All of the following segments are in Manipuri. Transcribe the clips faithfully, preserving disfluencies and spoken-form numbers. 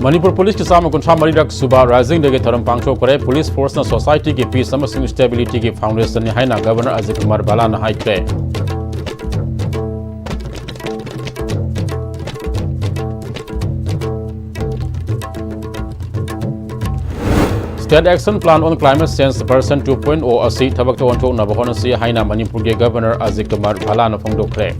ꯃꯅꯤꯄꯨꯔ ꯄꯨꯂꯤꯁꯀꯤ ꯆꯥꯝꯃ ꯀꯨꯟꯊ꯭ꯔꯥ ꯃꯔꯤꯔꯛ ꯁꯨꯕ Rising Day ꯒꯤ ꯊꯧꯔꯝ ꯄꯥꯡꯊꯣꯛꯈ꯭ꯔꯦ꯫ ꯄꯨꯂꯤꯁ ꯐꯣꯔꯁꯅ society ꯒꯤ peace ꯑꯃꯁꯨꯡ stability ꯒꯤ foundation ꯅꯤ ꯍꯥꯏꯅ ꯒꯕꯔꯅꯔ ꯑꯖꯤꯠ ꯀꯨꯃꯥꯔ ꯚꯜꯂꯥꯅ ꯍꯥꯏꯈ꯭ꯔꯦ꯫ State Action Plan on Climate Change version two point oh ꯑꯁꯤ ꯊꯕꯛꯇ ꯑꯣꯟꯊꯣꯛꯅꯕ ꯍꯣꯠꯅꯁꯤ ꯍꯥꯏꯅ ꯃꯅꯤꯄꯨꯔꯒꯤ ꯒꯕꯔꯅꯔ ꯑꯖꯤꯠ ꯀꯨꯃꯥꯔ ꯚꯜꯂꯥꯅ ꯐꯣꯡꯗꯣꯛꯈ꯭ꯔꯦ꯫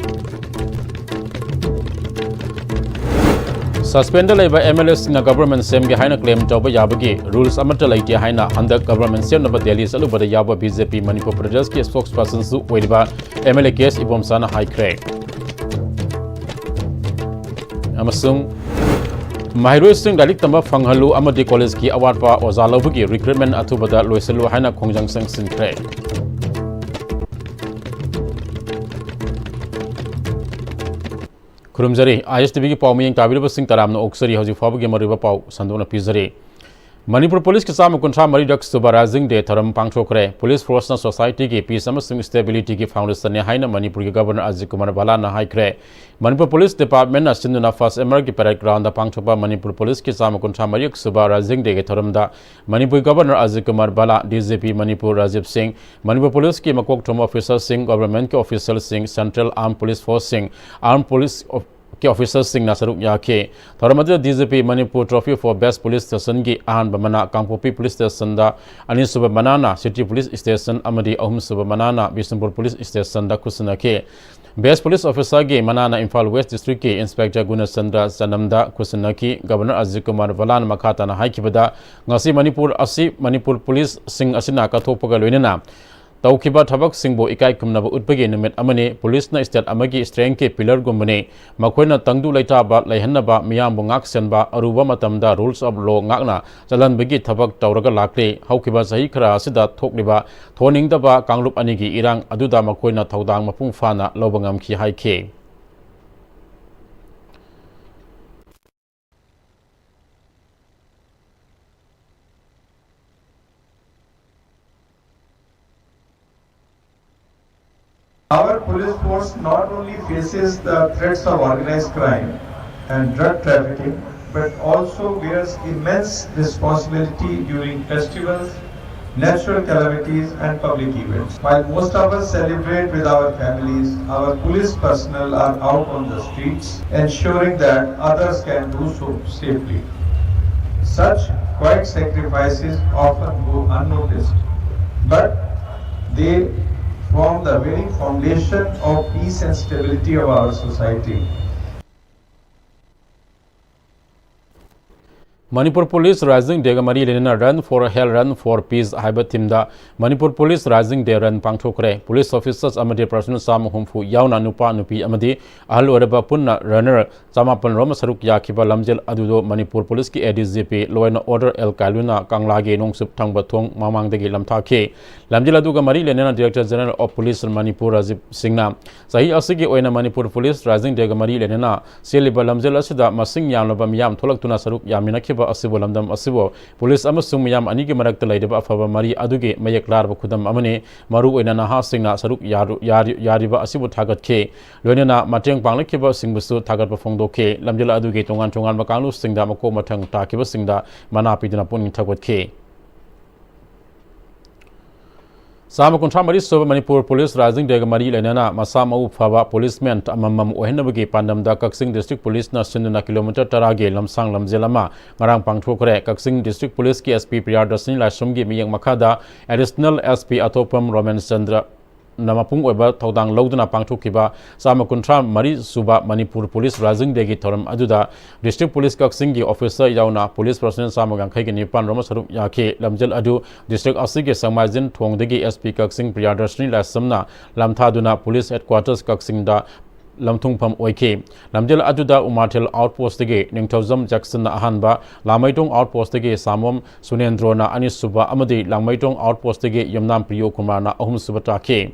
Suspend ꯗ ꯂꯩꯕ M L A ꯁꯤꯡꯅ government ꯁꯦꯝꯒꯦ ꯍꯥꯏꯅ claim ꯇꯧꯕ ꯌꯥꯕꯒꯤ rules ꯑꯃꯠꯇ ꯂꯩꯇꯦ ꯍꯥꯏꯅ ꯍꯟꯗꯛ government ꯁꯦꯝꯅꯕ ꯗꯦꯜꯂꯤ ꯆꯠꯂꯨꯕꯗ ꯌꯥꯎꯕ B J P ꯃꯅꯤꯄꯨꯔ ꯄ꯭ꯔꯗꯦꯁꯀꯤ spokesperson ꯁꯨ ꯑꯣꯏꯔꯤꯕ M L A K S ꯏꯕꯣꯝꯆꯥꯅ ꯍꯥꯏꯈ꯭ꯔꯦ꯫ ꯑꯃꯁꯨꯡ ꯃꯍꯩꯔꯣꯏꯁꯤꯡ ꯂꯥꯏꯔꯤꯛ ꯇꯝꯕ ꯐꯪꯍꯜꯂꯨ ꯑꯃꯗꯤ college ꯀꯤ ꯑꯋꯥꯠꯄ ꯑꯣꯖꯥ ꯂꯧꯕꯒꯤ recruitment ꯑꯊꯨꯕꯗ ꯂꯣꯏꯁꯤꯜꯂꯨ ꯍꯥꯏꯅ ꯈꯣꯡꯖꯪ ꯆꯪꯁꯤꯟꯈ꯭ꯔꯦ꯫ ꯈꯨꯔꯨꯝꯖꯔꯤ꯫ I S T V ꯒꯤ ꯄꯥꯎ ꯃꯤꯠꯌꯦꯡ ꯇꯥꯕꯤꯔꯤꯕꯁꯤꯡ ꯇꯔꯥꯝꯅ ꯑꯣꯛꯆꯔꯤ꯫ ꯍꯧꯖꯤꯛ ꯐꯥꯎꯕꯒꯤ ꯃꯔꯨꯑꯣꯏꯕ ꯄꯥꯎ ꯁꯟꯗꯣꯛꯅ ꯄꯤꯖꯔꯤ꯫ ꯃꯅꯤꯄꯨꯔ ꯄꯨꯂꯤꯁꯀꯤ ꯆꯥꯝꯃ ꯀꯨꯟꯊ꯭ꯔꯥ ꯃꯔꯤꯔꯛ ꯁꯨꯕ Rising Day ꯊꯧꯔꯝ ꯄꯥꯡꯊꯣꯛꯈ꯭ꯔꯦ꯫ ꯄꯨꯂꯤꯁ ꯐꯣꯔꯁꯅ society ꯒꯤ peace ꯑꯃꯁꯨꯡ stability ꯒꯤ foundation ꯅꯤ ꯍꯥꯏꯅ ꯃꯅꯤꯄꯨꯔꯒꯤ ꯒꯕꯔꯅꯔ ꯑꯖꯤꯠ ꯀꯨꯃꯥꯔ ꯚꯜꯂꯥꯅ ꯍꯥꯏꯈ꯭ꯔꯦ꯫ ꯃꯅꯤꯄꯨꯔ ꯄꯨꯂꯤꯁ department ꯅ ꯁꯤꯟꯗꯨꯅ First M R ꯒꯤ parade ground ꯗ ꯄꯥꯡꯊꯣꯛꯄ ꯃꯅꯤꯄꯨꯔ ꯄꯨꯂꯤꯁꯀꯤ ꯆꯥꯝꯃ ꯀꯨꯟꯊ꯭ꯔꯥ ꯃꯔꯤꯔꯛ ꯁꯨꯕ Rising Day ꯒꯤ ꯊꯧꯔꯝꯗ Manipur governor Ajit Kumar Bhalla, D G P Manipur Rajiv Singh, ꯃꯅꯤꯄꯨꯔ ꯄꯨꯂꯤꯁꯀꯤ ꯃꯀꯣꯛ ꯊꯣꯡꯕ officer ꯁꯤꯡ, government ꯀꯤ official ꯁꯤꯡ, Central Armed Police Force ꯁꯤꯡ, Armed Police of ꯀꯤ officer ꯁꯤꯡꯅ ꯁꯔꯨꯛ ꯌꯥꯈꯤ꯫ ꯊꯧꯔꯝ ꯑꯗꯨꯗ D G P Manipur Trophy for Best Police Station ꯒꯤ ꯑꯍꯥꯟꯕ ꯃꯅꯥ ꯀꯥꯡꯄꯣꯛꯄꯤ Police Station ꯗ, ꯑꯅꯤꯁꯨꯕ ꯃꯅꯥꯅ City Police Station ꯑꯃꯗꯤ ꯑꯍꯨꯝꯁꯨꯕ ꯃꯅꯥꯅ ꯕꯤꯁꯅꯨꯄꯨꯔ Police Station ꯗ ꯈꯨꯠꯁꯤꯟꯅꯈꯤ꯫ Best Police Officer ꯒꯤ ꯃꯅꯥꯅ ꯏꯝꯐꯥꯜ West District ꯀꯤ Inspector ꯒꯨꯅꯆꯟꯗ꯭ꯔ ꯆꯅꯝꯗ ꯈꯨꯠꯁꯤꯟꯅꯈꯤ꯫ ꯒꯕꯔꯅꯔ ꯑꯖꯤꯠ ꯀꯨꯃꯥꯔ ꯚꯜꯂꯥꯅ ꯃꯈꯥ ꯇꯥꯅ ꯍꯥꯏꯈꯤꯕꯗ, ꯉꯁꯤ ꯃꯅꯤꯄꯨꯔ ꯑꯁꯤ ꯃꯅꯤꯄꯨꯔ ꯄꯨꯂꯤꯁꯁꯤꯡ ꯑꯁꯤꯅ ꯀꯠꯊꯣꯛꯄꯒ ꯂꯣꯏꯅꯅ ꯇꯧꯈꯤꯕ ꯊꯕꯛꯁꯤꯡꯕꯨ ꯏꯀꯥꯏ ꯈꯨꯝꯅꯕ ꯎꯠꯄꯒꯤ ꯅꯨꯃꯤꯠ ꯑꯃꯅꯤ꯫ ꯄꯨꯂꯤꯁꯅ state ꯑꯃꯒꯤ strength ꯀꯤ pillar ꯒꯨꯝꯕꯅꯤ꯫ ꯃꯈꯣꯏꯅ ꯇꯪꯗꯨ ꯂꯩꯇꯥꯕ ꯂꯩꯍꯟꯅꯕ, ꯃꯤꯌꯥꯝꯕꯨ ꯉꯥꯛ ꯁꯦꯟꯕ, ꯑꯔꯨꯕ ꯃꯇꯝꯗ rules of law ꯉꯥꯛꯅ ꯆꯠꯍꯟꯕꯒꯤ ꯊꯕꯛ ꯇꯧꯔꯒ ꯂꯥꯛꯂꯤ꯫ ꯍꯧꯈꯤꯕ ꯆꯍꯤ ꯈꯔ ꯑꯁꯤꯗ ꯊꯣꯛꯂꯤꯕ ꯊꯣꯟꯅꯤꯡꯗꯕ ꯀꯥꯡꯂꯨꯞ ꯑꯅꯤꯒꯤ ꯏꯔꯥꯡ ꯑꯗꯨꯗ ꯃꯈꯣꯏꯅ ꯊꯧꯗꯥꯡ ꯃꯄꯨꯡ ꯐꯥꯅ ꯂꯧꯕ ꯉꯝꯈꯤ ꯍꯥꯏꯈꯤ꯫ Our police force not only faces the threats of organized crime and drug trafficking, but also bears immense responsibility during festivals, natural calamities, and public events. While most of us celebrate with our families, our police personnel are out on the streets ensuring that others can do so safely. Such quiet sacrifices often go unnoticed, but they form the very foundation of peace and stability of our society. Manipur police raising ꯗꯦꯒ ꯃꯔꯤ ꯂꯩꯅꯅ Run for Health, Run for Peace ꯍꯥꯏꯕ ꯊꯤꯝꯗ Manipur police raising day run ꯄꯥꯡꯊꯣꯛꯈ꯭ꯔꯦ꯫ ꯄꯨꯂꯤꯁ ꯑꯣꯐꯤꯁꯔꯁ ꯑꯃꯗꯤ ꯄꯔꯁꯣꯅꯦꯜ ꯆꯥꯝꯃ ꯍꯨꯝꯐꯨ ꯌꯥꯎꯅ ꯅꯨꯄꯥ, ꯅꯨꯄꯤ ꯑꯃꯗꯤ ꯑꯍꯜ ꯑꯣꯏꯔꯕ ꯄꯨꯟꯅ ꯔꯟꯅꯔ ꯆꯃꯥꯄꯜ ꯔꯣꯝ ꯁꯔꯨꯛ ꯌꯥꯈꯤꯕ ꯂꯝꯖꯦꯜ ꯑꯗꯨꯗꯣ ꯃꯅꯤꯄꯨꯔ ꯄꯨꯂꯤꯁꯀꯤ A D G P Law and Order L ꯀꯥꯏꯂꯨꯅ ꯀꯪꯂꯥꯒꯤ ꯅꯣꯡꯆꯨꯞ ꯊꯪꯕ ꯊꯣꯡ ꯃꯃꯥꯡꯗꯒꯤ ꯂꯝꯊꯥꯈꯤ꯫ ꯂꯝꯖꯦꯜ ꯑꯗꯨꯒ ꯃꯔꯤ ꯂꯩꯅꯅ Director General of Police Manipur Rajiv ꯁꯤꯡꯅ ꯆꯍꯤ ꯑꯁꯤꯒꯤ ꯑꯣꯏꯅ ꯃꯅꯤꯄꯨꯔ ꯄꯨꯂꯤꯁ ꯔꯥꯏꯖꯤꯡ ꯗꯦꯒ ꯃꯔꯤ ꯂꯩꯅꯅ ꯆꯦꯜꯂꯤꯕ ꯂꯝꯖꯦꯜ ꯑꯁꯤꯗ ꯃꯁꯤꯡ ꯌꯥꯝꯂꯕ ꯃꯤꯌꯥꯝ ꯊꯣꯛꯂꯛꯇꯨꯅ ꯁꯔꯨꯛ ꯌꯥꯃꯤꯟꯅꯈꯤꯕ ꯑꯁꯤꯕꯨ ꯂꯝꯗꯝ ꯑꯁꯤꯕꯨ ꯄꯨꯂꯤꯁ ꯑꯃꯁꯨꯡ ꯃꯤꯌꯥꯝ ꯑꯅꯤꯒꯤ ꯃꯔꯛꯇ ꯂꯩꯔꯤꯕ ꯑꯐꯕ ꯃꯔꯤ ꯑꯗꯨꯒꯤ ꯃꯌꯦꯛ ꯂꯥꯔꯕ ꯈꯨꯗꯝ ꯑꯃꯅꯤ꯫ ꯃꯔꯨꯑꯣꯏꯅ ꯅꯍꯥꯁꯤꯡꯅ ꯁꯔꯨꯛ ꯌꯥꯔꯨ-, ꯌꯥꯔꯤ-, ꯌꯥꯔꯤꯕ ꯑꯁꯤꯕꯨ ꯊꯥꯒꯠꯈꯤ꯫ ꯂꯣꯏꯅꯅ ꯃꯇꯦꯡ ꯄꯥꯡꯂꯛꯈꯤꯕꯁꯤꯡꯕꯨꯁꯨ ꯊꯥꯒꯠꯄ ꯐꯣꯡꯗꯣꯛꯈꯤ꯫ ꯂꯝꯖꯦꯜ ꯑꯗꯨꯒꯤ ꯇꯣꯉꯥꯟ ꯇꯣꯉꯥꯟꯕ ꯀꯥꯡꯂꯨꯞꯁꯤꯡꯗ ꯃꯀꯣꯛ ꯃꯊꯪ ꯇꯥꯈꯤꯕꯁꯤꯡꯗ ꯃꯅꯥ ꯄꯤꯗꯨꯅ ꯄꯨꯛꯅꯤꯡ ꯊꯧꯒꯠꯈꯤ꯫ ꯆꯥꯝꯃ ꯀꯨꯟꯊ꯭ꯔꯥ ꯃꯔꯤ ꯁꯨꯕ ꯃꯅꯤꯄꯨꯔ ꯄꯨꯂꯤꯁ ꯔꯥꯏꯖꯤꯡ ꯗꯦꯒ ꯃꯔꯤ ꯂꯩꯅꯅ ꯃꯁꯥ ꯃꯎ ꯐꯕ ꯄꯨꯂꯤꯁꯃꯦꯟ ꯑꯃꯃꯝ ꯑꯣꯏꯍꯟꯅꯕꯒꯤ ꯄꯥꯟꯗꯝꯗ ꯀꯛꯆꯤꯡ ꯗꯤꯁꯇ꯭ꯔꯤꯛ ꯄꯨꯂꯤꯁꯅ ꯁꯤꯟꯗꯨꯅ ꯀꯤꯂꯣꯃꯤꯇꯔ ꯇꯔꯥꯒꯤ ꯂꯝꯁꯥꯡ ꯂꯝꯖꯦꯜ ꯑꯃ ꯉꯔꯥꯡ ꯄꯥꯡꯊꯣꯛꯈ꯭ꯔꯦ꯫ ꯀꯛꯆꯤꯡ ꯗꯤꯁꯇ꯭ꯔꯤꯛ ꯄꯨꯂꯤꯁꯀꯤ ꯑꯦꯁ ꯄꯤ ꯄ꯭ꯔꯤꯌꯥꯗꯔꯁꯤꯅꯤ ꯂꯥꯏꯁ꯭ꯔꯝꯒꯤ ꯃꯤꯠꯌꯦꯡ ꯃꯈꯥꯗ ꯑꯦꯗꯤꯁꯅꯦꯜ ꯑꯦꯁ ꯄꯤ ꯑꯊꯣꯛꯄꯝ ꯔꯣꯃꯦꯟ ꯆꯟꯗ꯭ꯔ ꯅ ꯃꯄꯨꯡ ꯑꯣꯏꯕ ꯊꯧꯗꯥꯡ ꯂꯧꯗꯨꯅ ꯄꯥꯡꯊꯣꯛꯈꯤꯕ ꯆꯥꯝꯃ ꯀꯨꯟꯊ꯭ꯔꯥ ꯃꯔꯤ ꯁꯨꯕ ꯃꯅꯤꯄꯨꯔ ꯄꯨꯂꯤꯁ ꯔꯥꯏꯖꯤꯡ ꯗꯦꯒꯤ ꯊꯧꯔꯝ ꯑꯗꯨꯗ ꯗꯤꯁꯇ꯭ꯔꯤꯛ ꯄꯨꯂꯤꯁ ꯀꯛꯆꯤꯡꯒꯤ ꯑꯣꯐꯤꯁꯥꯔ ꯌꯥꯎꯅ ꯄꯨꯂꯤꯁ ꯄꯔꯁꯣꯅꯦꯜ ꯆꯥꯝꯃ ꯌꯥꯡꯈꯩꯒ ꯅꯤꯄꯥꯟ ꯔꯣꯝ ꯁꯔꯨꯛ ꯌꯥꯈꯤ꯫ ꯂꯝꯖꯦꯜ ꯑꯗꯨ ꯗꯤꯁꯇ꯭ꯔꯤꯛ ꯑꯁꯤꯒꯤ ꯁꯃꯥꯏꯖꯤꯟ ꯊꯣꯡꯗꯒꯤ ꯑꯦꯁ ꯄꯤ ꯀꯛꯆꯤꯡ ꯄ꯭ꯔꯤꯌꯥꯗꯔꯁꯤꯅꯤ ꯂꯥꯏꯁ꯭ꯔꯝꯅ ꯂꯝꯊꯥꯗꯨꯅ ꯄꯨꯂꯤꯁ ꯍꯦꯗꯀ꯭ꯋꯥꯇꯔꯁ ꯀꯛꯆꯤꯡꯗ ꯂꯝꯊꯨꯡꯐꯝ ꯑꯣꯏꯈꯤ꯫ ꯂꯝꯖꯦꯜ ꯑꯗꯨꯗ ꯎꯃꯥꯊꯦꯜ ꯑꯥꯎꯠꯄꯣꯁꯇꯒꯤ ꯅꯤꯡꯊꯧꯖꯝ ꯖꯦꯛꯁꯟꯅ ꯑꯍꯥꯟꯕ, ꯂꯥꯡꯃꯩꯗꯣꯡ ꯑꯥꯎꯠꯄꯣꯁꯇꯒꯤ ꯁꯥꯃꯣꯝ ꯁꯨꯅꯦꯟꯗ꯭ꯔꯣꯅ ꯑꯅꯤꯁꯨꯕ ꯑꯃꯗꯤ ꯂꯥꯡꯃꯩꯗꯣꯡ ꯑꯥꯎꯠꯄꯣꯁꯇꯒꯤ ꯌꯨꯝꯅꯥꯝ ꯄ꯭ꯔꯤꯌꯣ ꯀꯨꯃꯥꯔꯅ ꯑꯍꯨꯝꯁꯨꯕ ꯇꯥꯈꯤ꯫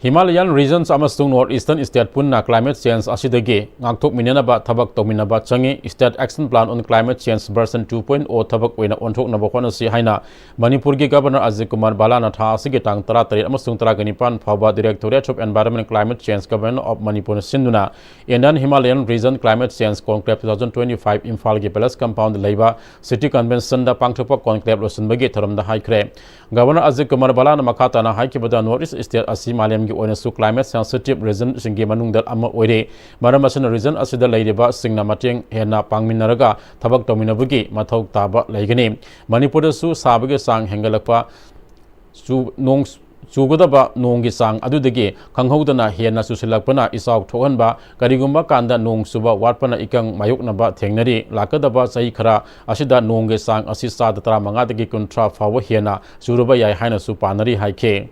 Himalayan Regions ꯑꯃꯁꯨꯡ North Eastern State ꯄꯨꯟꯅ climate change ꯑꯁꯤꯗꯒꯤ ꯉꯥꯛꯊꯣꯛꯃꯤꯟꯅꯅꯕ ꯊꯕꯛ ꯇꯧꯃꯤꯟꯅꯕ ꯆꯪꯏ꯫ State Action Plan on Climate Change version two point oh ꯊꯕꯛ ꯑꯣꯏꯅ ꯑꯣꯟꯊꯣꯛꯅꯕ ꯍꯣꯠꯅꯁꯤ ꯍꯥꯏꯅ ꯃꯅꯤꯄꯨꯔꯒꯤ Governor ꯑꯖꯤꯠ ꯀꯨꯃꯥꯔ ꯕꯂꯥꯅ ꯊꯥ ꯑꯁꯤꯒꯤ ꯇꯥꯡ ꯇꯔꯥꯇꯔꯦꯠ ꯑꯃꯁꯨꯡ ꯇꯔꯥꯅꯤꯄꯥꯟ ꯐꯥꯎꯕ Directorate of Environment Climate Change, Government of Manipur ꯅ ꯁꯤꯟꯗꯨꯅ Indian Himalayan Region Climate Change Conclave two thousand twenty-five ꯏꯝꯐꯥꯜꯒꯤ Palace Compound ꯗ ꯂꯩꯕ City Convention ꯗ ꯄꯥꯡꯊꯣꯛꯄ conclave ꯂꯣꯏꯁꯤꯟꯕꯒꯤ ꯊꯧꯔꯝꯗ ꯍꯥꯏꯈ꯭ꯔꯦ꯫ Governor ꯑꯖꯤꯠ ꯀꯨꯃꯥꯔ ꯕꯂꯥꯅ ꯃꯈꯥ ꯇꯥꯅ ꯍꯥꯏꯈꯤꯕꯗ, North East State ꯑꯁꯤ ꯃꯥꯂꯦꯝꯒꯤ ꯑꯣꯏꯅꯁꯨ climate sensitive region ꯁꯤꯡꯒꯤ ꯃꯅꯨꯡꯗ ꯑꯃ ꯑꯣꯏꯔꯦ꯫ ꯃꯔꯝ ꯑꯁꯤꯅ region ꯑꯁꯤꯗ ꯂꯩꯔꯤꯕꯁꯤꯡꯅ ꯃꯇꯦꯡ ꯍꯦꯟꯅ ꯄꯥꯡꯃꯤꯟꯅꯔꯒ ꯊꯕꯛ ꯇꯧꯃꯤꯟꯅꯕꯒꯤ ꯃꯊꯧ ꯇꯥꯕ ꯂꯩꯒꯅꯤ꯫ ꯃꯅꯤꯄꯨꯔꯗꯁꯨ ꯁꯥꯕꯒꯤ ꯆꯥꯡ ꯍꯦꯟꯒꯠꯂꯛꯄ, ꯆꯨ-, ꯅꯣꯡ ꯆꯨꯒꯗꯕ ꯅꯣꯡꯒꯤ ꯆꯥꯡ ꯑꯗꯨꯗꯒꯤ ꯈꯪꯍꯧꯗꯅ ꯍꯦꯟꯅ ꯆꯨꯁꯤꯜꯂꯛꯄꯅ ꯏꯆꯥꯎ ꯊꯣꯛꯍꯟꯕ, ꯀꯔꯤꯒꯨꯝꯕ ꯀꯥꯟꯗ ꯅꯣꯡ ꯆꯨꯕ ꯋꯥꯠꯄꯅ ꯏꯀꯪ ꯃꯥꯌꯣꯛꯅꯕ ꯊꯦꯡꯅꯔꯤ꯫ ꯂꯥꯛꯀꯗꯕ ꯆꯍꯤ ꯈꯔ ꯑꯁꯤꯗ ꯅꯣꯡꯒꯤ ꯆꯥꯡ ꯑꯁꯤ ꯆꯥꯗ ꯇꯔꯥꯃꯉꯥꯗꯒꯤ ꯀꯨꯟꯊ꯭ꯔꯥ ꯐꯥꯎꯕ ꯍꯦꯟꯅ ꯆꯨꯔꯕ ꯌꯥꯏ ꯍꯥꯏꯅꯁꯨ ꯄꯥꯅꯔꯤ ꯍꯥꯏꯈꯤ꯫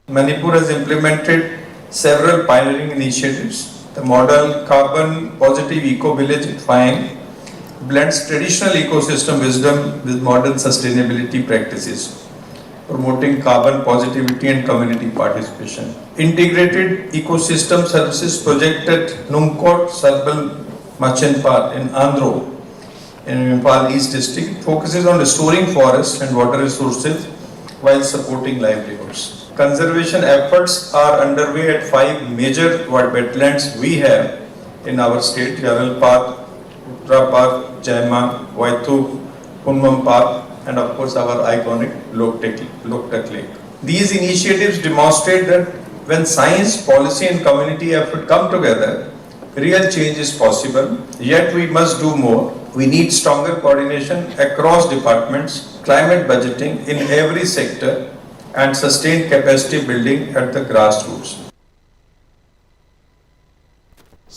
Manipur has implemented several pioneering initiatives. The model Carbon Positive Eco Village at Phaeng blends traditional ecosystem wisdom with modern sustainability practices, promoting carbon positivity and community participation. Integrated ecosystem services project at Nungkot Sarbal Machenpar in Andro in Imphal East district focuses on restoring forests and water resources while supporting livelihoods. Conservation efforts are underway at five major wetlands we have in our state: Yaral Park, Uttra Park, Jaima, Waithu, Kunmam Park, and of course our iconic Loktak, Loktak Lake. These initiatives demonstrate that when science, policy, and community effort come together, real change is possible, yet we must do more. We need stronger coordination across departments, climate budgeting in every sector, and sustained capacity building at the grassroots.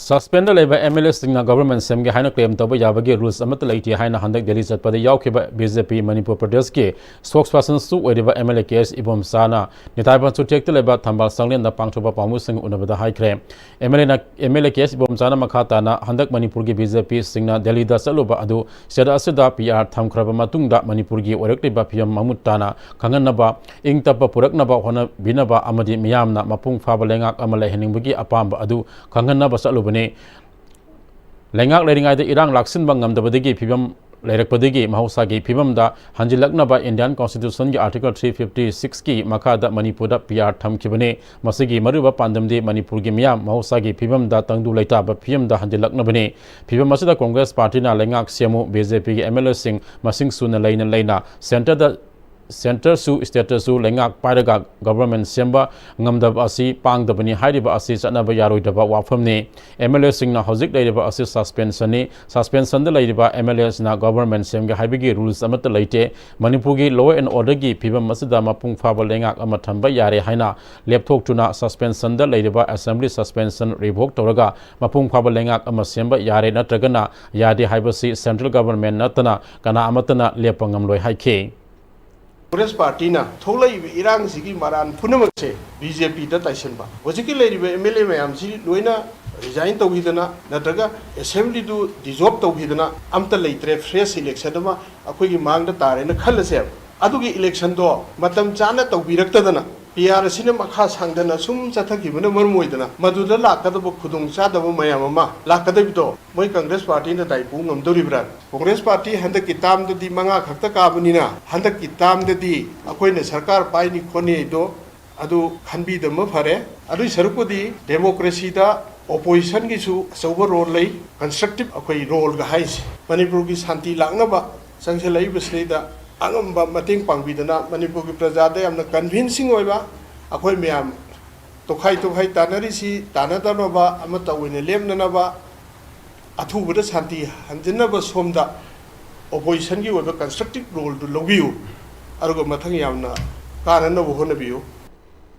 Suspend ꯂꯩꯕ ꯑꯦꯝ ꯑꯦꯜ ꯑꯦꯁꯤꯡꯅ ꯒꯚꯔꯟꯃꯦꯟꯠ ꯁꯦꯝꯒꯦ ꯍꯥꯏꯅ ꯀ꯭ꯂꯦꯝ ꯇꯧꯕ ꯌꯥꯕꯒꯤ ꯔꯨꯜꯁ ꯑꯃꯠꯇ ꯂꯩꯇꯦ ꯍꯥꯏꯅ ꯍꯟꯗꯛ ꯗꯦꯜꯂꯤ ꯆꯠꯄꯗ ꯌꯥꯎꯈꯤꯕ ꯕꯤ ꯖꯦ ꯄꯤ ꯃꯅꯤꯄꯨꯔ ꯄ꯭ꯔꯗꯦꯁꯀꯤ ꯁ꯭ꯄꯣꯛꯁ ꯄꯔꯁꯟꯁꯨ ꯑꯣꯏꯔꯤꯕ ꯑꯦꯝ ꯑꯦꯜ ꯑꯦ ꯀꯦ ꯑꯦꯁ ꯏꯕꯣꯝꯆꯥꯅ ꯅꯤꯇꯥꯏꯕꯟ ꯆꯨꯊꯦꯛꯇ ꯂꯩꯕ ꯊꯝꯕꯥꯜ ꯆꯥꯡꯂꯦꯟꯗ ꯄꯥꯡꯊꯣꯛꯄ ꯄꯥꯎꯃꯤꯁꯤꯡ ꯎꯅꯕꯗ ꯍꯥꯏꯈ꯭ꯔꯦ꯫ ꯑꯦꯝ ꯑꯦꯜ ꯑꯦꯅ, ꯑꯦꯝ ꯑꯦꯜ ꯑꯦ ꯀꯦ ꯑꯦꯁ ꯏꯕꯣꯝꯆꯥꯅ ꯃꯈꯥ ꯇꯥꯅ ꯍꯟꯗꯛ ꯃꯅꯤꯄꯨꯔꯒꯤ ꯕꯤ ꯖꯦ ꯄꯤꯁꯤꯡꯅ ꯗꯦꯜꯂꯤꯗ ꯆꯠꯂꯨꯕ ꯑꯗꯨ ꯁ꯭ꯇꯦꯠ ꯑꯁꯤꯗ ꯄꯤ ꯑꯥꯔ ꯊꯝꯈ꯭ꯔꯕ ꯃꯇꯨꯡꯗ ꯃꯅꯤꯄꯨꯔꯒꯤ ꯑꯣꯏꯔꯛꯂꯤꯕ ꯐꯤꯕꯝ ꯃꯃꯨꯠ ꯇꯥꯅ ꯈꯪꯍꯟꯅꯕ, ꯏꯪ ꯇꯞꯄ ꯄꯨꯔꯛꯅꯕ ꯍꯣꯠꯅꯕꯤꯅꯕ ꯑꯃꯗꯤ ꯃꯤꯌꯥꯝꯅ ꯃꯄꯨꯡ ꯐꯥꯕ ꯂꯩꯉꯥꯛ ꯑꯃ ꯂꯩꯍꯟꯅꯤꯡꯕꯒꯤ ꯑꯄꯥꯝꯕ ꯑꯗꯨ ꯈꯪꯍꯟꯅꯕ ꯆꯠꯂꯨꯕꯅꯤ꯫ ꯂꯩꯉꯥꯛ ꯂꯩꯔꯤꯉꯩꯗ ꯏꯔꯥꯡ ꯂꯥꯛꯁꯤꯟꯕ ꯉꯝꯗꯕꯗꯒꯤ ꯐꯤꯕꯝ ꯂꯩꯔꯛꯄꯗꯒꯤ ꯃꯍꯧꯁꯥꯒꯤ ꯐꯤꯕꯝꯗ ꯍꯟꯖꯤꯜꯂꯛꯅꯕ ꯏꯟꯗꯤꯌꯟ ꯀꯣꯟꯁꯇꯤꯇ꯭ꯌꯨꯁꯟꯒꯤ ꯑꯥꯔꯇꯤꯀꯜ ꯊ꯭ꯔꯤ ꯐꯤꯐꯇꯤ ꯁꯤꯛꯁꯀꯤ ꯃꯈꯥꯗ ꯃꯅꯤꯄꯨꯔꯗ ꯄꯤ ꯑꯥꯔ ꯊꯝꯈꯤꯕꯅꯤ꯫ ꯃꯁꯤꯒꯤ ꯃꯔꯨꯑꯣꯏꯕ ꯄꯥꯟꯗꯝꯗꯤ ꯃꯅꯤꯄꯨꯔꯒꯤ ꯃꯤꯌꯥꯝ ꯃꯍꯧꯁꯥꯒꯤ ꯐꯤꯕꯝꯗ ꯇꯪꯗꯨ ꯂꯩꯇꯥꯕ ꯐꯤꯕꯝꯗ ꯍꯟꯖꯤꯜꯂꯛꯅꯕꯅꯤ꯫ ꯐꯤꯕꯝ ꯑꯁꯤꯗ ꯀꯣꯡꯒ꯭ꯔꯦꯁ ꯄꯥꯔꯇꯤꯅ ꯂꯩꯉꯥꯛ ꯁꯦꯝꯃꯨ, ꯕꯤ ꯖꯦ ꯄꯤꯒꯤ ꯑꯦꯝ ꯑꯦꯜ ꯑꯦꯁꯤꯡ ꯃꯁꯤꯡ ꯁꯨꯅ ꯂꯩꯅ ꯂꯩꯅ ꯁꯦꯟꯇꯔꯗ, ꯁꯦꯟꯇꯔꯁꯨ ꯁ꯭ꯇꯦꯠꯇꯁꯨ ꯂꯩꯉꯥꯛ ꯄꯥꯏꯔꯒ ꯒꯚꯔꯟꯃꯦꯟꯠ ꯁꯦꯝꯕ ꯉꯝꯗꯕ ꯑꯁꯤ ꯄꯥꯡꯗꯕꯅꯤ ꯍꯥꯏꯔꯤꯕ ꯑꯁꯤ ꯆꯠꯅꯕ ꯌꯥꯔꯣꯏꯗꯕ ꯋꯥꯐꯝꯅꯤ꯫ ꯑꯦꯝ ꯑꯦꯜ ꯑꯦꯁꯤꯡꯅ ꯍꯧꯖꯤꯛ ꯂꯩꯔꯤꯕ ꯑꯁꯤ ꯁꯁꯄꯦꯟꯁꯟꯅꯤ꯫ ꯁꯁꯄꯦꯟꯁꯟꯗ ꯂꯩꯔꯤꯕ ꯑꯦꯝ ꯑꯦꯜ ꯑꯦꯁꯤꯡꯅ ꯒꯚꯔꯟꯃꯦꯟꯠ ꯁꯦꯝꯒꯦ ꯍꯥꯏꯕꯒꯤ ꯔꯨꯜꯁ ꯑꯃꯠꯇ ꯂꯩꯇꯦ꯫ ꯃꯅꯤꯄꯨꯔꯒꯤ ꯂꯣ ꯑꯦꯟ ꯑꯣꯔꯗꯔꯒꯤ ꯐꯤꯕꯝ ꯑꯁꯤꯗ ꯃꯄꯨꯡ ꯐꯥꯕ ꯂꯩꯉꯥꯛ ꯑꯃ ꯊꯝꯕ ꯌꯥꯔꯦ ꯍꯥꯏꯅ ꯂꯦꯞꯊꯣꯛꯇꯨꯅ ꯁꯁꯄꯦꯟꯁꯟꯗ ꯂꯩꯔꯤꯕ ꯑꯦꯁꯦꯝꯕ꯭ꯂꯤ ꯁꯁꯄꯦꯟꯁꯟ ꯔꯤꯚꯣꯛ ꯇꯧꯔꯒ ꯃꯄꯨꯡ ꯐꯥꯕ ꯂꯩꯉꯥꯛ ꯑꯃ ꯁꯦꯝꯕ ꯌꯥꯔꯦ ꯅꯠꯇ꯭ꯔꯒꯅ ꯌꯥꯗꯦ ꯍꯥꯏꯕꯁꯤ ꯁꯦꯟꯇ꯭ꯔꯦꯜ ꯒꯚꯔꯟꯃꯦꯟꯠ ꯅꯠꯇꯅ ꯀꯅꯥ ꯑꯃꯠꯇꯅ ꯂꯦꯞꯄ ꯉꯝꯂꯣꯏ ꯍꯥꯏꯈꯤ꯫ ꯀꯣꯡꯒ꯭ꯔꯦꯁ ꯄꯥꯔꯇꯤꯅ ꯊꯣꯛꯂꯛꯏꯕ ꯏꯔꯥꯡꯁꯤꯒꯤ ꯃꯔꯥꯟ ꯄꯨꯝꯅꯃꯛꯁꯦ ꯕꯤ ꯖꯦ ꯄꯤꯗ ꯇꯥꯏꯁꯤꯟꯕ꯫ ꯍꯧꯖꯤꯛꯀꯤ ꯂꯩꯔꯤꯕ ꯑꯦꯝ ꯑꯦꯜ ꯑꯦ ꯃꯌꯥꯝꯁꯤ ꯂꯣꯏꯅ ꯔꯤꯖꯥꯏꯟ ꯇꯧꯈꯤꯗꯅ ꯅꯠꯇ꯭ꯔꯒ ꯑꯦꯁꯦꯝꯕ꯭ꯂꯤꯗꯨ ꯗꯤꯖꯣꯜꯕ ꯇꯧꯈꯤꯗꯅ ꯑꯝꯇ ꯂꯩꯇ꯭ꯔꯦ, ꯐ꯭ꯔꯦꯁ ꯏꯂꯦꯛꯁꯟ ꯑꯃ ꯑꯩꯈꯣꯏꯒꯤ ꯃꯥꯡꯗ ꯇꯥꯔꯦꯅ ꯈꯜꯂꯁꯦꯕ꯫ ꯑꯗꯨꯒꯤ ꯏꯂꯦꯛꯁꯟꯗꯣ ꯃꯇꯝ ꯆꯥꯅ ꯇꯧꯕꯤꯔꯛꯇꯗꯅ ꯄꯤ ꯑꯥꯔ ꯑꯁꯤꯅ ꯃꯈꯥ ꯁꯥꯡꯊꯅ ꯁꯨꯝ ꯆꯠꯊꯈꯤꯕꯅ ꯃꯔꯝ ꯑꯣꯏꯗꯅ ꯃꯗꯨꯗ ꯂꯥꯛꯀꯗꯕ ꯈꯨꯗꯣꯡꯆꯥꯗꯕ ꯃꯌꯥꯝ ꯑꯃ ꯂꯥꯛꯀꯗꯕꯗꯣ ꯃꯣꯏ ꯀꯪꯒ꯭ꯔꯦꯁ ꯄꯥꯔꯇꯤꯅ ꯗꯥꯏꯄꯨ ꯉꯝꯗꯣꯔꯤꯕ꯭ꯔꯥ? ꯀꯪꯒ꯭ꯔꯦꯁ ꯄꯥꯔꯇꯤ ꯍꯟꯗꯛꯀꯤ ꯇꯥꯝꯗꯗꯤ ꯃꯉꯥ ꯈꯛꯇ ꯀꯥꯕꯅꯤꯅ ꯍꯟꯗꯛꯀꯤ ꯇꯥꯝꯗꯗꯤ ꯑꯩꯈꯣꯏꯅ ꯁꯔꯀꯥꯔ ꯄꯥꯏꯅꯤ ꯈꯣꯠꯅꯤ ꯍꯥꯏꯗꯣ ꯑꯗꯨ ꯈꯟꯕꯤꯗꯕꯅ ꯐꯔꯦ꯫ ꯑꯗꯨꯏ ꯁꯔꯨꯛꯄꯨꯗꯤ ꯗꯦꯃꯣꯀ꯭ꯔꯦꯁꯤꯗ ꯑꯣꯄꯣꯖꯤꯁꯟꯒꯤꯁꯨ ꯑꯆꯧꯕ ꯔꯣꯜ ꯂꯩ, ꯀꯟꯁꯇ꯭ꯔꯛꯇꯤꯞ ꯑꯩꯈꯣꯏ ꯔꯣꯜꯒ ꯍꯥꯏꯁꯦ꯫ ꯃꯅꯤꯄꯨꯔꯒꯤ ꯁꯥꯟꯇꯤ ꯂꯥꯛꯅꯕ ꯆꯪꯁꯤꯜꯂꯛꯏꯕꯁꯤꯗꯩꯗ ꯑꯉꯝꯕ ꯃꯇꯦꯡ ꯄꯥꯡꯕꯤꯗꯅ ꯃꯅꯤꯄꯨꯔꯒꯤ ꯄ꯭ꯔꯖꯥꯗ ꯌꯥꯝꯅ ꯀꯟꯚꯤꯟꯁꯤꯡ ꯑꯣꯏꯕ ꯑꯩꯈꯣꯏ ꯃꯌꯥꯝ ꯇꯣꯈꯥꯏ ꯇꯣꯈꯥꯏ ꯇꯥꯅꯔꯤꯁꯤ ꯇꯥꯅꯗꯅꯕ ꯑꯃꯠꯇ ꯑꯣꯏꯅ ꯂꯦꯞꯅꯅꯕ ꯑꯊꯨꯕꯗ ꯁꯥꯟꯇꯤ ꯍꯟꯖꯤꯟꯅꯕ ꯁꯣꯝꯗ ꯑꯣꯄꯣꯖꯤꯁꯟꯒꯤ ꯑꯣꯏꯕ ꯀꯟꯁꯇ꯭ꯔꯛꯇꯤꯞ ꯔꯣꯜꯗꯨ ꯂꯧꯕꯤꯌꯨ, ꯑꯗꯨꯒ ꯃꯊꯪ ꯌꯥꯝꯅ ꯀꯥꯅꯅꯕ ꯍꯣꯠꯅꯕꯤꯌꯨ꯫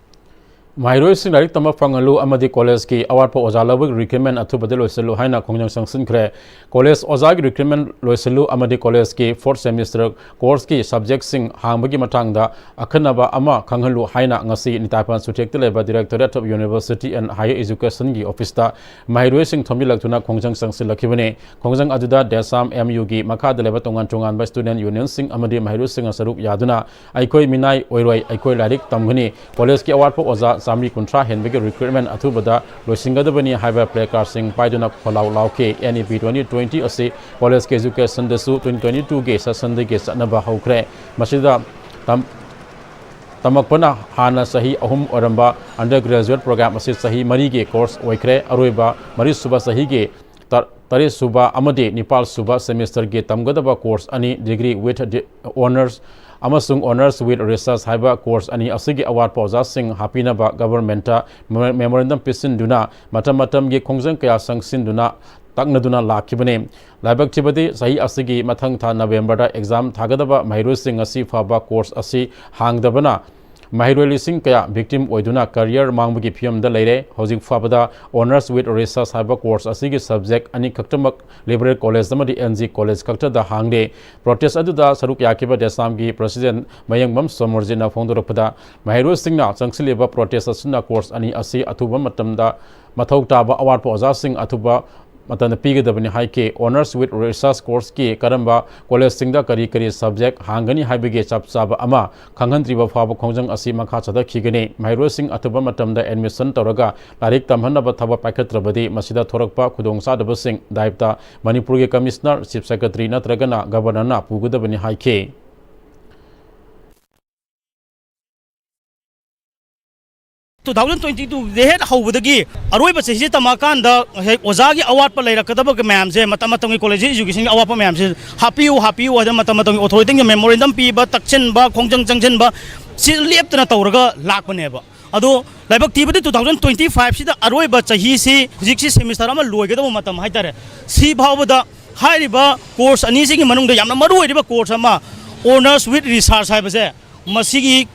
ꯃꯍꯩꯔꯣꯏꯁꯤꯡ ꯂꯥꯏꯔꯤꯛ ꯇꯝꯕ ꯐꯪꯍꯜꯂꯨ ꯑꯃꯗꯤ ꯀꯣꯂꯦꯖꯀꯤ ꯑꯋꯥꯠꯄ ꯑꯣꯖꯥ ꯂꯧꯕꯒꯤ ꯔꯤꯀ꯭ꯔꯨꯠꯃꯦꯟ ꯑꯊꯨꯕꯗ ꯂꯣꯏꯁꯤꯜꯂꯨ ꯍꯥꯏꯅ ꯈꯣꯡꯖꯪ ꯆꯪꯁꯤꯟꯈ꯭ꯔꯦ꯫ ꯀꯣꯂꯦꯖ ꯑꯣꯖꯥꯒꯤ ꯔꯤꯀ꯭ꯔꯨꯠꯃꯦꯟ ꯂꯣꯏꯁꯤꯜꯂꯨ ꯑꯃꯗꯤ ꯀꯣꯂꯦꯖꯀꯤ ꯐꯣꯔꯠ ꯁꯦꯃꯤꯁꯇꯔ ꯀꯣꯔꯁꯀꯤ ꯁꯕꯖꯦꯛꯁꯤꯡ ꯍꯥꯡꯕꯒꯤ ꯃꯇꯥꯡꯗ ꯑꯈꯟꯅꯕ ꯑꯃ ꯈꯪꯍꯜꯂꯨ ꯍꯥꯏꯅ ꯉꯁꯤ ꯅꯤꯇꯥꯏꯄꯥꯟ ꯁꯨꯊꯦꯛꯇ ꯂꯩꯕ Directorate of University and Higher Educationꯒꯤ ꯑꯣꯐꯤꯁꯇ ꯃꯍꯩꯔꯣꯏꯁꯤꯡ ꯊꯣꯝꯖꯤꯜꯂꯛꯇꯨꯅ ꯈꯣꯡꯖꯪ ꯆꯪꯁꯤꯜꯂꯛꯈꯤꯕꯅꯤ꯫ ꯈꯣꯡꯖꯪ ꯑꯗꯨꯗ ꯗꯦꯁꯥꯝ, ꯑꯦꯝ ꯌꯨꯒꯤ ꯃꯈꯥꯗ ꯂꯩꯕ ꯇꯣꯉꯥꯟ ꯇꯣꯉꯥꯟꯕ ꯁ꯭ꯇꯨꯗꯦꯟꯠ ꯌꯨꯅꯤꯌꯟꯁꯤꯡ ꯑꯃꯗꯤ ꯃꯍꯩꯔꯣꯏꯁꯤꯡꯅ ꯁꯔꯨꯛ ꯌꯥꯗꯨꯅ "ꯑꯩꯈꯣꯏ ꯃꯤꯅꯥꯏ ꯑꯣꯏꯔꯣꯏ, ꯑꯩꯈꯣꯏ ꯂꯥꯏꯔꯤꯛ ꯇꯝꯒꯅꯤ, ꯀꯣꯂꯦꯖꯀꯤ ꯑꯋꯥꯠꯄ ꯑꯣꯖꯥ ꯆꯥꯃꯔꯤ ꯀꯨꯟꯊ꯭ꯔꯥ ꯍꯦꯟꯕꯒꯤ ꯔꯤꯀ꯭ꯔꯨꯠꯃꯦꯟ ꯑꯊꯨꯕꯗ ꯂꯣꯏꯁꯤꯟꯒꯗꯕꯅꯤ" ꯍꯥꯏꯕ ꯄ꯭ꯂꯦ ꯀꯥꯔꯗꯁꯤꯡ ꯄꯥꯏꯗꯨꯅ ꯈꯣꯜꯂꯥꯎ ꯂꯥꯎꯈꯤ꯫ ꯑꯦꯟ ꯏ ꯄꯤ ꯇ꯭ꯋꯦꯟꯇꯤ ꯇ꯭ꯋꯦꯟꯇꯤ ꯑꯁꯤ ꯀꯣꯂꯦꯖꯀꯤ ꯑꯦꯖꯨꯀꯦꯁꯟꯗꯁꯨ ꯇ꯭ꯋꯦꯟꯇꯤ ꯇ꯭ꯋꯦꯟꯇꯤ ꯇꯨꯒꯤ ꯁꯦꯁꯟꯗꯒꯤ ꯆꯠꯅꯕ ꯍꯧꯈ꯭ꯔꯦ꯫ ꯃꯁꯤꯗ ꯇꯝ-, ꯇꯝꯃꯛꯄꯅ ꯍꯥꯟꯅ ꯆꯍꯤ ꯑꯍꯨꯝ ꯑꯣꯏꯔꯝꯕ ꯑꯟꯗꯔ ꯒ꯭ꯔꯦꯖꯨꯑꯦꯠ ꯄ꯭ꯔꯣꯒ꯭ꯔꯥꯝ ꯑꯁꯤ ꯆꯍꯤ ꯃꯔꯤꯒꯤ ꯀꯣꯔꯁ ꯑꯣꯏꯈ꯭ꯔꯦ꯫ ꯑꯔꯣꯏꯕ ꯃꯔꯤꯁꯨꯕ ꯆꯍꯤꯒꯤ ꯇ-, ꯇꯔꯦꯠꯁꯨꯕ ꯑꯃꯗꯤ ꯅꯤꯄꯥꯜꯁꯨꯕ ꯁꯦꯃꯤꯁꯇꯔꯒꯤ ꯇꯝꯒꯗꯕ ꯀꯣꯔꯁ ꯑꯅꯤ, Degree with Di-, Honours ꯑꯃꯁꯨꯡ Honours with Research ꯍꯥꯏꯕ ꯀꯣꯔꯁ ꯑꯅꯤ ꯑꯁꯤꯒꯤ ꯑꯋꯥꯠꯄ ꯑꯣꯖꯥꯁꯤꯡ ꯍꯥꯞꯄꯤꯅꯕ ꯒꯚꯔꯟꯃꯦꯟꯠꯇ ꯃꯦ-, ꯃꯦꯃꯣꯔꯦꯟꯗꯝ ꯄꯤꯁꯤꯟꯗꯨꯅ ꯃꯇꯝ ꯃꯇꯝꯒꯤ ꯈꯣꯡꯖꯪ ꯀꯌꯥ ꯆꯪꯁꯤꯟꯗꯨꯅ ꯇꯛꯅꯗꯨꯅ ꯂꯥꯛꯈꯤꯕꯅꯤ꯫ ꯂꯥꯏꯕꯛ ꯊꯤꯕꯗꯤ, ꯆꯍꯤ ꯑꯁꯤꯒꯤ ꯃꯊꯪ ꯊꯥ ꯅꯕꯦꯝꯕꯔꯗ ꯑꯦꯛꯖꯥꯝ ꯊꯥꯒꯗꯕ ꯃꯍꯩꯔꯣꯏꯁꯤꯡ ꯑꯁꯤ ꯐꯕ ꯀꯣꯔꯁ ꯑꯁꯤ ꯍꯥꯡꯗꯕꯅ ꯃꯍꯩꯔꯣꯏ ꯂꯤꯁꯤꯡ ꯀꯌꯥ ꯚꯤꯛꯇꯤꯝ ꯑꯣꯏꯗꯨꯅ ꯀꯔꯤꯌꯔ ꯃꯥꯡꯕꯒꯤ ꯐꯤꯚꯝꯗ ꯂꯩꯔꯦ꯫ ꯍꯧꯖꯤꯛ ꯐꯥꯎꯕꯗ Honours with Research ꯍꯥꯏꯕ ꯀꯣꯔꯁ ꯑꯁꯤꯒꯤ ꯁꯕꯖꯦꯛ ꯑꯅꯤ ꯈꯛꯇꯃꯛ ꯂꯤꯕꯔꯦꯜ ꯀꯣꯂꯦꯖ ꯑꯃꯗꯤ ꯑꯦꯟ ꯖꯤ ꯀꯣꯂꯦꯖ ꯈꯛꯇꯗ ꯍꯥꯡꯂꯦ꯫ ꯄ꯭ꯔꯣꯇꯦꯁ ꯑꯗꯨꯗ ꯁꯔꯨꯛ ꯌꯥꯈꯤꯕ ꯗꯦꯁꯥꯝꯒꯤ ꯄ꯭ꯔꯁꯤꯗꯦꯟꯠ ꯃꯌꯦꯡꯕꯝ ꯁꯣꯃꯔꯖꯤꯠꯅ ꯐꯣꯡꯗꯣꯔꯛꯄꯗ, ꯃꯍꯩꯔꯣꯏꯁꯤꯡꯅ ꯆꯪꯁꯤꯜꯂꯤꯕ ꯄ꯭ꯔꯣꯇꯦꯁ ꯑꯁꯤꯅ ꯀꯣꯔꯁ ꯑꯅꯤ ꯑꯁꯤ ꯑꯊꯨꯕ ꯃꯇꯝꯗ ꯃꯊꯧ ꯇꯥꯕ ꯑꯋꯥꯠꯄ ꯑꯣꯖꯥꯁꯤꯡ ꯑꯊꯨꯕ ꯃꯇꯝꯗ ꯄꯤꯒꯗꯕꯅꯤ ꯍꯥꯏꯈꯤ꯫ Honours with Research ꯀꯣꯔꯁꯀꯤ ꯀꯔꯝꯕ ꯀꯣꯂꯦꯖꯁꯤꯡꯗ ꯀꯔꯤ ꯀꯔꯤ ꯁꯕꯖꯦꯛ ꯍꯥꯡꯒꯅꯤ ꯍꯥꯏꯕꯒꯤ ꯆꯞ ꯆꯥꯕ ꯑꯃ ꯈꯪꯍꯟꯗ꯭ꯔꯤꯕ ꯐꯥꯎꯕ ꯈꯣꯡꯖꯪ ꯑꯁꯤ ꯃꯈꯥ ꯆꯠꯊꯈꯤꯒꯅꯤ꯫ ꯃꯍꯩꯔꯣꯏꯁꯤꯡ ꯑꯊꯨꯕ ꯃꯇꯝꯗ ꯑꯦꯗꯃꯤꯁꯟ ꯇꯧꯔꯒ ꯂꯥꯏꯔꯤꯛ ꯇꯝꯍꯟꯅꯕ ꯊꯕꯛ ꯄꯥꯏꯈꯠꯇ꯭ꯔꯕꯗꯤ ꯃꯁꯤꯗ ꯊꯣꯔꯛꯄ ꯈꯨꯗꯣꯡꯆꯥꯗꯕꯁꯤꯡ ꯗꯥꯏꯕꯇ ꯃꯅꯤꯄꯨꯔꯒꯤ ꯀꯃꯤꯁꯅꯔ, ꯆꯤꯐ ꯁꯦꯀ꯭ꯔꯦꯇꯔꯤ ꯅꯠꯇ꯭ꯔꯒꯅ ꯒꯕꯔꯅꯔꯅ ꯄꯨꯒꯗꯕꯅꯤ ꯍꯥꯏꯈꯤ꯫ Two thousand twenty two date ꯍꯧꯕꯗꯒꯤ ꯑꯔꯣꯏꯕ ꯆꯍꯤꯁꯦ ꯇꯝꯃꯛꯑꯀꯥꯟꯗ ꯉꯁꯥꯏ ꯑꯣꯖꯥꯒꯤ ꯑꯋꯥꯠꯄ ꯂꯩꯔꯛꯀꯗꯕ ꯃꯌꯥꯝꯁꯦ, ꯃꯇꯝ ꯃꯇꯝꯒꯤ ꯀꯣꯂꯦꯖ ꯑꯦꯖꯨꯀꯦꯁꯟꯒꯤ ꯑꯋꯥꯠꯄ ꯃꯌꯥꯝꯁꯦ ꯍꯥꯞꯄꯤꯌꯨ, ꯍꯥꯞꯄꯤꯌꯨ ꯍꯥꯏꯗꯅ ꯃꯇꯝ ꯃꯇꯝꯒꯤ ꯑꯣꯊꯣꯔꯤꯇꯤꯒꯤ ꯃꯦꯃꯣꯔꯦꯟꯗꯝ ꯄꯤꯕ, ꯇꯛꯁꯤꯟꯕ, ꯈꯣꯡꯖꯪ ꯆꯪꯁꯤꯟꯕ, ꯁꯤ ꯂꯦꯞꯇꯅ ꯇꯧꯔꯒ ꯂꯥꯛꯄꯅꯦꯕ꯫ ꯑꯗꯣ ꯂꯥꯏꯕꯛ ꯊꯤꯕꯗꯤ, two thousand twenty five ꯁꯤꯗ ꯑꯔꯣꯏꯕ ꯆꯍꯤꯁꯤ, ꯍꯧꯖꯤꯛꯁꯤ ꯁꯦꯃꯤꯁꯇꯔ ꯑꯃ ꯂꯣꯏꯒꯗꯕ ꯃꯇꯝ ꯍꯥꯏꯇꯥꯔꯦ, ꯁꯤ ꯐꯥꯎꯕꯗ ꯍꯥꯏꯔꯤꯕ ꯀꯣꯔꯁ ꯑꯅꯤꯁꯤꯒꯤ ꯃꯅꯨꯡꯗ ꯌꯥꯝꯅ ꯃꯔꯨ ꯑꯣꯏꯔꯤꯕ ꯀꯣꯔꯁ ꯑꯃ, Honours with Research ꯍꯥꯏꯕꯁꯦ, ꯃꯁꯤꯒꯤ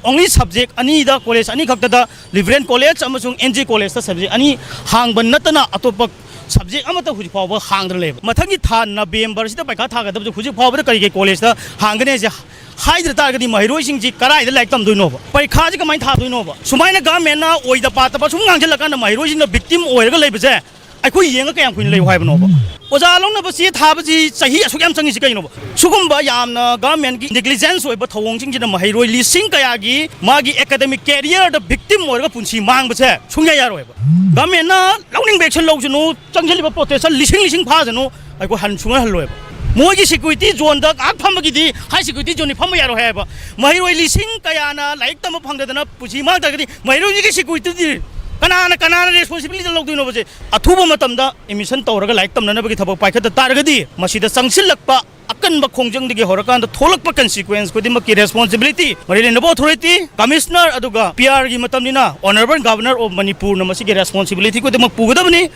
Only subject ꯑꯅꯤꯗ, ꯀꯣꯂꯦꯖ ꯑꯅꯤꯈꯛꯇꯗ, ꯂꯤꯕꯔꯦꯜ ꯀꯣꯂꯦꯖ ꯑꯃꯁꯨꯡ ꯑꯦꯟ ꯖꯤ ꯀꯣꯂꯦꯖꯇ subject ꯑꯅꯤ ꯍꯥꯡꯕ ꯅꯠꯇꯅ ꯑꯇꯣꯞꯄ subject ꯑꯃꯠꯇ ꯍꯧꯖꯤꯛ ꯐꯥꯎꯕ ꯍꯥꯡꯗꯅ ꯂꯩꯕ꯫ ꯃꯊꯪꯒꯤ ꯊꯥ ꯅꯕꯦꯝꯕꯔꯁꯤꯗ ꯄꯩꯈꯥ ꯊꯥꯒꯗꯕꯁꯦ ꯍꯧꯖꯤꯛ ꯐꯥꯎꯕꯗ ꯀꯔꯤ ꯀꯔꯤ ꯀꯣꯂꯦꯖꯇ ꯍꯥꯡꯒꯅꯤ ꯍꯥꯏꯁꯦ ꯍꯥꯏꯗ꯭ꯔ ꯇꯥꯔꯒꯗꯤ ꯃꯍꯩꯔꯣꯏꯁꯤꯡꯁꯤ ꯀꯗꯥꯏꯗ ꯂꯥꯏꯔꯤꯛ ꯇꯝꯗꯣꯏꯅꯣꯕ? ꯄꯔꯤꯈꯥꯁꯤ ꯀꯃꯥꯏꯅ ꯊꯥꯗꯣꯏꯅꯣꯕ? ꯁꯨꯃꯥꯏꯅ ꯒꯚꯔꯟꯃꯦꯟꯠꯅ ꯑꯣꯏꯗ ꯄꯥꯗꯕ ꯁꯨꯝ ꯉꯥꯡꯁꯤꯜꯂꯀꯥꯟꯗ ꯃꯍꯩꯔꯣꯏꯁꯤꯡꯅ victim ꯑꯣꯏꯔꯒ ꯂꯩꯕꯁꯦ ꯑꯩꯈꯣꯏ ꯌꯦꯡꯉ ꯀꯌꯥꯝ ꯀꯨꯏꯅ ꯂꯩꯌꯨ ꯍꯥꯏꯕꯅꯣꯕ? ꯑꯣꯖꯥ ꯂꯧꯅꯕ ꯆꯦ ꯊꯥꯕꯁꯤ ꯆꯍꯤ ꯑꯁꯨꯛ ꯌꯥꯝ ꯆꯪꯉꯤꯁꯤ ꯀꯩꯅꯣꯕ? ꯁꯤꯒꯨꯝꯕ ꯌꯥꯝꯅ ꯒꯚꯔꯟꯃꯦꯟꯠꯀꯤ negligence ꯑꯣꯏꯕ ꯊꯧꯑꯣꯡꯁꯤꯡꯁꯤꯅ ꯃꯍꯩꯔꯣꯏ ꯂꯤꯁꯤꯡ ꯀꯌꯥꯒꯤ ꯃꯥꯒꯤ academic careerꯗ victim ꯑꯣꯏꯔꯒ ꯄꯨꯟꯁꯤ ꯃꯥꯡꯕꯁꯦ ꯁꯨꯡꯌꯥ ꯌꯥꯔꯣꯏꯕ꯫ ꯒꯚꯔꯟꯃꯦꯟꯠꯅ ꯂꯧꯅꯤꯡꯕ action ꯂꯧꯁꯅꯨ, ꯆꯪꯁꯤꯜꯂꯤꯕ protestꯁꯦ ꯂꯤꯁꯤꯡ ꯂꯤꯁꯤꯡ ꯐꯥꯁꯅꯨ, ꯑꯩꯈꯣꯏ ꯍꯟ-, ꯁꯨꯡꯍꯟ ꯍꯜꯂꯣꯏꯕ꯫ ꯃꯣꯏꯒꯤ security zoneꯗ ꯉꯥꯏꯍꯥꯛ ꯐꯝꯕꯒꯤꯗꯤ high security zoneꯗꯤ ꯐꯝꯕ ꯌꯥꯔꯣꯏ ꯍꯥꯏꯌꯦꯕ꯫ ꯃꯍꯩꯔꯣꯏ ꯂꯤꯁꯤꯡ ꯀꯌꯥꯅ ꯂꯥꯏꯔꯤꯛ ꯇꯝꯕ ꯐꯪꯗꯗꯅ ꯄꯨꯟꯁꯤ ꯃꯥꯡ ꯇꯥꯔꯒꯗꯤ ꯃꯍꯩꯔꯣꯏꯁꯤꯒꯤ securityꯗꯤ ꯀꯅꯥꯅ, ꯀꯅꯥꯅ responsibility ꯂꯧꯗꯣꯏꯅꯣꯕꯁꯦ? ꯑꯊꯨꯕ ꯃꯇꯝꯗ admission ꯇꯧꯔꯒ ꯂꯥꯏꯔꯤꯛ ꯇꯝꯅꯅꯕꯒꯤ ꯊꯕꯛ ꯄꯥꯏꯈꯠꯇ ꯇꯥꯔꯒꯗꯤ ꯃꯁꯤꯗ ꯆꯪꯁꯤꯜꯂꯛꯄ ꯑꯀꯟꯕ ꯈꯣꯡꯖꯪꯗꯒꯤ ꯍꯧꯔꯀꯥꯟꯗ ꯊꯣꯛꯂꯛꯄ consequence ꯈꯨꯗꯤꯡꯃꯛꯀꯤ responsibility ꯃꯔꯤ ꯂꯩꯅꯕ authority, commissioner ꯑꯗꯨꯒ P Rꯒꯤ ꯃꯇꯝꯅꯤꯅ Honourable Governor of Manipurꯅ ꯃꯁꯤꯒꯤ responsibility ꯈꯨꯗꯤꯡꯃꯛ ꯄꯨꯒꯗꯕꯅꯤ꯫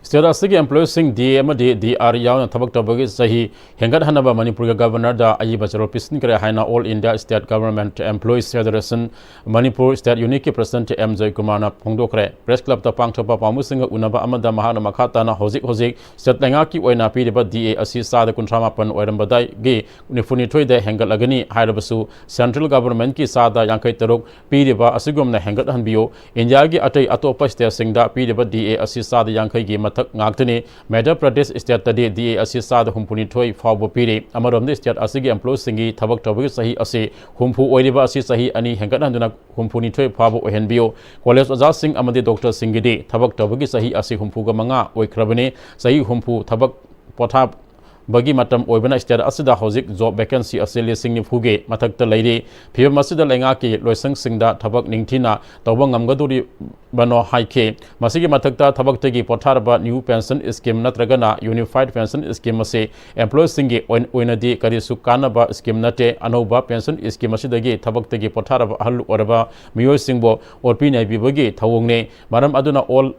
State ꯑꯁꯤꯒꯤ employeeꯁꯤꯡ D A ꯑꯃꯗꯤ D R ꯌꯥꯎꯅ ꯊꯕꯛ ꯇꯧꯕꯒꯤ ꯆꯍꯤ ꯍꯦꯟꯒꯠꯍꯟꯅꯕ ꯃꯅꯤꯄꯨꯔꯒꯤ Governorꯗ ꯑꯏꯕ ꯆꯦꯔꯣꯜ ꯄꯤꯁꯤꯟꯈ꯭ꯔꯦ ꯍꯥꯏꯅ All India State Government Employees Federation Manipur State Unitꯀꯤ President M Jaykumarꯅ ꯐꯣꯡꯗꯣꯛꯈ꯭ꯔꯦ꯫ Press Clubꯇ ꯄꯥꯡꯊꯣꯛꯄ ꯄꯥꯎꯃꯤꯁꯤꯡꯒ ꯎꯅꯕ ꯑꯃꯗ ꯃꯍꯥꯛꯅ ꯃꯈꯥ ꯇꯥꯅ ꯍꯧꯖꯤꯛ ꯍꯧꯖꯤꯛ state ꯂꯩꯉꯥꯛꯀꯤ ꯑꯣꯏꯅ ꯄꯤꯔꯤꯕ D A ꯑꯁꯤ ꯆꯥꯗ ꯀꯨꯟꯊ꯭ꯔꯥ ꯃꯥꯄꯟ ꯑꯣꯏꯔꯝꯕꯗꯒꯤ ꯅꯤꯐꯨ ꯅꯤꯊꯣꯏꯗ ꯍꯦꯟꯒꯠꯂꯒꯅꯤ ꯍꯥꯏꯔꯕꯁꯨ, central governmentꯀꯤ ꯆꯥꯗ ꯌꯥꯡꯈꯩ ꯇꯔꯨꯛ ꯄꯤꯔꯤꯕ ꯑꯁꯤꯒꯨꯝꯅ ꯍꯦꯟꯒꯠꯍꯟꯕꯤꯌꯨ꯫ ꯏꯟꯗꯤꯌꯥꯒꯤ ꯑꯇꯩ ꯑꯇꯣꯞꯄ stateꯁꯤꯡꯗ ꯄꯤꯔꯤꯕ D A ꯑꯁꯤ ꯆꯥꯗ ꯌꯥꯡꯈꯩꯒꯤ ꯃꯊꯛ ꯉꯥꯛꯇꯅꯤ꯫ ꯃꯙ꯭ꯌ ꯄ꯭ꯔꯗꯦꯁ stateꯇꯗꯤ D A ꯑꯁꯤ ꯆꯥꯗ ꯍꯨꯝꯐꯨ ꯅꯤꯊꯣꯏ ꯐꯥꯎꯕ ꯄꯤꯔꯤ꯫ ꯑꯃꯔꯣꯝꯗ, state ꯑꯁꯤꯒꯤ employeeꯁꯤꯡꯒꯤ ꯊꯕꯛ ꯇꯧꯕꯒꯤ ꯆꯍꯤ ꯑꯁꯤ ꯍꯨꯝꯐꯨ ꯑꯣꯏꯔꯤꯕ ꯑꯁꯤ ꯆꯍꯤ ꯑꯅꯤ ꯍꯦꯟꯒꯠꯍꯟꯗꯨꯅ ꯍꯨꯝꯐꯨ ꯅꯤꯊꯣꯏ ꯐꯥꯎꯕ ꯑꯣꯏꯍꯟꯕꯤꯌꯨ꯫ College ꯑꯣꯖꯥꯁꯤꯡ ꯑꯃꯗꯤ doctorꯁꯤꯡꯒꯤꯗꯤ ꯊꯕꯛ ꯇꯧꯕꯒꯤ ꯆꯍꯤ ꯑꯁꯤ ꯍꯨꯝꯐꯨꯒ ꯃꯉꯥ ꯑꯣꯏꯈ꯭ꯔꯕꯅꯤ꯫ ꯆꯍꯤ ꯍꯨꯝꯐꯨ ꯊꯕꯛ ꯄꯣꯊꯥꯕꯒꯤ ꯃꯇꯝ ꯑꯣꯏꯕꯅ, state ꯑꯁꯤꯗ ꯍꯧꯖꯤꯛ job vacancy ꯑꯁꯤ ꯂꯤꯁꯤꯡ ꯅꯤꯐꯨꯒꯤ ꯃꯊꯛꯇ ꯂꯩꯔꯤ꯫ ꯐꯤꯚꯝ ꯑꯁꯤꯗ ꯂꯩꯉꯥꯛꯀꯤ ꯂꯣꯏꯁꯪꯁꯤꯡꯗ ꯊꯕꯛ ꯅꯤꯡꯊꯤꯅ ꯇꯧꯕ ꯉꯝꯒꯗꯧꯔꯤꯕꯅꯣ ꯍꯥꯏꯈꯤ꯫ ꯃꯁꯤꯒꯤ ꯃꯊꯛꯇ, ꯊꯕꯛꯇꯒꯤ ꯄꯣꯊꯥꯔꯕ new pension scheme ꯅꯠꯇ꯭ꯔꯒꯅ unified pension scheme ꯑꯁꯤ employeeꯁꯤꯡꯒꯤ ꯑꯣꯏ-, ꯑꯣꯏꯅꯗꯤ ꯀꯔꯤꯁꯨ ꯀꯥꯟꯅꯕ scheme ꯅꯠꯇꯦ꯫ ꯑꯅꯧꯕ pension scheme ꯑꯁꯤꯗꯒꯤ ꯊꯕꯛꯇꯒꯤ ꯄꯣꯊꯥꯔꯕ ꯑꯍꯜ ꯑꯣꯏꯔꯕ ꯃꯤꯑꯣꯏꯁꯤꯡꯕꯨ ꯑꯣꯠꯄꯤ ꯅꯩꯕꯤꯕꯒꯤ ꯊꯧꯑꯣꯡꯅꯤ꯫ ꯃꯔꯝ ꯑꯗꯨꯅ, old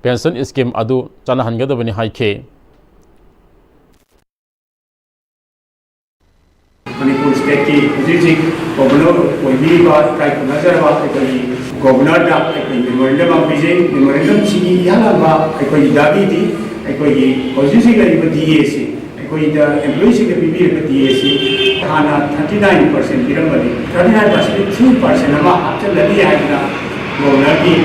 pension scheme ꯑꯗꯨ ꯆꯠꯅꯍꯟꯒꯗꯕꯅꯤ ꯍꯥꯏꯈꯤ꯫ ꯃꯅꯤꯄꯨꯔ ꯁ꯭ꯇꯦꯠꯀꯤ ꯍꯧꯖꯤꯛ ꯍꯧꯖꯤꯛ ꯒꯣꯕꯔꯅꯔ ꯑꯣꯏꯕꯤꯔꯤꯕ ꯏꯀꯥꯏ ꯈꯨꯝꯅꯖꯔꯕ ꯑꯩꯈꯣꯏꯒꯤ ꯒꯣꯕꯔꯅꯔꯗ ꯑꯩꯈꯣꯏ ꯃꯦꯃꯣꯔꯦꯟꯗꯝ ꯑꯃ ꯄꯤꯖꯩ꯫ ꯃꯦꯃꯣꯔꯦꯟꯗꯝꯁꯤꯒꯤ ꯏꯍꯥꯟ ꯍꯥꯟꯕ ꯑꯩꯈꯣꯏꯒꯤ ꯗꯥꯕꯤꯗꯤ ꯑꯩꯈꯣꯏꯒꯤ ꯍꯧꯖꯤꯛ ꯍꯧꯖꯤꯛ ꯂꯩꯔꯤꯕ ꯗꯤ ꯑꯦꯁꯤ ꯑꯩꯈꯣꯏꯗ ꯑꯦꯝꯄ꯭ꯂꯣꯌꯤꯁꯤꯡꯗ ꯄꯤꯕꯤꯔꯤꯕ ꯗꯤ ꯑꯦꯁꯤ ꯍꯥꯟꯅ ꯊꯥꯔꯇꯤ ꯅꯥꯏꯟ ꯄꯥꯔꯁꯦꯟ ꯄꯤꯔꯝꯕꯅꯤ꯫ Thirty nine percent three percent ꯑꯃ ꯍꯥꯞꯆꯤꯜꯂꯅꯤ ꯍꯥꯏꯗꯅ ꯒꯣꯕꯔꯅꯔꯒꯤ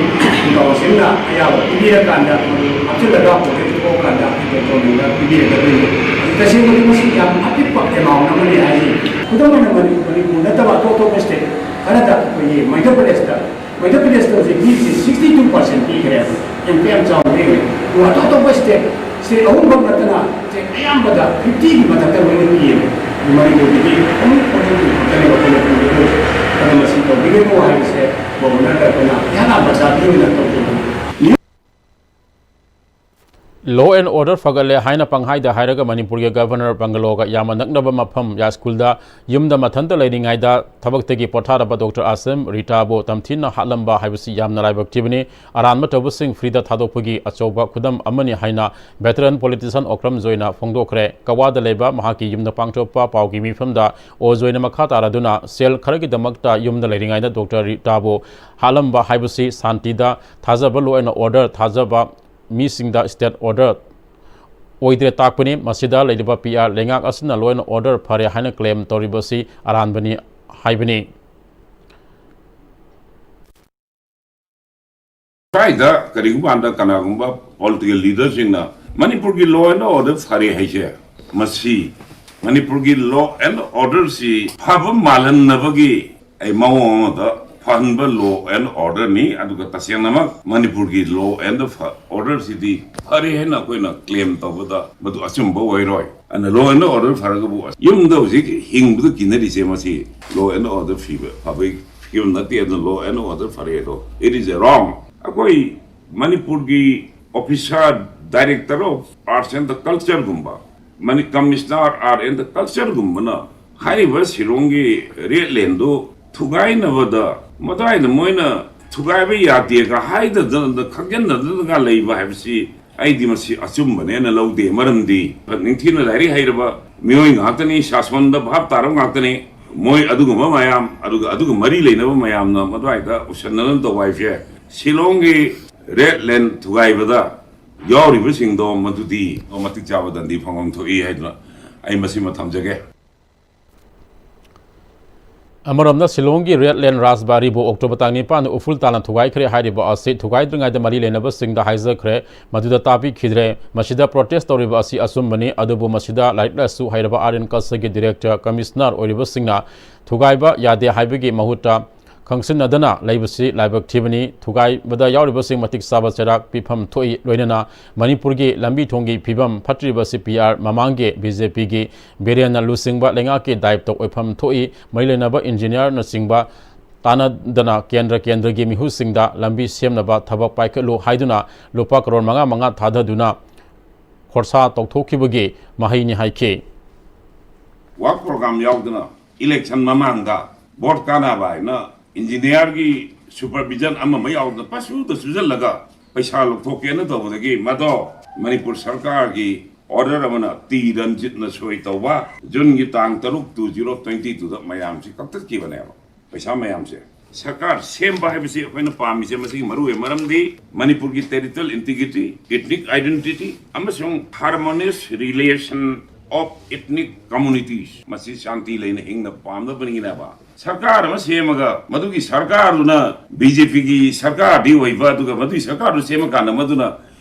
ꯀꯥꯎꯟꯁꯤꯜꯅ ꯑꯌꯥꯕ ꯄꯤꯕꯤꯔꯀꯥꯟꯗ ꯃꯗꯨ ꯍꯥꯞꯆꯤꯜꯂꯒ ꯄ꯭ꯔꯣꯖꯦꯛ ꯊꯣꯛꯑꯀꯥꯟꯗ ꯑꯩꯈꯣꯏ ꯒꯣꯕꯔꯅꯔꯗ ꯄꯤꯕꯤꯔꯛꯀꯗꯣꯏꯅꯤ꯫ ꯇꯁꯦꯡꯕꯗꯤ ꯃꯁꯤ ꯌꯥꯝ ꯑꯄꯤꯛꯄ ꯑꯦꯃꯥꯎꯟ ꯑꯃꯅꯤ ꯍꯥꯏꯁꯤ꯫ ꯈꯨꯗꯝ ꯑꯣꯏꯅ ꯃꯅꯤ- ꯃꯅꯤꯄꯨꯔ ꯅꯠꯇꯕ ꯑꯇꯣꯞ ꯑꯇꯣꯞꯄ ꯁ꯭ꯇꯦꯠ ꯈꯔꯗ ꯑꯩꯈꯣꯏꯒꯤ ꯃꯩꯗ ꯄ꯭ꯔꯗꯦꯁꯇ ꯃꯩꯗ ꯄ꯭ꯔꯗꯦꯁꯇ ꯍꯧꯖꯤꯛ ꯃꯤꯁꯦ ꯁꯤꯛꯁꯇꯤ ꯇꯨ ꯄꯥꯔꯁꯦꯟ ꯄꯤꯈ꯭ꯔꯦ꯫ ꯌꯥꯝ ꯀꯌꯥꯝ ꯆꯥꯎꯅ ꯄꯤꯈ꯭ꯔꯦ꯫ ꯑꯗꯨꯒ ꯑꯇꯣꯞ ꯑꯇꯣꯞꯄ ꯁ꯭ꯇꯦꯠ ꯁ꯭ꯇꯦꯠ ꯑꯍꯨꯝꯈꯛ ꯅꯠꯇꯅ ꯁ꯭ꯇꯦꯠ ꯑꯌꯥꯝꯕꯗ ꯐꯤꯐꯇꯤꯒꯤ ꯃꯊꯛꯇ ꯂꯣꯏꯅ ꯄꯤꯌꯦꯕ꯫ ꯃꯅꯤꯄꯨꯔꯒꯤꯗꯤ ꯑꯣꯟꯂꯤ ꯐꯣꯔꯇꯤ ꯇꯨ ꯈꯛꯇꯅꯦꯕ ꯑꯩꯈꯣꯏꯅ ꯄꯤꯒꯗꯧꯔꯤꯁꯦ꯫ ꯑꯗꯣ ꯃꯁꯤ ꯇꯧꯕꯤꯒꯅꯨ ꯍꯥꯏꯕꯁꯦ ꯒꯣꯕꯔꯅꯔꯗ ꯑꯩꯈꯣꯏꯅ ꯏꯍꯥꯟ ꯍꯥꯟꯕ ꯆꯥꯕꯤ ꯑꯣꯏꯅ ꯇꯧꯖꯕꯅꯤ꯫ Law and order ꯐꯒꯠꯂꯦ ꯍꯥꯏꯅ ꯄꯪꯍꯥꯏꯗ ꯍꯥꯏꯔꯒ ꯃꯅꯤꯄꯨꯔꯒꯤ ꯒꯚꯔꯅꯔ ꯕꯪꯒꯂꯣꯒ ꯌꯥꯝꯅ ꯅꯛꯅꯕ ꯃꯐꯝ ꯌꯥꯏ ꯁ꯭ꯀꯨꯜꯗ ꯌꯨꯝꯗ ꯃꯊꯟꯇ ꯂꯩꯔꯤꯉꯩꯗ ꯊꯕꯛꯇꯒꯤ ꯄꯣꯊꯥꯔꯕ ꯗꯣꯛꯇꯔ ꯑꯥꯁꯤꯝ ꯔꯤꯇꯥꯕꯨ ꯇꯝꯊꯤꯅ ꯍꯥꯠꯂꯝꯕ ꯍꯥꯏꯕꯁꯤ ꯌꯥꯝꯅ ꯂꯥꯏꯕꯛ ꯊꯤꯕꯅꯤ꯫ ꯑꯔꯥꯟꯕ ꯇꯧꯕꯁꯤꯡ ꯐ꯭ꯔꯤꯗ ꯊꯥꯗꯣꯛꯄꯒꯤ ꯑꯆꯧꯕ ꯈꯨꯗꯝ ꯑꯃꯅꯤ ꯍꯥꯏꯅ ꯚꯦꯇꯔꯟ ꯄꯣꯂꯤꯇꯤꯁꯤꯌꯟ ꯑꯣꯀ꯭ꯔꯝ ꯖꯣꯏꯅ ꯐꯣꯡꯗꯣꯛꯈ꯭ꯔꯦ꯫ ꯀꯋꯥꯗ ꯂꯩꯕ ꯃꯍꯥꯛꯀꯤ ꯌꯨꯝꯗ ꯄꯥꯡꯊꯣꯛꯄ ꯄꯥꯎꯒꯤ ꯃꯤꯐꯝꯗ ꯑꯣ ꯖꯣꯏꯅ ꯃꯈꯥ ꯇꯥꯔꯗꯨꯅ ꯁꯦꯜ ꯈꯔꯒꯤꯗꯃꯛꯇ ꯌꯨꯝꯗ ꯂꯩꯔꯤꯉꯩꯗ ꯗꯣꯛꯇꯔ ꯔꯤꯇꯥꯕꯨ ꯍꯥꯠꯂꯝꯕ ꯍꯥꯏꯕꯁꯤ ꯁꯥꯟꯇꯤꯗ ꯊꯥꯖꯕ, law and order ꯊꯥꯖꯕ ꯃꯤꯁꯤꯡꯗ ꯁ꯭ꯇꯦꯠ ꯑꯣꯔꯗꯔ ꯑꯣꯏꯗ꯭ꯔꯦ ꯇꯥꯛꯄꯅꯤ꯫ ꯃꯁꯤꯗ ꯂꯩꯔꯤꯕ ꯄꯤ ꯑꯥꯔ ꯂꯩꯉꯥꯛ ꯑꯁꯤꯅ law and order ꯐꯔꯦ ꯍꯥꯏꯅ ꯀ꯭ꯂꯦꯝ ꯇꯧꯔꯤꯕꯁꯤ ꯑꯔꯥꯟꯕꯅꯤ ꯍꯥꯏꯕꯅꯤ꯫ ꯁ꯭ꯋꯥꯏꯗ ꯀꯔꯤꯒꯨꯝꯕ ꯀꯥꯟꯗ ꯀꯅꯥꯒꯨꯝꯕ ꯄꯣꯂꯤꯇꯤꯀꯦꯜ ꯂꯤꯗꯔꯁꯤꯡꯅ ꯃꯅꯤꯄꯨꯔꯒꯤ law and order ꯐꯔꯦ ꯍꯥꯏꯁꯦ, ꯃꯁꯤ ꯃꯅꯤꯄꯨꯔꯒꯤ law and orderꯁꯤ ꯐꯕ ꯃꯥꯜꯍꯟꯅꯕꯒꯤ ꯑꯩ ꯃꯑꯣꯡ ꯑꯃꯗ ꯐꯍꯟꯕ law and orderꯅꯤ꯫ ꯑꯗꯨꯒ ꯇꯁꯦꯡꯅꯃꯛ ꯃꯅꯤꯄꯨꯔꯒꯤ law and orderꯁꯤꯗꯤ ꯐꯔꯦ ꯍꯥꯏꯅ ꯑꯩꯈꯣꯏꯅ ꯀ꯭ꯂꯦꯝ ꯇꯧꯕꯗ ꯃꯗꯨ ꯑꯆꯨꯝꯕ ꯑꯣꯏꯔꯣꯏ꯫ ꯑꯗꯨꯅ law and order ꯐꯔꯒꯕꯨ ꯌꯨꯝꯗ ꯍꯧꯖꯤꯛ ꯍꯤꯡꯕꯗ ꯀꯤꯅꯔꯤꯁꯦ ꯃꯁꯤ law and order ꯐꯤꯕ ꯐꯕꯒꯤ ꯐꯤꯕꯝ ꯅꯠꯇꯦ꯫ ꯑꯗꯨꯅ law and order ꯐꯔꯦ ꯑꯗꯣ it is a wrong꯫ ꯑꯩꯈꯣꯏ ꯃꯅꯤꯄꯨꯔꯒꯤ officer, director of arts and the cultureꯒꯨꯝꯕ, ꯃꯅꯤ-, commissioner art and the cultureꯒꯨꯝꯕꯅ ꯍꯥꯏꯔꯤꯕ ꯁꯤꯂꯣꯡꯒꯤ ꯔꯦꯠ ꯂꯦꯟꯗꯨ ꯊꯨꯒꯥꯏꯅꯕꯗ, ꯃꯗꯥꯏꯗ ꯃꯣꯏꯅ ꯊꯨꯒꯥꯏꯕ ꯌꯥꯗꯦꯒ ꯍꯥꯏꯗꯗꯅ ꯈꯪꯖꯤꯟꯅꯗꯅꯒ ꯂꯩꯕ ꯍꯥꯏꯕꯁꯤ ꯑꯩꯗꯤ ꯃꯁꯤ ꯑꯆꯨꯝꯕꯅꯦꯅ ꯂꯧꯗꯦ꯫ ꯃꯔꯝꯗꯤ ꯅꯤꯡꯊꯤꯅ ꯂꯥꯏꯔꯤꯛ ꯍꯩꯔꯕ ꯃꯤꯑꯣꯏ ꯉꯥꯛꯇꯅꯤ, ꯁꯥꯁꯣꯟꯗ ꯚꯥꯞ ꯇꯥꯔꯕ ꯉꯥꯛꯇꯅꯤ꯫ ꯃꯣꯏ ꯑꯗꯨꯒꯨꯝꯕ ꯃꯌꯥꯝ, ꯑꯗꯨꯒ ꯑꯗꯨꯒ ꯃꯔꯤ ꯂꯩꯅꯕ ꯃꯌꯥꯝꯅ ꯃꯗꯨꯋꯥꯏꯗ ꯎꯁꯟꯅꯗꯅ ꯇꯧꯕ ꯍꯥꯏꯕꯁꯦ, ꯁꯤꯂꯣꯡꯒꯤ ꯔꯦꯗ ꯂꯦꯟ ꯊꯨꯒꯥꯏꯕꯗ ꯌꯥꯎꯔꯤꯕꯁꯤꯡꯗꯣ ꯃꯗꯨꯗꯤ ꯃꯇꯤꯛ ꯆꯥꯕ ꯗꯟꯗꯤ ꯐꯪꯐꯝ ꯊꯣꯛꯏ ꯍꯥꯏꯗꯨꯅ ꯑꯩ ꯃꯁꯤꯃ ꯊꯝꯖꯒꯦ꯫ ꯑꯃꯔꯣꯝꯗ ꯁꯤꯂꯣꯡꯒꯤ ꯔꯦꯗ ꯂꯦꯟ ꯔꯥꯖꯕꯥꯔꯤꯕꯨ ꯑꯣꯛꯇꯣꯕꯔ ꯇꯥꯡ ꯅꯤꯄꯥꯟꯗ ꯎꯐꯨꯜ ꯇꯥꯅ ꯊꯨꯒꯥꯏꯈ꯭ꯔꯦ ꯍꯥꯏꯔꯤꯕ ꯑꯁꯤ ꯊꯨꯒꯥꯏꯗ꯭ꯔꯤꯉꯩꯗ ꯃꯔꯤ ꯂꯩꯅꯕꯁꯤꯡꯗ ꯍꯥꯏꯖꯈ꯭ꯔꯦ꯫ ꯃꯗꯨꯗ ꯇꯥꯕꯤꯈꯤꯗ꯭ꯔꯦ꯫ ꯃꯁꯤꯗ ꯄ꯭ꯔꯣꯇꯦꯁ ꯇꯧꯔꯤꯕ ꯑꯁꯤ ꯑꯆꯨꯝꯕꯅꯤ, ꯑꯗꯨꯕꯨ ꯃꯁꯤꯗ ꯂꯥꯏꯔꯤꯛ ꯂꯥꯏꯁꯨ ꯍꯩꯔꯕ ꯑꯥꯔꯠ ꯑꯦꯟ ꯀꯜꯆꯔꯒꯤ ꯗꯤꯔꯦꯛꯇꯔ, ꯀꯃꯤꯁꯅꯔ ꯑꯣꯏꯔꯤꯕꯁꯤꯡꯅ ꯊꯨꯒꯥꯏꯕ ꯌꯥꯗꯦ ꯍꯥꯏꯕꯒꯤ ꯃꯍꯨꯠꯇ ꯈꯪꯁꯤꯟꯅꯗꯅ ꯂꯩꯕꯁꯤ ꯂꯥꯏꯕꯛ ꯊꯤꯕꯅꯤ꯫ ꯊꯨꯒꯥꯏꯕꯗ ꯌꯥꯎꯔꯤꯕꯁꯤꯡ ꯃꯇꯤꯛ ꯆꯥꯕ ꯆꯩꯔꯥꯛ ꯄꯤꯐꯝ ꯊꯣꯛꯏ꯫ ꯂꯣꯏꯅꯅ ꯃꯅꯤꯄꯨꯔꯒꯤ ꯂꯝꯕꯤ ꯊꯣꯡꯒꯤ ꯐꯤꯕꯝ ꯐꯠꯇ꯭ꯔꯤꯕꯁꯤ ꯄꯤ ꯑꯥꯔ ꯃꯃꯥꯡꯒꯤ ꯕꯤ ꯖꯦ ꯄꯤꯒꯤ ꯕꯤꯔꯦꯟꯅ ꯂꯨꯆꯤꯡꯕ ꯂꯩꯉꯥꯛꯀꯤ ꯗꯥꯌꯤꯠꯇ ꯑꯣꯏꯐꯝ ꯊꯣꯛꯏ꯫ ꯃꯔꯤ ꯂꯩꯅꯕ ꯏꯟꯖꯤꯅꯤꯌꯥꯔꯅꯆꯤꯡꯕ ꯇꯥꯟꯅꯗꯅ ꯀꯦꯟꯗ꯭ꯔ ꯀꯦꯟꯗ꯭ꯔꯒꯤ ꯃꯤꯍꯨꯠꯁꯤꯡꯗ ꯂꯝꯕꯤ ꯁꯦꯝꯅꯕ ꯊꯕꯛ ꯄꯥꯏꯈꯠꯂꯨ ꯍꯥꯏꯗꯨꯅ ꯂꯨꯄꯥ ꯀꯔꯣꯔ ꯃꯉꯥ ꯃꯉꯥ ꯊꯥꯗꯗꯨꯅ ꯈꯣꯔꯁꯥ ꯇꯧꯊꯣꯛꯈꯤꯕꯒꯤ ꯃꯍꯩꯅꯤ ꯍꯥꯏꯈꯤ꯫ ꯋꯥꯔꯛ ꯄ꯭ꯔꯣꯒ꯭ꯔꯥꯝ ꯌꯥꯎꯗꯅ ꯏꯂꯦꯛꯁꯟ ꯃꯃꯥꯡꯗ ꯚꯣꯠ ꯀꯥꯟꯅꯕ ꯍꯥꯏꯅ ꯏꯟꯖꯤꯅꯤꯌꯥꯔꯒꯤ ꯁꯨꯄꯔꯚꯤꯖꯟ ꯑꯃ ꯑꯃ ꯌꯥꯎꯗꯅ ꯄꯁꯨꯗ ꯁꯨꯖꯜꯂꯒ ꯄꯩꯁꯥ ꯂꯧꯊꯣꯛꯀꯦꯅ ꯇꯧꯕꯗꯒꯤ ꯃꯗꯣ ꯃꯅꯤꯄꯨꯔ ꯁꯔꯀꯥꯔꯒꯤ ꯑꯣꯔꯗꯔ ꯑꯃꯅ ꯇꯤ ꯔꯟꯖꯤꯠꯅ ꯁꯣꯏ ꯇꯧꯕ, ꯖꯨꯟꯒꯤ ꯇꯥꯡ ꯇꯔꯨꯛ, two zero twenty two ꯗ ꯃꯌꯥꯝꯁꯤ ꯀꯛꯊꯠꯈꯤꯕꯅꯦꯕ꯫ ꯄꯩꯁꯥ ꯃꯌꯥꯝꯁꯦ ꯁꯔꯀꯥꯔ ꯁꯦꯝꯕ ꯍꯥꯏꯕꯁꯤ ꯑꯩꯈꯣꯏꯅ ꯄꯥꯝꯃꯤꯁꯦ ꯃꯁꯤꯒꯤ ꯃꯔꯨꯑꯣꯏꯕ ꯃꯔꯝꯗꯤ ꯃꯅꯤꯄꯨꯔꯒꯤ territorial integrity, ethnic identity ꯑꯃꯁꯨꯡ harmonious relation of ethnic communities ꯃꯁꯤ ꯁꯥꯟꯇꯤ ꯂꯩꯅ ꯍꯤꯡꯅ ꯄꯥꯝꯅꯕꯅꯤꯅꯦꯕ꯫ ꯁꯔꯀꯥꯔ ꯑꯃ ꯁꯦꯝꯃꯒ ꯃꯗꯨꯒꯤ ꯁꯔꯀꯥꯔꯗꯨꯅ ꯕꯤ ꯖꯦ ꯄꯤꯒꯤ ꯁꯔꯀꯥꯔꯗꯤ ꯑꯣꯏꯕ, ꯑꯗꯨꯒ ꯃꯗꯨꯒꯤ ꯁꯔꯀꯥꯔꯗꯨ ꯁꯦꯝꯃꯀꯥꯟꯗ ꯃꯗꯨꯅ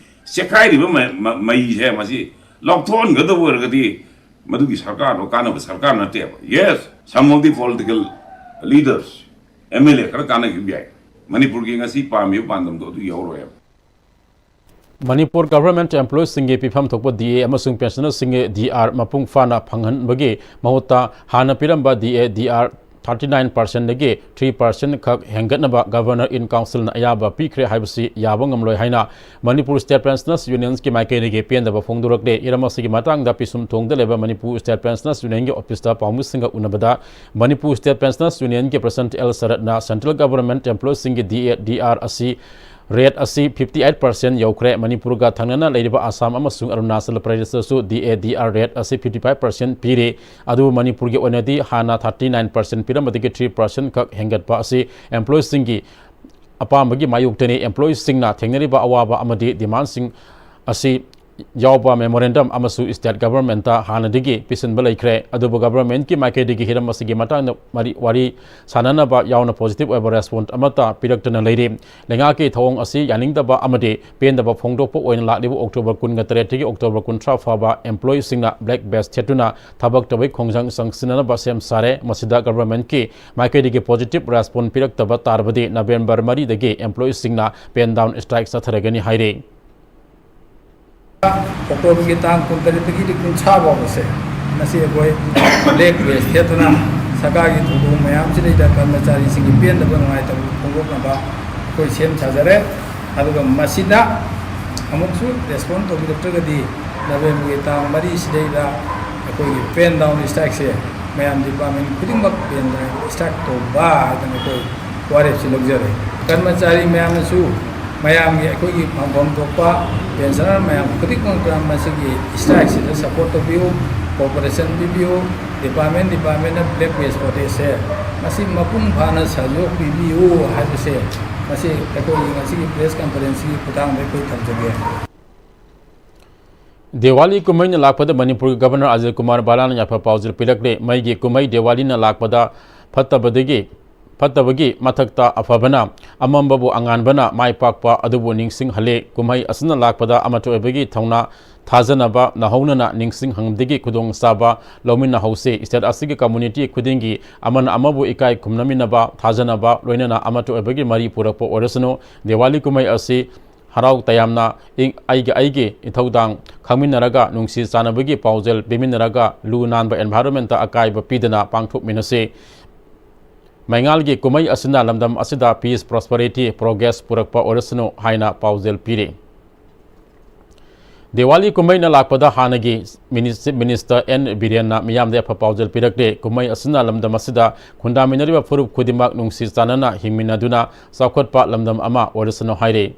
ꯆꯦꯈꯥꯏꯔꯤꯕ ꯃ-, ꯃ-, ꯃꯩꯁꯦ ꯃꯁꯤ ꯂꯧꯊꯣꯛꯍꯟꯒꯗꯕ ꯑꯣꯏꯔꯒꯗꯤ ꯃꯗꯨꯒꯤ ꯁꯔꯀꯥꯔꯗꯣ ꯀꯥꯟꯅꯕ ꯁꯔꯀꯥꯔ ꯅꯠꯇꯦꯕ꯫ Yes, some of the political leaders, M L A ꯈꯔ ꯀꯥꯟꯅꯈꯤꯕ ꯌꯥꯏ꯫ ꯃꯅꯤꯄꯨꯔꯒꯤ ꯉꯁꯤ ꯄꯥꯝꯃꯤꯕ ꯄꯥꯟꯗꯝꯗꯣ ꯑꯗꯨ ꯌꯧꯔꯣꯏꯕ꯫ ꯃꯅꯤꯄꯨꯔ ꯒꯚꯔꯟꯃꯦꯟꯠ ꯑꯦꯝꯄ꯭ꯂꯣꯌꯤꯁꯤꯡꯒꯤ ꯄꯤꯐꯝ ꯊꯣꯛꯄ ꯗꯤ ꯑꯦ ꯑꯃꯁꯨꯡ ꯄꯦꯟꯁꯅꯔꯁꯤꯡꯒꯤ ꯗꯤ ꯑꯥꯔ ꯃꯄꯨꯡ ꯐꯥꯅ ꯐꯪꯍꯟꯕꯒꯤ ꯃꯍꯨꯠꯇ ꯍꯥꯟꯅ ꯄꯤꯔꯝꯕ D A, D R thirty nine percent ꯗꯒꯤ three percent ꯈꯛ ꯍꯦꯟꯒꯠꯅꯕ Governor in Council ꯅ ꯑꯌꯥꯕ ꯄꯤꯈ꯭ꯔꯦ ꯍꯥꯏꯕꯁꯤ ꯌꯥꯕ ꯉꯝꯂꯣꯏ ꯍꯥꯏꯅ ꯃꯅꯤꯄꯨꯔ State Pensioners Union ꯒꯤ ꯃꯥꯏꯀꯩꯗꯒꯤ ꯄꯦꯟꯗꯕ ꯐꯣꯡꯗꯣꯔꯛꯂꯦ꯫ ꯏꯔꯝ ꯑꯁꯤꯒꯤ ꯃꯇꯥꯡꯗ ꯄꯤꯁꯨꯝꯊꯣꯡꯗ ꯂꯩꯕ ꯃꯅꯤꯄꯨꯔ State Pensioners Union ꯒꯤ office ꯇ ꯄꯥꯎꯃꯤꯁꯤꯡꯒ ꯎꯅꯕꯗ ꯃꯅꯤꯄꯨꯔ State Pensioners Union ꯒꯤ President ꯑꯦꯜ ꯁꯔꯠꯅ central government employees ꯁꯤꯡꯒꯤ ꯗꯤ ꯑꯦ, ꯗꯤ ꯑꯥꯔ ꯑꯁꯤ Rate ꯑꯁꯤ fifty eight percent ꯌꯧꯈ꯭ꯔꯦ꯫ ꯃꯅꯤꯄꯨꯔꯒ ꯊꯪꯅꯅ ꯂꯩꯔꯤꯕ ꯑꯁꯥꯝ ꯑꯃꯁꯨꯡ Arunachal ꯄ꯭ꯔꯗꯦꯁꯇꯁꯨ D A D R rate ꯑꯁꯤ fifty five percent ꯄꯤꯔꯤ꯫ ꯑꯗꯨꯕꯨ ꯃꯅꯤꯄꯨꯔꯒꯤ ꯑꯣꯏꯅꯗꯤ ꯍꯥꯟꯅ thirty nine percent ꯄꯤꯔꯝꯕꯗꯒꯤ three percent ꯈꯛ ꯍꯦꯟꯒꯠꯄ ꯑꯁꯤ employeeꯁꯤꯡꯒꯤ ꯑꯄꯥꯝꯕꯒꯤ ꯃꯥꯌꯣꯛꯇꯅꯤ꯫ Employeeꯁꯤꯡꯅ ꯊꯦꯡꯅꯔꯤꯕ ꯑꯋꯥꯕ ꯑꯃꯗꯤ demandꯁꯤꯡ ꯑꯁꯤ ꯌꯥꯎꯕ memorandum ꯑꯃꯁꯨ state governmentꯇ ꯍꯥꯟꯅꯗꯒꯤ ꯄꯤꯁꯤꯟꯕ ꯂꯩꯈ꯭ꯔꯦ꯫ ꯑꯗꯨꯕꯨ governmentꯀꯤ ꯃꯥꯏꯀꯩꯗꯒꯤ ꯍꯤꯔꯝ ꯑꯁꯤꯒꯤ ꯃꯇꯥꯡꯗ ꯃꯔꯤ-, ꯋꯥꯔꯤ ꯁꯥꯅꯅꯕ ꯌꯥꯎꯅ positive ꯑꯣꯏꯕ response ꯑꯃꯠꯇ ꯄꯤꯔꯛꯇꯅ ꯂꯩꯔꯤ꯫ ꯂꯩꯉꯥꯛꯀꯤ ꯊꯧꯑꯣꯡ ꯑꯁꯤ ꯌꯥꯅꯤꯡꯗꯕ ꯑꯃꯗꯤ ꯄꯦꯟꯗꯕ ꯐꯣꯡꯗꯣꯛꯄ ꯑꯣꯏꯅ ꯂꯥꯛꯂꯤꯕ October ꯀꯨꯟꯒ ꯇꯔꯦꯠꯇꯒꯤ October ꯀꯨꯟꯊ꯭ꯔꯥ ꯐꯥꯎꯕ employeeꯁꯤꯡꯅ black badge ꯊꯦꯠꯇꯨꯅ ꯊꯕꯛ ꯇꯧꯕꯒꯤ ꯈꯣꯡꯖꯪ ꯆꯪꯁꯤꯟꯅꯅꯕ ꯁꯦꯝ ꯁꯥꯔꯦ꯫ ꯃꯁꯤꯗ governmentꯀꯤ ꯃꯥꯏꯀꯩꯗꯒꯤ positive response ꯄꯤꯔꯛꯇꯕ ꯇꯥꯔꯕꯗꯤ November ꯃꯔꯤꯗꯒꯤ employeeꯁꯤꯡꯅ pen down strike ꯆꯠꯊꯔꯒꯅꯤ ꯍꯥꯏꯔꯤ꯫ Octoberꯒꯤ ꯇꯥꯡ ꯀꯨꯟꯇꯔꯦꯠꯇꯒꯤꯗꯤ ꯀꯨꯟꯊ꯭ꯔꯥ ꯐꯥꯎꯕꯁꯦ ꯉꯁꯤ ꯑꯩꯈꯣꯏ black badge ꯊꯦꯠꯇꯨꯅ ꯁꯔꯀꯥꯔꯒꯤ ꯊꯧꯗꯣꯡ ꯃꯌꯥꯝꯁꯤꯗꯩꯗ ꯀꯔꯃꯆꯥꯔꯤꯁꯤꯡꯒꯤ ꯄꯦꯟꯗꯕ ꯅꯨꯡꯉꯥꯏꯇꯕ ꯐꯣꯡꯗꯣꯛꯅꯕ ꯑꯩꯈꯣꯏ ꯁꯦꯝ ꯁꯥꯖꯔꯦ꯫ ꯑꯗꯨꯒ ꯃꯁꯤꯗ ꯑꯃꯨꯛꯁꯨ response ꯇꯧꯕꯤꯔꯛꯇ꯭ꯔꯒꯗꯤ Novemberꯒꯤ ꯇꯥꯡ ꯃꯔꯤꯁꯤꯗꯩꯗ ꯑꯩꯈꯣꯏꯒꯤ pen down strikeꯁꯦ ꯃꯌꯥꯝ department ꯈꯨꯗꯤꯡꯃꯛ pen down strike ꯇꯧꯕ ꯍꯥꯏꯗꯅ ꯑꯩꯈꯣꯏ ꯋꯥꯔꯦꯞꯁꯤ ꯂꯧꯖꯔꯦ꯫ ꯀꯔꯃꯆꯥꯔꯤ ꯃꯌꯥꯝꯅꯁꯨ ꯃꯌꯥꯝꯒꯤ ꯑꯩꯈꯣꯏꯒꯤ ꯐꯪꯐꯝ ꯊꯣꯛꯄ pensioner ꯃꯌꯥꯝ ꯈꯨꯗꯤꯡꯃꯛꯇ ꯃꯁꯤꯒꯤ strikeꯁꯤꯗ support ꯇꯧꯕꯤꯌꯨ, cooperation ꯄꯤꯕꯤꯌꯨ꯫ Department departmentꯅ black badge protestꯁꯦ ꯃꯁꯤ ꯃꯄꯨꯡ ꯐꯥꯅ ꯁꯍꯌꯣꯒ ꯄꯤꯕꯤꯌꯨ ꯍꯥꯏꯕꯁꯦ ꯃꯁꯤ ꯑꯩꯈꯣꯏꯒꯤ ꯉꯁꯤꯒꯤ press conferenceꯀꯤ ꯈꯨꯠꯊꯥꯡꯗ ꯑꯩꯈꯣꯏ ꯊꯝꯖꯒꯦ꯫ ꯗꯤꯋꯥꯂꯤ ꯀꯨꯝꯍꯩꯅ ꯂꯥꯛꯄꯗ ꯃꯅꯤꯄꯨꯔꯒꯤ Governor ꯑꯖꯤꯠ ꯀꯨꯃꯥꯔ ꯕꯂꯥꯅ ꯌꯥꯏꯐ ꯄꯥꯎꯖꯦꯜ ꯄꯤꯔꯛꯂꯦ꯫ ꯃꯩꯒꯤ ꯀꯨꯝꯍꯩ ꯗꯤꯋꯥꯂꯤꯅ ꯂꯥꯛꯄꯗ ꯐꯠꯇꯕꯗꯒꯤ, ꯐꯠꯇꯕꯒꯤ ꯃꯊꯛꯇ ꯑꯐꯕꯅ, ꯑꯃꯝꯕꯕꯨ ꯑꯉꯥꯟꯕꯅ ꯃꯥꯏ ꯄꯥꯛꯄ ꯑꯗꯨꯕꯨ ꯅꯤꯡꯁꯤꯡꯍꯜꯂꯤ꯫ ꯀꯨꯝꯍꯩ ꯑꯁꯤꯅ ꯂꯥꯛꯄꯗ ꯑꯃꯠꯇ ꯑꯣꯏꯕꯒꯤ ꯊꯧꯅꯥ, ꯊꯥꯖꯅꯕ, ꯅꯧꯍꯧꯅꯅ ꯅꯤꯡꯁꯤꯡꯍꯟꯕꯗꯒꯤ ꯈꯨꯗꯣꯡꯆꯥꯕ ꯂꯧꯃꯤꯟꯅꯍꯧꯁꯤ꯫ State ꯑꯁꯤꯒꯤ community ꯈꯨꯗꯤꯡꯒꯤ ꯑꯃꯅ ꯑꯃꯕꯨ ꯏꯀꯥꯏ ꯈꯨꯝꯅꯃꯤꯟꯅꯕ, ꯊꯥꯖꯅꯕ, ꯂꯣꯏꯅꯅ ꯑꯃꯠꯇ ꯑꯣꯏꯕꯒꯤ ꯃꯔꯤ ꯄꯨꯔꯛꯄ ꯑꯣꯏꯔꯁꯅꯨ꯫ ꯗꯤꯋꯥꯂꯤ ꯀꯨꯝꯍꯩ ꯑꯁꯤ ꯍꯔꯥꯎ ꯇꯌꯥꯝꯅ ꯏꯪ-, ꯑꯩꯒꯤ, ꯑꯩꯒꯤ ꯏꯊꯧꯗꯥꯡ ꯈꯪꯃꯤꯟꯅꯔꯒ, ꯅꯨꯡꯁꯤ ꯆꯥꯟꯅꯕꯒꯤ ꯄꯥꯎꯖꯦꯜ ꯄꯤꯃꯤꯟꯅꯔꯒ, ꯂꯨ ꯅꯥꯟꯕ environmentꯇ ꯑꯀꯥꯏꯕ ꯄꯤꯗꯅ ꯄꯥꯡꯊꯣꯛꯃꯤꯟꯅꯁꯤ꯫ ꯃꯩꯉꯥꯜꯒꯤ ꯀꯨꯝꯍꯩ ꯑꯁꯤꯅ ꯂꯝꯗꯝ ꯑꯁꯤꯗ peace, prosperity, progress ꯄꯨꯔꯛꯄ ꯑꯣꯏꯔꯁꯅꯨ ꯍꯥꯏꯅ ꯄꯥꯎꯖꯦꯜ ꯄꯤꯔꯤ꯫ ꯗꯤꯋꯥꯂꯤ ꯀꯨꯝꯍꯩꯅ ꯂꯥꯛꯄꯗ ꯍꯥꯟꯅꯒꯤ ꯃꯤꯅꯤ-, ꯆꯤꯐ ꯃꯤꯅꯤꯁꯇꯔ ꯑꯦꯟ ꯕꯤꯔꯦꯟꯅ ꯃꯤꯌꯥꯝꯗ ꯌꯥꯏꯐ ꯄꯥꯎꯖꯦꯜ ꯄꯤꯔꯛꯂꯦ꯫ ꯀꯨꯝꯍꯩ ꯑꯁꯤꯅ ꯂꯝꯗꯝ ꯑꯁꯤꯗ ꯈꯨꯟꯗꯥꯃꯤꯟꯅꯔꯤꯕ ꯐꯨꯔꯨꯞ ꯈꯨꯗꯤꯡꯃꯛ ꯅꯨꯡꯁꯤ ꯆꯥꯟꯅꯅ ꯍꯤꯡꯃꯤꯟꯅꯗꯨꯅ ꯆꯥꯎꯈꯠꯄ ꯂꯝꯗꯝ ꯑꯃ ꯑꯣꯏꯔꯁꯅꯨ ꯍꯥꯏꯔꯤ꯫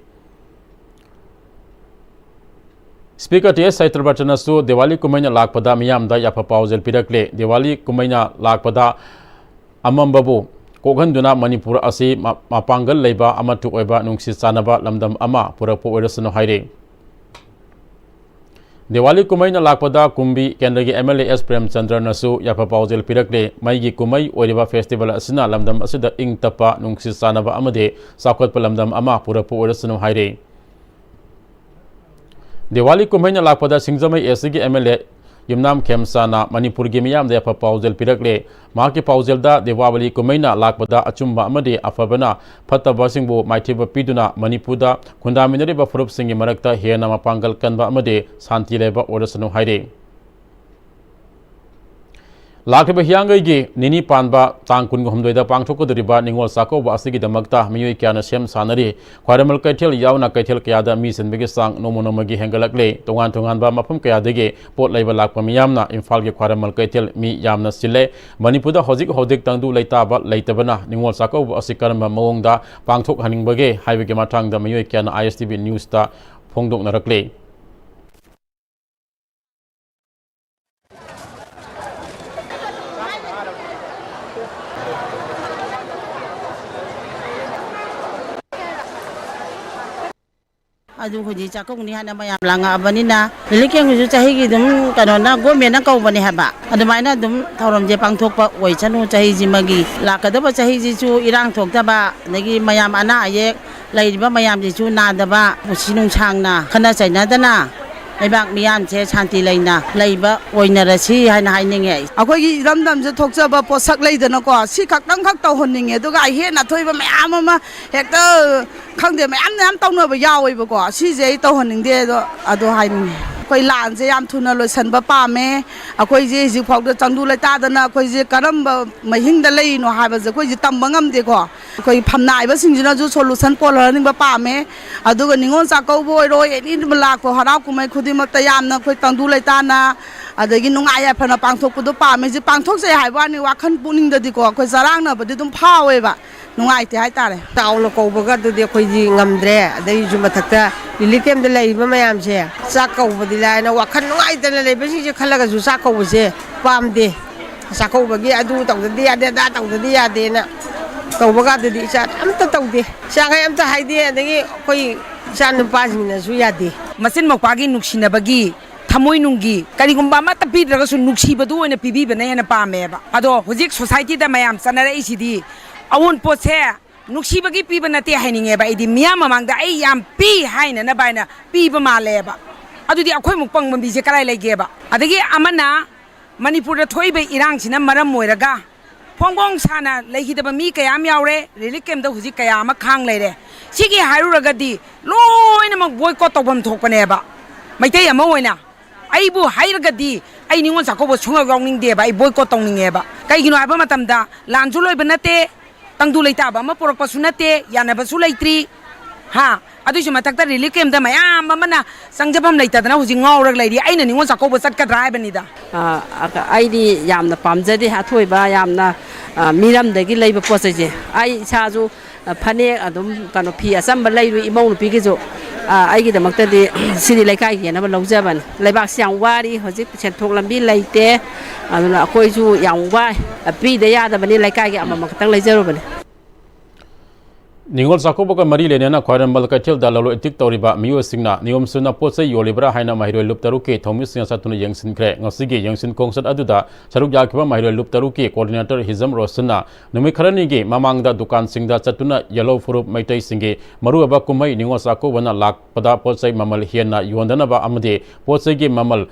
ꯁ꯭ꯄꯤꯀꯔ ꯇꯤ ꯑꯦꯁ ꯁꯇ꯭ꯌꯕ꯭ꯔꯇꯅꯁꯨ ꯗꯤꯋꯥꯂꯤ ꯀꯨꯝꯍꯩꯅ ꯂꯥꯛꯄꯗ ꯃꯤꯌꯥꯝꯗ ꯌꯥꯏꯐ ꯄꯥꯎꯖꯦꯜ ꯄꯤꯔꯛꯂꯦ꯫ ꯗꯤꯋꯥꯂꯤ ꯀꯨꯝꯍꯩꯅ ꯂꯥꯛꯄꯗ ꯑꯃꯝꯕꯕꯨ ꯀꯣꯛꯍꯟꯗꯨꯅ ꯃꯅꯤꯄꯨꯔ ꯑꯁꯤ ꯃ-, ꯃꯄꯥꯡꯒꯜ ꯂꯩꯕ ꯑꯃꯠꯇ ꯑꯣꯏꯕ ꯅꯨꯡꯁꯤ ꯆꯥꯟꯅꯕ ꯂꯝꯗꯝ ꯑꯃ ꯄꯨꯔꯛꯄ ꯑꯣꯏꯔꯁꯅꯨ ꯍꯥꯏꯔꯤ꯫ ꯗꯤꯋꯥꯂꯤ ꯀꯨꯝꯍꯩꯅ ꯂꯥꯛꯄꯗ ꯀꯨꯝꯕꯤ ꯀꯦꯟꯗ꯭ꯔꯒꯤ ꯑꯦꯝ ꯑꯦꯜ ꯑꯦ ꯑꯦꯁ ꯄ꯭ꯔꯦꯝꯆꯟꯗ꯭ꯔꯅꯁꯨ ꯌꯥꯏꯐ ꯄꯥꯎꯖꯦꯜ ꯄꯤꯔꯛꯂꯦ꯫ ꯃꯩꯒꯤ ꯀꯨꯝꯍꯩ ꯑꯣꯏꯔꯤꯕ ꯐꯦꯁꯇꯤꯚꯦꯜ ꯑꯁꯤꯅ ꯂꯝꯗꯝ ꯑꯁꯤꯗ ꯏꯪ ꯇꯞꯄ, ꯅꯨꯡꯁꯤ ꯆꯥꯟꯅꯕ ꯑꯃꯗꯤ ꯆꯥꯎꯈꯠꯄ ꯂꯝꯗꯝ ꯑꯃ ꯄꯨꯔꯛꯄ ꯑꯣꯏꯔꯁꯅꯨ ꯍꯥꯏꯔꯤ꯫ ꯗꯤꯋꯥꯂꯤ ꯀꯨꯝꯍꯩꯅ ꯂꯥꯛꯄꯗ ꯁꯤꯡꯖꯃꯩ ꯑꯦꯁ ꯁꯤꯒꯤ ꯑꯦꯝ ꯑꯦꯜ ꯑꯦ ꯌꯨꯝꯅꯥꯝ ꯈꯦꯝꯆꯥꯅ ꯃꯅꯤꯄꯨꯔꯒꯤ ꯃꯤꯌꯥꯝꯗ ꯌꯥꯏꯐ ꯄꯥꯎꯖꯦꯜ ꯄꯤꯔꯛꯂꯦ꯫ ꯃꯍꯥꯛꯀꯤ ꯄꯥꯎꯖꯦꯜꯗ ꯗꯤꯋꯥꯂꯤ ꯀꯨꯝꯍꯩꯅ ꯂꯥꯛꯄꯗ ꯑꯆꯨꯝꯕ ꯑꯃꯗꯤ ꯑꯐꯕꯅ ꯐꯠꯇꯕꯁꯤꯡꯕꯨ ꯃꯥꯏꯊꯤꯕ ꯄꯤꯗꯨꯅ ꯃꯅꯤꯄꯨꯔꯗ ꯈꯨꯟꯗꯥꯃꯤꯟꯅꯔꯤꯕ ꯐꯨꯔꯨꯞꯁꯤꯡꯒꯤ ꯃꯔꯛꯇ ꯍꯦꯟꯅ ꯃꯄꯥꯡꯒꯜ ꯀꯟꯕ ꯑꯃꯗꯤ ꯁꯥꯟꯇꯤ ꯂꯩꯕ ꯑꯣꯏꯔꯁꯅꯨ ꯍꯥꯏꯔꯤ꯫ ꯂꯥꯛꯂꯤꯕ ꯍꯤꯌꯥꯡꯒꯩꯒꯤ ꯅꯤꯅꯤ ꯄꯥꯟꯕ ꯇꯥꯡ ꯀꯨꯟꯒ ꯍꯨꯝꯗꯣꯏꯗ ꯄꯥꯡꯊꯣꯛꯀꯗꯧꯔꯤꯕ ꯅꯤꯉꯣꯜ ꯆꯥꯛꯀꯧꯕ ꯑꯁꯤꯒꯤꯗꯃꯛꯇ ꯃꯤꯑꯣꯏ ꯀꯌꯥꯅ ꯁꯦꯝ ꯁꯥꯅꯔꯤ꯫ ꯈ꯭ꯋꯥꯏꯔꯝꯕꯟ ꯀꯩꯊꯦꯜ ꯌꯥꯎꯅ ꯀꯩꯊꯦꯜ ꯀꯌꯥꯗ ꯃꯤ ꯆꯤꯟꯕꯒꯤ ꯆꯥꯡ ꯅꯣꯡꯃ ꯅꯣꯡꯃꯒꯤ ꯍꯦꯟꯒꯠꯂꯛꯂꯦ꯫ ꯇꯣꯉꯥꯟ ꯇꯣꯉꯥꯟꯕ ꯃꯐꯝ ꯀꯌꯥꯗꯒꯤ ꯄꯣꯠ ꯂꯩꯕ ꯂꯥꯛꯄ ꯃꯤꯌꯥꯝꯅ ꯏꯝꯐꯥꯜꯒꯤ ꯈ꯭ꯋꯥꯏꯔꯝꯕꯟ ꯀꯩꯊꯦꯜ ꯃꯤ ꯌꯥꯝꯅ ꯆꯤꯜꯂꯦ꯫ ꯃꯅꯤꯄꯨꯔꯗ ꯍꯧꯖꯤꯛ ꯍꯧꯖꯤꯛ ꯇꯪꯗꯨ ꯂꯩꯇꯥꯕ ꯂꯩꯇꯕꯅ ꯅꯤꯉꯣꯜ ꯆꯥꯛꯀꯧꯕ ꯑꯁꯤ ꯀꯔꯝꯕ ꯃꯑꯣꯡꯗ ꯄꯥꯡꯊꯣꯛꯍꯟꯅꯤꯡꯕꯒꯦ ꯍꯥꯏꯕꯒꯤ ꯃꯇꯥꯡꯗ ꯃꯤꯑꯣꯏ ꯀꯌꯥꯅ ꯑꯥꯏ ꯑꯦꯁ ꯇꯤ ꯚꯤ ꯅ꯭ꯌꯨꯁꯇ ꯐꯣꯡꯗꯣꯛꯅꯔꯛꯂꯦ꯫ ꯑꯗꯨ ꯍꯧꯖꯤꯛ ꯆꯥꯛꯀꯧꯅꯤ ꯍꯥꯏꯅ ꯃꯌꯥꯝ ꯂꯥꯡꯉꯛꯑꯕꯅꯤꯅ, ꯔꯤꯂꯤꯐ ꯀꯦꯝꯒꯤꯁꯨ ꯆꯍꯤꯒꯤ ꯑꯗꯨꯝ ꯀꯩꯅꯣꯅ, ꯒꯣꯔꯃꯦꯟꯅ ꯀꯧꯕꯅꯦ ꯍꯥꯏꯕ, ꯑꯗꯨꯃꯥꯏꯅ ꯑꯗꯨꯝ ꯊꯧꯔꯝꯁꯦ ꯄꯥꯡꯊꯣꯛꯄ ꯑꯣꯏꯁꯅꯨ꯫ ꯆꯍꯤꯁꯤꯃꯒꯤ, ꯂꯥꯛꯀꯗꯕ ꯆꯍꯤꯁꯤꯁꯨ ꯏꯔꯥꯡ ꯊꯣꯛꯇꯕ, ꯑꯗꯒꯤ ꯃꯌꯥꯝ ꯑꯅꯥ ꯑꯌꯦꯛ ꯂꯩꯔꯤꯕ ꯃꯌꯥꯝꯁꯤꯁꯨ ꯅꯥꯗꯕ, ꯄꯨꯟꯁꯤ ꯅꯨꯡꯁꯥꯡꯅ ꯈꯠꯅ ꯆꯩꯅꯗꯅ ꯂꯩꯕꯥꯛ ꯃꯤꯌꯥꯝꯁꯦ ꯁꯥꯟꯇꯤ ꯂꯩꯅ ꯂꯩꯕ ꯑꯣꯏꯅꯔꯁꯤ ꯍꯥꯏꯅ ꯍꯥꯏꯅꯤꯡꯉꯦ꯫ ꯑꯩꯈꯣꯏꯒꯤ ꯏꯔꯝꯗꯝꯁꯦ ꯊꯣꯛꯆꯕ ꯄꯣꯠꯁꯛ ꯂꯩꯗꯅꯀꯣ, ꯁꯤ ꯈꯛꯇꯪꯈꯛ ꯇꯧꯍꯟꯅꯤꯡꯉꯦ꯫ ꯑꯗꯨꯒ ꯑꯍꯦꯟ ꯑꯊꯣꯏꯕ ꯃꯌꯥꯝ ꯑꯃ ꯍꯦꯛꯇ, ꯈꯪꯗꯦ, ꯃꯌꯥꯝ ꯃꯌꯥꯝ ꯇꯧꯅꯕ ꯌꯥꯎꯋꯦꯕꯀꯣ, ꯁꯤꯁꯦ ꯑꯩ ꯇꯧꯍꯟꯅꯤꯡꯗꯦ꯫ ꯑꯗꯣ, ꯑꯗꯣ ꯍꯥꯏꯅꯤꯡꯉꯦ꯫ ꯑꯩꯈꯣꯏ ꯂꯥꯟꯁꯦ ꯌꯥꯝ ꯊꯨꯅ ꯂꯣꯏꯁꯤꯟꯕ ꯄꯥꯝꯃꯦ꯫ ꯑꯩꯈꯣꯏꯁꯦ ꯍꯧꯖꯤꯛꯐꯥꯎꯗ ꯇꯪꯗꯨ ꯂꯩꯇꯥꯗꯅ ꯑꯩꯈꯣꯏꯁꯦ ꯀꯔꯝꯕ ꯃꯍꯤꯡꯗ ꯂꯩꯔꯤꯅꯣ ꯍꯥꯏꯕꯁꯦ ꯑꯩꯈꯣꯏꯁꯦ ꯇꯝꯕ ꯉꯝꯗꯦꯀꯣ꯫ ꯑꯩꯈꯣꯏ ꯐꯝꯅꯥꯏꯕꯁꯤꯡꯁꯤꯅꯁꯨ solution ꯄꯨꯔꯛꯍꯟꯅꯤꯡꯕ ꯄꯥꯝꯃꯦ꯫ ꯑꯗꯨꯒ ꯅꯤꯉꯣꯜ ꯆꯥꯛꯀꯧꯕ ꯑꯣꯏꯔꯣ, ꯑꯦꯅꯤ ꯂꯥꯛꯄ ꯍꯔꯥꯎ ꯀꯨꯝꯍꯩ ꯈꯨꯗꯤꯡꯃꯛꯇ ꯌꯥꯝꯅ ꯑꯩꯈꯣꯏ ꯇꯪꯗꯨ ꯂꯩꯇꯥꯅ, ꯑꯗꯒꯤ ꯅꯨꯡꯉꯥꯏ ꯌꯥꯏꯐꯅ ꯄꯥꯡꯊꯣꯛꯄꯗꯣ ꯄꯥꯝꯃꯦ꯫ ꯍꯧꯖꯤꯛ ꯄꯥꯡꯊꯣꯛꯆꯩ ꯍꯥꯏꯕ ꯋꯥꯅꯤ, ꯋꯥꯈꯜ ꯄꯨꯛꯅꯤꯡꯗꯗꯤꯀꯣ ꯑꯩꯈꯣꯏ ꯆꯔꯥꯡꯅꯕꯗꯤ ꯑꯗꯨꯝ ꯐꯥꯎꯋꯦꯕ, ꯅꯨꯡꯉꯥꯏꯇꯦ ꯍꯥꯏꯇꯥꯔꯦ꯫ ꯆꯥꯎꯅ ꯀꯧꯕꯒ ꯑꯗꯨꯗꯤ ꯑꯩꯈꯣꯏꯗꯤ ꯉꯝꯗ꯭ꯔꯦ꯫ ꯑꯗꯩꯁꯨ ꯃꯊꯛꯇ relief camp ꯇ ꯂꯩꯔꯤꯕ ꯃꯌꯥꯝꯁꯦ, ꯆꯥꯛ ꯀꯧꯕꯗꯤ ꯂꯥꯏꯅ ꯋꯥꯈꯜ ꯅꯨꯡꯉꯥꯏꯇꯅ ꯂꯩꯕꯁꯤꯡꯁꯦ ꯈꯜꯂꯒꯁꯨ ꯆꯥꯛ ꯀꯧꯕꯁꯦ ꯄꯥꯝꯗꯦ꯫ ꯆꯥꯛꯀꯧꯕꯒꯤ ꯑꯗꯨ ꯇꯧꯗꯗꯤ ꯌꯥꯗꯦ, ꯑꯗꯥ ꯇꯧꯗꯗꯤ ꯌꯥꯗꯦꯅ ꯇꯧꯕꯒꯗꯨꯗꯤ ꯏꯆꯥ ꯑꯝꯇ ꯇꯧꯗꯦ꯫ ꯏꯆꯥꯈꯩ ꯑꯝꯇ ꯍꯥꯏꯗꯦ, ꯑꯗꯒꯤ ꯑꯩꯈꯣꯏ ꯏꯆꯥ ꯅꯨꯄꯥꯁꯤꯡꯅꯁꯨ ꯌꯥꯗꯦ꯫ ꯃꯆꯤꯟ ꯃꯧꯄ꯭ꯋꯥꯒꯤ ꯅꯨꯡꯁꯤꯅꯕꯒꯤ, ꯊꯃꯣꯏꯅꯨꯡꯒꯤ ꯀꯔꯤꯒꯨꯝꯕ ꯑꯃꯠꯇ ꯄꯤꯗ꯭ꯔꯒꯁꯨ ꯅꯨꯡꯁꯤꯕꯗꯨ ꯑꯣꯏꯅ ꯄꯤꯕꯤꯕꯅ ꯍꯦꯟꯅ ꯄꯥꯝꯃꯦꯕ꯫ ꯑꯗꯣ ꯍꯧꯖꯤꯛ society ꯗ ꯃꯌꯥꯝ ꯆꯠꯅꯔꯛꯏꯁꯤꯗꯤ ꯑꯑꯣꯟꯄꯣꯠꯁꯦ ꯅꯨꯡꯁꯤꯕꯒꯤ ꯄꯤꯕ ꯅꯠꯇꯦ ꯍꯥꯏꯅꯤꯡꯉꯦꯕ꯫ ꯑꯩꯗꯤ ꯃꯤꯌꯥꯝ ꯃꯃꯥꯡꯗ ꯑꯩ ꯌꯥꯝ ꯄꯤ ꯍꯥꯏꯅꯅꯕ ꯍꯥꯏꯅ ꯄꯤꯕ ꯃꯥꯜꯂꯦꯕ꯫ ꯑꯗꯨꯗꯤ ꯑꯩꯈꯣꯏꯃꯨꯛ ꯄꯪꯕ ꯃꯤꯁꯦ ꯀꯗꯥꯏ ꯂꯩꯒꯦꯕ? ꯑꯗꯒꯤ ꯑꯃꯅ ꯃꯅꯤꯄꯨꯔꯗ ꯊꯣꯛꯏꯕ ꯏꯔꯥꯡꯁꯤꯅ ꯃꯔꯝ ꯑꯣꯏꯔꯒ ꯐꯣꯡ ꯐꯣꯡ ꯁꯥꯅ ꯂꯩꯈꯤꯗꯕ ꯃꯤ ꯀꯌꯥ ꯑꯃ ꯌꯥꯎꯔꯦ꯫ Relief camp ꯇ ꯍꯧꯖꯤꯛ ꯀꯌꯥ ꯑꯃ ꯈꯥꯡ ꯂꯩꯔꯦ꯫ ꯁꯤꯒꯤ ꯍꯥꯏꯔꯨꯔꯒꯗꯤ ꯂꯣꯏꯅꯃꯛ boycott ꯇꯧꯐꯝ ꯊꯣꯛꯄꯅꯦꯕ꯫ ꯃꯩꯇꯩ ꯑꯃ ꯑꯣꯏꯅ ꯑꯩꯕꯨ ꯍꯥꯏꯔꯒꯗꯤ ꯑꯩ ꯅꯤꯉꯣꯜ ꯆꯥꯛꯀꯧꯕ ꯁꯨꯡꯌꯥꯎ ꯌꯥꯎꯅꯤꯡꯗꯦꯕ꯫ ꯑꯩ boycott ꯇꯧꯅꯤꯡꯉꯦꯕ꯫ ꯀꯩꯒꯤꯅꯣ ꯍꯥꯏꯕ ꯃꯇꯝꯗ ꯂꯥꯟꯁꯨ ꯂꯣꯏꯕ ꯅꯠꯇꯦ, ꯇꯪꯗꯨ ꯂꯩꯇꯥꯕ ꯑꯃ ꯄꯨꯔꯛꯄꯁꯨ ꯅꯠꯇꯦ, ꯌꯥꯅꯕꯁꯨ ꯂꯩꯇ꯭ꯔꯤ꯫ ꯍꯥ? ꯑꯗꯨꯏꯁꯨ ꯃꯊꯛꯇ relief camp ꯇ ꯃꯌꯥꯝ ꯑꯃꯅ ꯆꯪꯖꯐꯝ ꯂꯩꯇꯗꯅ ꯍꯧꯖꯤꯛ ꯉꯥꯎꯔꯒ ꯂꯩꯔꯤ꯫ ꯑꯩꯅ ꯅꯤꯉꯣꯜ ꯆꯥꯛꯀꯧꯕ ꯆꯠꯀꯗ꯭ꯔꯥ ꯍꯥꯏꯕꯅꯤꯗ꯫ ꯑ, ꯑ, ꯑꯩꯗꯤ ꯌꯥꯝꯅ ꯄꯥꯝꯖꯗꯦ ꯑꯊꯣꯏꯕ, ꯌꯥꯝꯅ, ꯑ, ꯃꯤꯔꯝꯗꯒꯤ ꯂꯩꯕ ꯄꯣꯠ ꯆꯩꯁꯦ꯫ ꯑꯩ ꯏꯁꯥꯁꯨ, ꯑ, ꯐꯅꯦꯛ ꯑꯗꯨꯝ, ꯀꯩꯅꯣ, ꯐꯤ ꯑꯆꯝꯕ ꯂꯩꯔꯨꯏ ꯏꯃꯧ ꯅꯨꯄꯤꯒꯤꯁꯨ꯫ ꯑ, ꯑꯩꯒꯤꯗꯃꯛꯇꯗꯤ ꯁꯤꯗꯤ ꯂꯩꯀꯥꯏꯒꯤ ꯍꯦꯟꯅꯕ ꯂꯧꯖꯕꯅꯤ꯫ ꯂꯩꯕꯥꯛꯁꯤ ꯌꯥꯝ ꯋꯥꯔꯤ ꯍꯧꯖꯤꯛ, ꯁꯦꯟꯊꯣꯛ ꯂꯝꯕꯤ ꯂꯩꯇꯦ꯫ ꯑꯗꯨꯅ ꯑꯩꯈꯣꯏꯁꯨ ꯌꯥꯝ ꯋꯥꯏ꯫ ꯑ, ꯄꯤꯗ ꯌꯥꯗꯕꯅꯤ, ꯂꯩꯀꯥꯏꯒꯤ ꯑꯃꯃꯝ ꯈꯛꯇꯪ ꯂꯩꯖꯔꯨꯕꯅꯤ꯫ ꯅꯤꯉꯣꯜ ꯆꯥꯛꯀꯧꯕꯒ ꯃꯔꯤ ꯂꯩꯅꯅ ꯈ꯭ꯋꯥꯏꯔꯝꯕꯟ ꯀꯩꯊꯦꯜꯗ ꯂꯂꯣꯟ ꯏꯇꯤꯛ ꯇꯧꯔꯤꯕ ꯃꯤꯑꯣꯏꯁꯤꯡꯅ ꯅꯤꯌꯣꯝ ꯆꯨꯝꯅ ꯄꯣꯠ ꯆꯩ ꯌꯣꯜꯂꯤꯕ꯭ꯔꯥ ꯍꯥꯏꯅ ꯃꯍꯩꯔꯣꯏ ꯂꯨꯞ ꯇꯔꯨꯛꯀꯤ ꯊꯧꯃꯤꯁꯤꯡꯅ ꯆꯠꯇꯨꯅ ꯌꯦꯡꯁꯤꯟꯈ꯭ꯔꯦ꯫ ꯉꯁꯤꯒꯤ ꯌꯦꯡꯁꯤꯟ ꯈꯣꯡꯆꯠ ꯑꯗꯨꯗ ꯁꯔꯨꯛ ꯌꯥꯈꯤꯕ ꯃꯍꯩꯔꯣꯏ ꯂꯨꯞ ꯇꯔꯨꯛꯀꯤ coordinator ꯍꯤꯖꯝ ꯔꯣꯁꯟꯅ ꯅꯨꯃꯤꯠ ꯈꯔꯅꯤꯒꯤ ꯃꯃꯥꯡꯗ ꯗꯨꯀꯥꯟꯁꯤꯡꯗ ꯆꯠꯇꯨꯅ ꯌꯦꯜꯂꯧ ꯐꯨꯔꯨꯞ ꯃꯩꯇꯩꯁꯤꯡꯒꯤ ꯃꯔꯨꯑꯣꯏꯕ ꯀꯨꯝꯍꯩ ꯅꯤꯉꯣꯜ ꯆꯥꯛꯀꯧꯕꯅ ꯂꯥꯛꯄꯗ ꯄꯣꯠ ꯆꯩ ꯃꯃꯜ ꯍꯦꯟꯅ ꯌꯣꯟꯗꯅꯕ ꯑꯃꯗꯤ ꯄꯣꯠ ꯆꯩꯒꯤ ꯃꯃꯜ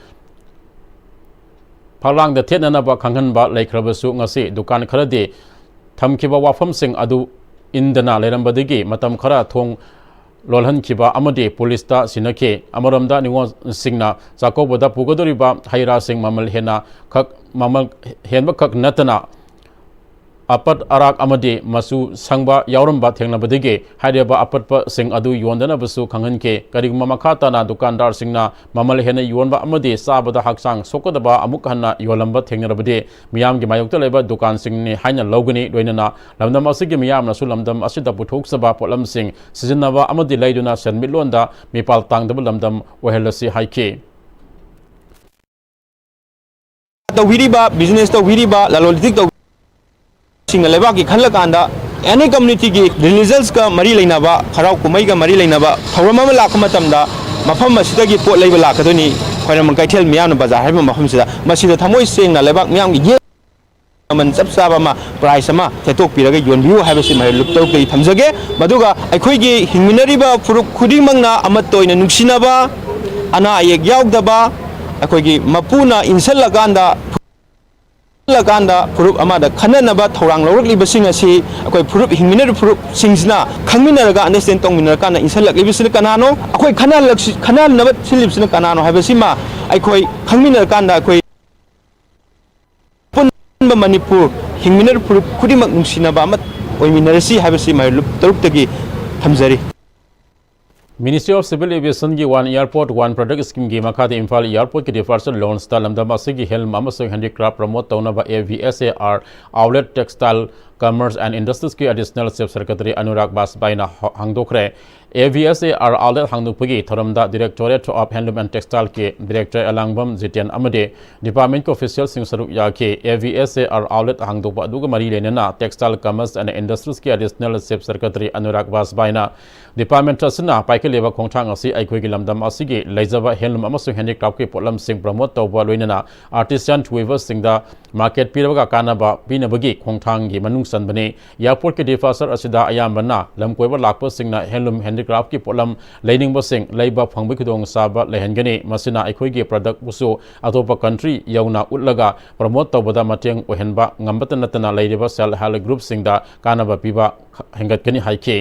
ꯐꯛꯂꯥꯡꯗ ꯊꯦꯠꯅꯅꯕ ꯈꯪꯍꯟꯕ ꯂꯩꯈ꯭ꯔꯕꯁꯨ, ꯉꯁꯤ ꯗꯨꯀꯥꯟ ꯈꯔꯗꯤ ꯊꯝꯈꯤꯕ ꯋꯥꯐꯝꯁꯤꯡ ꯑꯗꯨ ꯏꯟꯗꯅ ꯂꯩꯔꯝꯕꯗꯒꯤ ꯃꯇꯝ ꯈꯔ ꯊꯣꯡ ꯂꯣꯜꯍꯟꯈꯤꯕ ꯑꯃꯗꯤ ꯄꯨꯂꯤꯁꯇ ꯁꯤꯟꯅꯈꯤ꯫ ꯑꯃꯔꯣꯝꯗ, ꯅꯤꯉꯣꯜꯁꯤꯡꯅ ꯆꯥꯛꯀꯧꯕꯗ ꯄꯨꯒꯗꯧꯔꯤꯕ ꯍꯩ ꯔꯥꯁꯤꯡ ꯃꯃꯜ ꯍꯦꯟꯅ ꯈꯛ, ꯃꯃꯜ ꯍꯦꯟꯕ ꯈꯛ ꯅꯠꯇꯅ ꯑꯄꯠ ꯑꯔꯥꯛ ꯑꯃꯗꯤ ꯃꯆꯨ ꯁꯪꯕ ꯌꯥꯎꯔꯝꯕ ꯊꯦꯡꯅꯕꯗꯒꯤ ꯍꯥꯏꯔꯤꯕ ꯑꯄꯠꯄꯁꯤꯡ ꯑꯗꯨ ꯌꯣꯟꯗꯅꯕꯁꯨ ꯈꯪꯍꯟꯈꯤ꯫ ꯀꯔꯤꯒꯨꯝꯕ ꯃꯈꯥ ꯇꯥꯅ ꯗꯨꯀꯥꯟꯗꯥꯔꯁꯤꯡꯅ ꯃꯃꯜ ꯍꯦꯟꯅ ꯌꯣꯟꯕ ꯑꯃꯗꯤ ꯆꯥꯕꯗ ꯍꯛꯆꯥꯡ ꯁꯣꯛꯀꯗꯕ ꯑꯃꯨꯛ ꯍꯟꯅ ꯌꯣꯜꯂꯝꯕ ꯊꯦꯡꯅꯔꯕꯗꯤ ꯃꯤꯌꯥꯝꯒꯤ ꯃꯥꯌꯣꯛꯇ ꯂꯩꯕ ꯗꯨꯀꯥꯟꯁꯤꯡꯅꯤ ꯍꯥꯏꯅ ꯂꯧꯒꯅꯤ꯫ ꯂꯣꯏꯅꯅ ꯂꯝꯗꯝ ꯑꯁꯤꯒꯤ ꯃꯤꯌꯥꯝꯅꯁꯨ ꯂꯝꯗꯝ ꯑꯁꯤꯗ ꯄꯨꯊꯣꯛꯆꯕ ꯄꯣꯠꯂꯝꯁꯤꯡ ꯁꯤꯖꯤꯟꯅꯕ ꯑꯃꯗꯤ ꯂꯩꯗꯨꯅ ꯁꯦꯟꯃꯤꯠꯂꯣꯟꯗ ꯃꯤꯄꯥꯜ ꯇꯥꯡꯗꯕ ꯂꯝꯗꯝ ꯑꯣꯏꯍꯜꯂꯁꯤ ꯍꯥꯏꯈꯤ꯫ ꯇꯧꯕꯤꯔꯤꯕ, business ꯇꯧꯕꯤꯔꯤꯕ, ꯂꯂꯣꯟ ꯏꯇꯤꯛ ꯇꯧꯕꯁꯤꯡꯅ ꯂꯩꯕꯥꯛꯀꯤ ꯈꯜꯂꯀꯥꯟꯗ any community ꯒꯤ religious ꯀ ꯃꯔꯤ ꯂꯩꯅꯕ, ꯍꯔꯥꯎ ꯀꯨꯝꯍꯩꯒ ꯃꯔꯤ ꯂꯩꯅꯕ ꯊꯧꯔꯝ ꯑꯃ ꯂꯥꯛꯄ ꯃꯇꯝꯗ ꯃꯐꯝ ꯑꯁꯤꯗꯒꯤ ꯄꯣꯠ ꯂꯩꯕ ꯂꯥꯛꯀꯗꯣꯏꯅꯤ꯫ ꯈ꯭ꯋꯥꯏꯔꯝꯕꯟ ꯀꯩꯊꯦꯜ ꯃꯤꯌꯥꯝꯅ ꯕꯖꯥꯔ ꯍꯥꯏꯕ ꯃꯐꯝꯁꯤꯗ, ꯃꯁꯤꯗ ꯊꯃꯣꯏ ꯁꯦꯡꯅ ꯂꯩꯕꯥꯛ ꯃꯤꯌꯥꯝꯒꯤ ꯌꯦꯡ ꯃꯃꯜ ꯆꯞ ꯆꯥꯕ ꯑꯃ, price ꯑꯃ ꯊꯦꯠꯇꯣꯛꯄꯤꯔꯒ ꯌꯣꯟꯕꯤꯌꯨ ꯍꯥꯏꯕꯁꯤ ꯃꯍꯩꯔꯣꯏ ꯂꯨꯞ ꯇꯔꯨꯛꯇꯒꯤ ꯊꯝꯖꯒꯦ꯫ ꯃꯗꯨꯒ ꯑꯩꯈꯣꯏꯒꯤ ꯍꯤꯡꯃꯤꯟꯅꯔꯤꯕ ꯐꯨꯔꯨꯞ ꯈꯨꯗꯤꯡꯃꯛꯅ ꯑꯃꯠꯇ ꯑꯣꯏꯅ ꯅꯨꯡꯁꯤꯅꯕ, ꯑꯅꯥ ꯑꯌꯦꯛ ꯌꯥꯎꯗꯕ, ꯑꯩꯈꯣꯏꯒꯤ ꯃꯄꯨꯅ ꯏꯟꯁꯜꯂꯀꯥꯟꯗ, ꯏꯟꯁꯜꯂꯀꯥꯟꯗ ꯐꯨꯔꯨꯞ ꯑꯃꯗ ꯈꯟꯅꯅꯕ ꯊꯧꯔꯥꯡ ꯂꯧꯔꯛꯂꯤꯕꯁꯤꯡ ꯑꯁꯤ ꯑꯩꯈꯣꯏ ꯐꯨꯔꯨꯞ, ꯍꯤꯡꯃꯤꯟꯅꯔꯤꯕ ꯐꯨꯔꯨꯞꯁꯤꯡꯁꯤꯅ ꯈꯪꯃꯤꯟꯅꯔꯒ understand ꯇꯧꯃꯤꯟꯅꯔꯀꯥꯟꯗ ꯏꯟꯁꯜꯂꯛꯂꯤꯕꯁꯤꯅ ꯀꯅꯥꯅꯣ, ꯑꯩꯈꯣꯏ ꯈꯟꯅꯍꯜꯂꯛꯁꯤ-, ꯈꯟꯅꯍꯟꯅꯕ ꯁꯤꯜꯂꯤꯕꯁꯤꯅ ꯀꯅꯥꯅꯣ ꯍꯥꯏꯕꯁꯤꯃ ꯑꯩꯈꯣꯏ ꯈꯪꯃꯤꯟꯅꯔꯀꯥꯟꯗ ꯑꯩꯈꯣꯏ ꯑꯄꯨꯟꯕ ꯃꯅꯤꯄꯨꯔ ꯍꯤꯡꯃꯤꯟꯅꯔꯤꯕ ꯐꯨꯔꯨꯞ ꯈꯨꯗꯤꯡꯃꯛ ꯅꯨꯡꯁꯤꯅꯕ ꯑꯃ ꯑꯣꯏꯃꯤꯟꯅꯔꯁꯤ ꯍꯥꯏꯕꯁꯤ ꯃꯍꯩꯔꯣꯏ ꯂꯨꯞ ꯇꯔꯨꯛꯇꯒꯤ ꯊꯝꯖꯔꯤ꯫ Ministry of Civil Aviation ꯒꯤ One Airport, One Product Scheme ꯒꯤ ꯃꯈꯥꯗ ꯏꯝꯐꯥꯜ airport ꯀꯤ departure lounge ꯇ ꯂꯝꯗꯝ ꯑꯁꯤꯒꯤ handloom ꯑꯃꯁꯨꯡ handicraft promote ꯇꯧꯅꯕ A V S A R Outlet Textile Commerce and Industries ꯀꯤ Additional Chief Secretary ꯑꯅꯨꯔꯥꯒ ꯕꯥꯖꯄꯥꯏꯅ ꯍ-, ꯍꯥꯡꯗꯣꯛꯈ꯭ꯔꯦ꯫ A V S A R Outlet ꯍꯥꯡꯗꯣꯛꯄꯒꯤ ꯊꯧꯔꯝꯗ Directorate of Handloom and Textile ꯀꯤ Director ꯑꯦꯂꯥꯡꯕꯝ ꯖꯤꯇꯦꯟ ꯑꯃꯗꯤ department ꯀꯤ official ꯁꯤꯡ ꯁꯔꯨꯛ ꯌꯥꯈꯤ꯫ A V S A R Outlet ꯍꯥꯡꯗꯣꯛꯄ ꯑꯗꯨꯒ ꯃꯔꯤ ꯂꯩꯅꯅ Textile Commerce and Industries ꯀꯤ Additional Chief Secretary Anurag ꯕꯥꯖꯄꯥꯏꯅ department ꯑꯁꯤꯅ ꯄꯥꯏꯈꯠꯂꯤꯕ ꯈꯣꯡꯊꯥꯡ ꯑꯁꯤ ꯑꯩꯈꯣꯏꯒꯤ ꯂꯝꯗꯝ ꯑꯁꯤꯒꯤ ꯂꯩꯖꯕ handloom ꯑꯃꯁꯨꯡ handicraft ꯀꯤ ꯄꯣꯠꯂꯝꯁꯤꯡ promote ꯇꯧꯕ, ꯂꯣꯏꯅꯅ artisan weavers ꯁꯤꯡꯗ market ꯄꯤꯔꯒ ꯀꯥꯟꯅꯕ ꯄꯤꯅꯕꯒꯤ ꯈꯣꯡꯊꯥꯡꯒꯤ ꯃꯅꯨꯡ ꯆꯟꯕꯅꯤ꯫ Airport ꯀꯤ departure ꯑꯁꯤꯗ ꯑꯌꯥꯝꯕꯅ ꯂꯝꯀꯣꯏꯕ ꯂꯥꯛꯄꯁꯤꯡꯅ handloom handicraft ꯀꯤ ꯄꯣꯠꯂꯝ ꯂꯩꯅꯤꯡꯕꯁꯤꯡ ꯂꯩꯕ ꯐꯪꯕꯒꯤ ꯈꯨꯗꯣꯡꯆꯥꯕ ꯂꯩꯍꯟꯒꯅꯤ꯫ ꯃꯁꯤꯅ ꯑꯩꯈꯣꯏꯒꯤ product ꯄꯨꯁꯨ ꯑꯇꯣꯞꯄ country ꯌꯧꯅ ꯎꯠꯂꯒ promote ꯇꯧꯕꯗ ꯃꯇꯦꯡ ꯑꯣꯏꯍꯟꯕ ꯉꯝꯕꯇ ꯅꯠꯇꯅ ꯂꯩꯔꯤꯕ self help group ꯁꯤꯡꯗ ꯀꯥꯟꯅꯕ ꯄꯤꯕ ꯍꯦꯟꯒꯠꯀꯅꯤ ꯍꯥꯏꯈꯤ꯫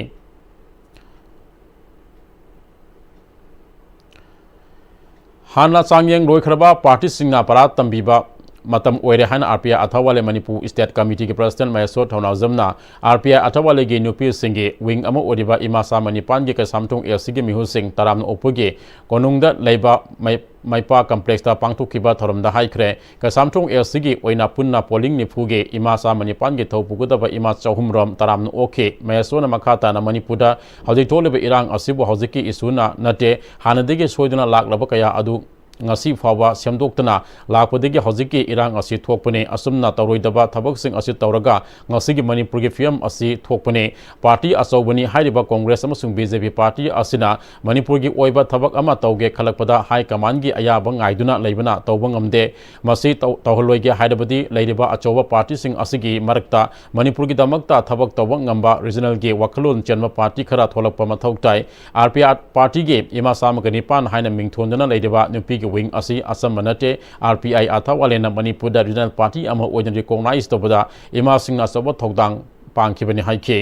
ꯍꯥꯟꯅ ꯆꯥꯡꯌꯦꯡ ꯂꯣꯏꯈ꯭ꯔꯕ ꯄꯥꯔꯇꯤꯁꯤꯡꯅ ꯄꯔꯥ ꯇꯝꯕꯤꯕ ꯃꯇꯝ ꯑꯣꯏꯔꯦ ꯍꯥꯏꯅ R P I Athawale Manipur state ꯀꯃꯤꯇꯤꯒꯤ ꯄ꯭ꯔꯁꯤꯗꯦꯟꯠ ꯃꯍꯦꯁꯣꯔ ꯊꯧꯅꯥꯖꯝꯅ ꯑꯥꯔ ꯄꯤ ꯑꯥꯏ ꯑꯊꯥꯋꯥꯂꯦꯒꯤ ꯅꯨꯄꯤꯁꯤꯡꯒꯤ ꯋꯤꯡ ꯑꯃ ꯑꯣꯏꯔꯤꯕ ꯏꯃꯥ ꯆꯥꯃ ꯅꯤꯄꯥꯟꯒꯤ ꯀꯩꯁꯥꯝꯊꯣꯡ ꯑꯦꯜ ꯁꯤꯒꯤ ꯃꯤꯍꯨꯠꯁꯤꯡ ꯇꯔꯥꯝꯅ ꯑꯣꯛꯄꯒꯤ ꯀꯣꯅꯨꯡꯗ ꯂꯩꯕ ꯃꯩ-, ꯃꯩꯄꯥ ꯀꯝꯄ꯭ꯂꯦꯛꯁꯇ ꯄꯥꯡꯊꯣꯛꯈꯤꯕ ꯊꯧꯔꯝꯗ ꯍꯥꯏꯈ꯭ꯔꯦ꯫ ꯀꯩꯁꯥꯝꯊꯣꯡ ꯑꯦꯜ ꯁꯤꯒꯤ ꯑꯣꯏꯅ ꯄꯨꯟꯅ ꯄꯣꯂꯤꯡ ꯅꯤꯐꯨꯒꯤ ꯏꯃꯥ ꯆꯥꯃ ꯅꯤꯄꯥꯟꯒꯤ ꯊꯧ ꯄꯨꯒꯗꯕ ꯏꯃꯥ ꯆꯍꯨꯝꯔꯣꯝ ꯇꯔꯥꯝꯅ ꯑꯣꯛꯈꯤ꯫ ꯃꯍꯦꯁꯣꯔꯅ ꯃꯈꯥ ꯇꯥꯅ ꯃꯅꯤꯄꯨꯔꯗ ꯍꯧꯖꯤꯛ ꯊꯣꯛꯂꯤꯕ ꯏꯔꯥꯡ ꯑꯁꯤꯕꯨ ꯍꯧꯖꯤꯛꯀꯤ ꯏꯁꯨꯅ ꯅꯠꯇꯦ, ꯍꯥꯟꯅꯗꯒꯤ ꯁꯣꯏꯗꯨꯅ ꯂꯥꯛꯂꯕ ꯀꯌꯥ ꯑꯗꯨ ꯉꯁꯤ ꯐꯥꯎꯕ ꯁꯦꯝꯗꯣꯛꯇꯅ ꯂꯥꯛꯄꯗꯒꯤ ꯍꯧꯖꯤꯛꯀꯤ ꯏꯔꯥꯡ ꯑꯁꯤ ꯊꯣꯛꯄꯅꯤ꯫ ꯑꯁꯨꯝꯅ ꯇꯧꯔꯣꯏꯗꯕ ꯊꯕꯛꯁꯤꯡ ꯑꯁꯤ ꯇꯧꯔꯒ ꯉꯁꯤꯒꯤ ꯃꯅꯤꯄꯨꯔꯒꯤ ꯐꯤꯕꯝ ꯑꯁꯤ ꯊꯣꯛꯄꯅꯤ꯫ ꯄꯥꯔꯇꯤ ꯑꯆꯧꯕꯅꯤ ꯍꯥꯏꯔꯤꯕ ꯀꯣꯡꯒ꯭ꯔꯦꯁ ꯑꯃꯁꯨꯡ ꯕꯤ ꯖꯦ ꯄꯤ ꯄꯥꯔꯇꯤ ꯑꯁꯤꯅ ꯃꯅꯤꯄꯨꯔꯒꯤ ꯑꯣꯏꯕ ꯊꯕꯛ ꯑꯃ ꯇꯧꯒꯦ ꯈꯜꯂꯛꯄꯗ ꯍꯥꯏ ꯀꯃꯥꯟꯒꯤ ꯑꯌꯥꯕ ꯉꯥꯏꯗꯨꯅ ꯂꯩꯕꯅ ꯇꯧꯕ ꯉꯝꯗꯦ꯫ ꯃꯁꯤ ꯇꯧ-, ꯇꯧꯍꯜꯂꯣꯏꯒꯦ ꯍꯥꯏꯔꯕꯗꯤ ꯂꯩꯔꯤꯕ ꯑꯆꯧꯕ ꯄꯥꯔꯇꯤꯁꯤꯡ ꯑꯁꯤꯒꯤ ꯃꯔꯛꯇ ꯃꯅꯤꯄꯨꯔꯒꯤꯗꯃꯛꯇ ꯊꯕꯛ ꯇꯧꯕ ꯉꯝꯕ ꯔꯤꯖꯅꯦꯜꯒꯤ ꯋꯥꯈꯜꯂꯣꯟ ꯆꯦꯟꯕ ꯄꯥꯔꯇꯤ ꯈꯔ ꯊꯣꯛꯂꯛꯄ ꯃꯊꯧ ꯇꯥꯏ꯫ ꯑꯥꯔ ꯄꯤ ꯑꯥꯏ ꯄꯥꯔꯇꯤꯒꯤ ꯏꯃꯥ ꯆꯥꯝꯃꯒ ꯅꯤꯄꯥꯟ ꯍꯥꯏꯅ ꯃꯤꯡꯊꯣꯟꯗꯨꯅ ꯂꯩꯔꯤꯕ ꯅꯨꯄꯤꯒꯤ ꯋꯤꯡ ꯑꯁꯤ ꯑꯆꯝꯕ ꯅꯠꯇꯦ꯫ ꯑꯥꯔ ꯄꯤ ꯑꯥꯏ ꯑꯊꯥꯋꯥꯂꯦꯅ ꯃꯅꯤꯄꯨꯔꯗ ꯔꯤꯖꯅꯦꯜ ꯄꯥꯔꯇꯤ ꯑꯃ ꯑꯣꯏꯅ ꯔꯤꯀꯣꯛꯅꯥꯏꯖ ꯇꯧꯕꯗ ꯏꯃꯥꯁꯤꯡꯅ ꯑꯆꯧꯕ ꯊꯧꯗꯥꯡ ꯄꯥꯡꯈꯤꯕꯅꯤ ꯍꯥꯏꯈꯤ꯫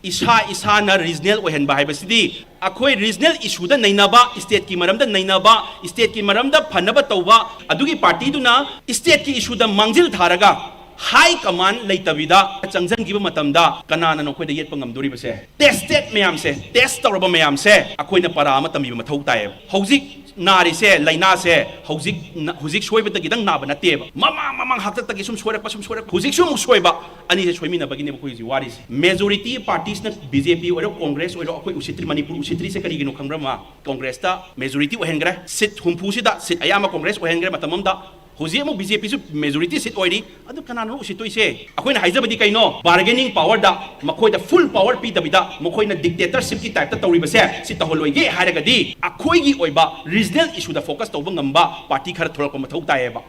ꯏꯁꯥ ꯏꯁꯥꯅ ꯔꯤꯖꯅꯦꯜ ꯑꯣꯏꯍꯟꯕ ꯍꯥꯏꯕꯁꯤꯗꯤ ꯑꯩꯈꯣꯏ ꯔꯤꯖꯅꯦꯜ ꯏꯁꯨꯗ ꯅꯩꯅꯕ, ꯁ꯭ꯇꯦꯠꯀꯤ ꯃꯔꯝꯗ ꯅꯩꯅꯕ, ꯁ꯭ꯇꯦꯠꯀꯤ ꯃꯔꯝꯗ ꯐꯅꯕ ꯇꯧꯕ, ꯑꯗꯨꯒꯤ ꯄꯥꯔꯇꯤꯗꯨꯅ ꯁ꯭ꯇꯦꯠꯀꯤ ꯏꯁꯨꯗ ꯃꯥꯡꯖꯤꯜ ꯊꯥꯔꯒ ꯍꯥꯏ ꯀꯃꯥꯟ ꯂꯩꯇꯕꯤꯗ ꯆꯪꯁꯤꯟꯈꯤꯕ ꯃꯇꯝꯗ ꯀꯅꯥꯅ ꯅꯈꯣꯏꯗ ꯌꯦꯠꯄ ꯉꯝꯗꯣꯔꯤꯕꯁꯦ? ꯇꯦꯁꯇꯦꯠ ꯃꯌꯥꯝꯁꯦ, ꯇꯦꯁ ꯇꯧꯔꯕ ꯃꯌꯥꯝꯁꯦ ꯑꯩꯈꯣꯏꯅ ꯄꯔꯥ ꯑꯃ ꯇꯝꯕꯤꯕ ꯃꯊꯧ ꯇꯥꯏꯌꯦꯕ꯫ ꯍꯧꯖꯤꯛ ꯅꯥꯔꯤꯁꯦ, ꯂꯥꯏꯅꯥꯁꯦ ꯍꯧꯖꯤꯛ ꯅ-, ꯍꯧꯖꯤꯛ ꯁꯣꯏꯕꯗꯒꯤꯗꯪ ꯅꯥꯕ ꯅꯠꯇꯦꯕ꯫ ꯃꯃꯥꯡ ꯃꯃꯥꯡ ꯍꯥꯛꯇꯛꯇꯒꯤ ꯁꯨꯝ ꯁꯣꯏꯔꯛꯄ, ꯁꯨꯝ ꯁꯣꯏꯔꯛꯄ, ꯍꯧꯖꯤꯛꯁꯨ ꯑꯃꯨꯛ ꯁꯣꯏꯕ, ꯑꯅꯤꯁꯦ ꯁꯣꯏꯃꯤꯟꯅꯕꯒꯤꯅꯦꯕ ꯑꯩꯈꯣꯏ ꯍꯧꯖꯤꯛ ꯋꯥꯔꯤꯁꯦ꯫ ꯃꯦꯖꯣꯔꯤꯇꯤ ꯄꯥꯔꯇꯤꯁꯅ ꯕꯤ ꯖꯦ ꯄꯤ ꯑꯣꯏꯔꯣ, ꯀꯣꯡꯒ꯭ꯔꯦꯁ ꯑꯣꯏꯔꯣ, ꯑꯩꯈꯣꯏ ꯎꯁꯤꯠꯇ꯭ꯔꯤ, ꯃꯅꯤꯄꯨꯔ ꯎꯁꯤꯠꯇ꯭ꯔꯤꯁꯦ ꯀꯔꯤꯒꯤꯅꯣ ꯈꯪꯕ꯭ꯔ ꯃꯥ? ꯀꯣꯡꯒ꯭ꯔꯦꯁꯇ ꯃꯦꯖꯣꯔꯤꯇꯤ ꯑꯣꯏꯍꯟꯈ꯭ꯔꯦ, ꯁꯤꯠ ꯍꯨꯝꯐꯨꯁꯤꯗ ꯁꯤꯠ ꯑꯌꯥꯝꯕ ꯀꯣꯡꯒ꯭ꯔꯦꯁ ꯑꯣꯏꯍꯟꯈ꯭ꯔꯦ ꯃꯇꯝ ꯑꯃꯗ꯫ ꯍꯧꯖꯤꯛ ꯑꯃꯨꯛ ꯕꯤ ꯖꯦ ꯄꯤꯁꯨ ꯃꯦꯖꯣꯔꯤꯇꯤ ꯁꯤꯠ ꯑꯣꯏꯔꯤ, ꯑꯗꯨ ꯀꯅꯥꯅꯣ ꯎꯁꯤꯠꯇꯣꯏꯁꯦ? ꯑꯩꯈꯣꯏꯅ ꯍꯥꯏꯖꯕꯗꯤ ꯀꯩꯅꯣ? ꯕꯥꯔꯒꯦꯅꯤꯡ ꯄꯥꯋꯔꯗ ꯃꯈꯣꯏꯗ ꯐꯨꯜ ꯄꯥꯋꯔ ꯄꯤꯗꯕꯤꯗ ꯃꯈꯣꯏꯅ ꯗꯤꯛꯇꯦꯇꯔꯁꯤꯞꯀꯤ ꯇꯥꯏꯞꯇ ꯇꯧꯔꯤꯕꯁꯦ, ꯁꯤ ꯇꯧꯍꯜꯂꯣꯏꯒꯦ ꯍꯥꯏꯔꯒꯗꯤ ꯑꯩꯈꯣꯏꯒꯤ ꯑꯣꯏꯕ ꯔꯤꯖꯅꯦꯜ ꯏꯁꯨꯗ ꯐꯣꯀꯁ ꯇꯧꯕ ꯉꯝꯕ ꯄꯥꯔꯇꯤ ꯈꯔ ꯊꯣꯛꯂꯛꯄ ꯃꯊꯧ ꯇꯥꯏꯌꯦꯕ꯫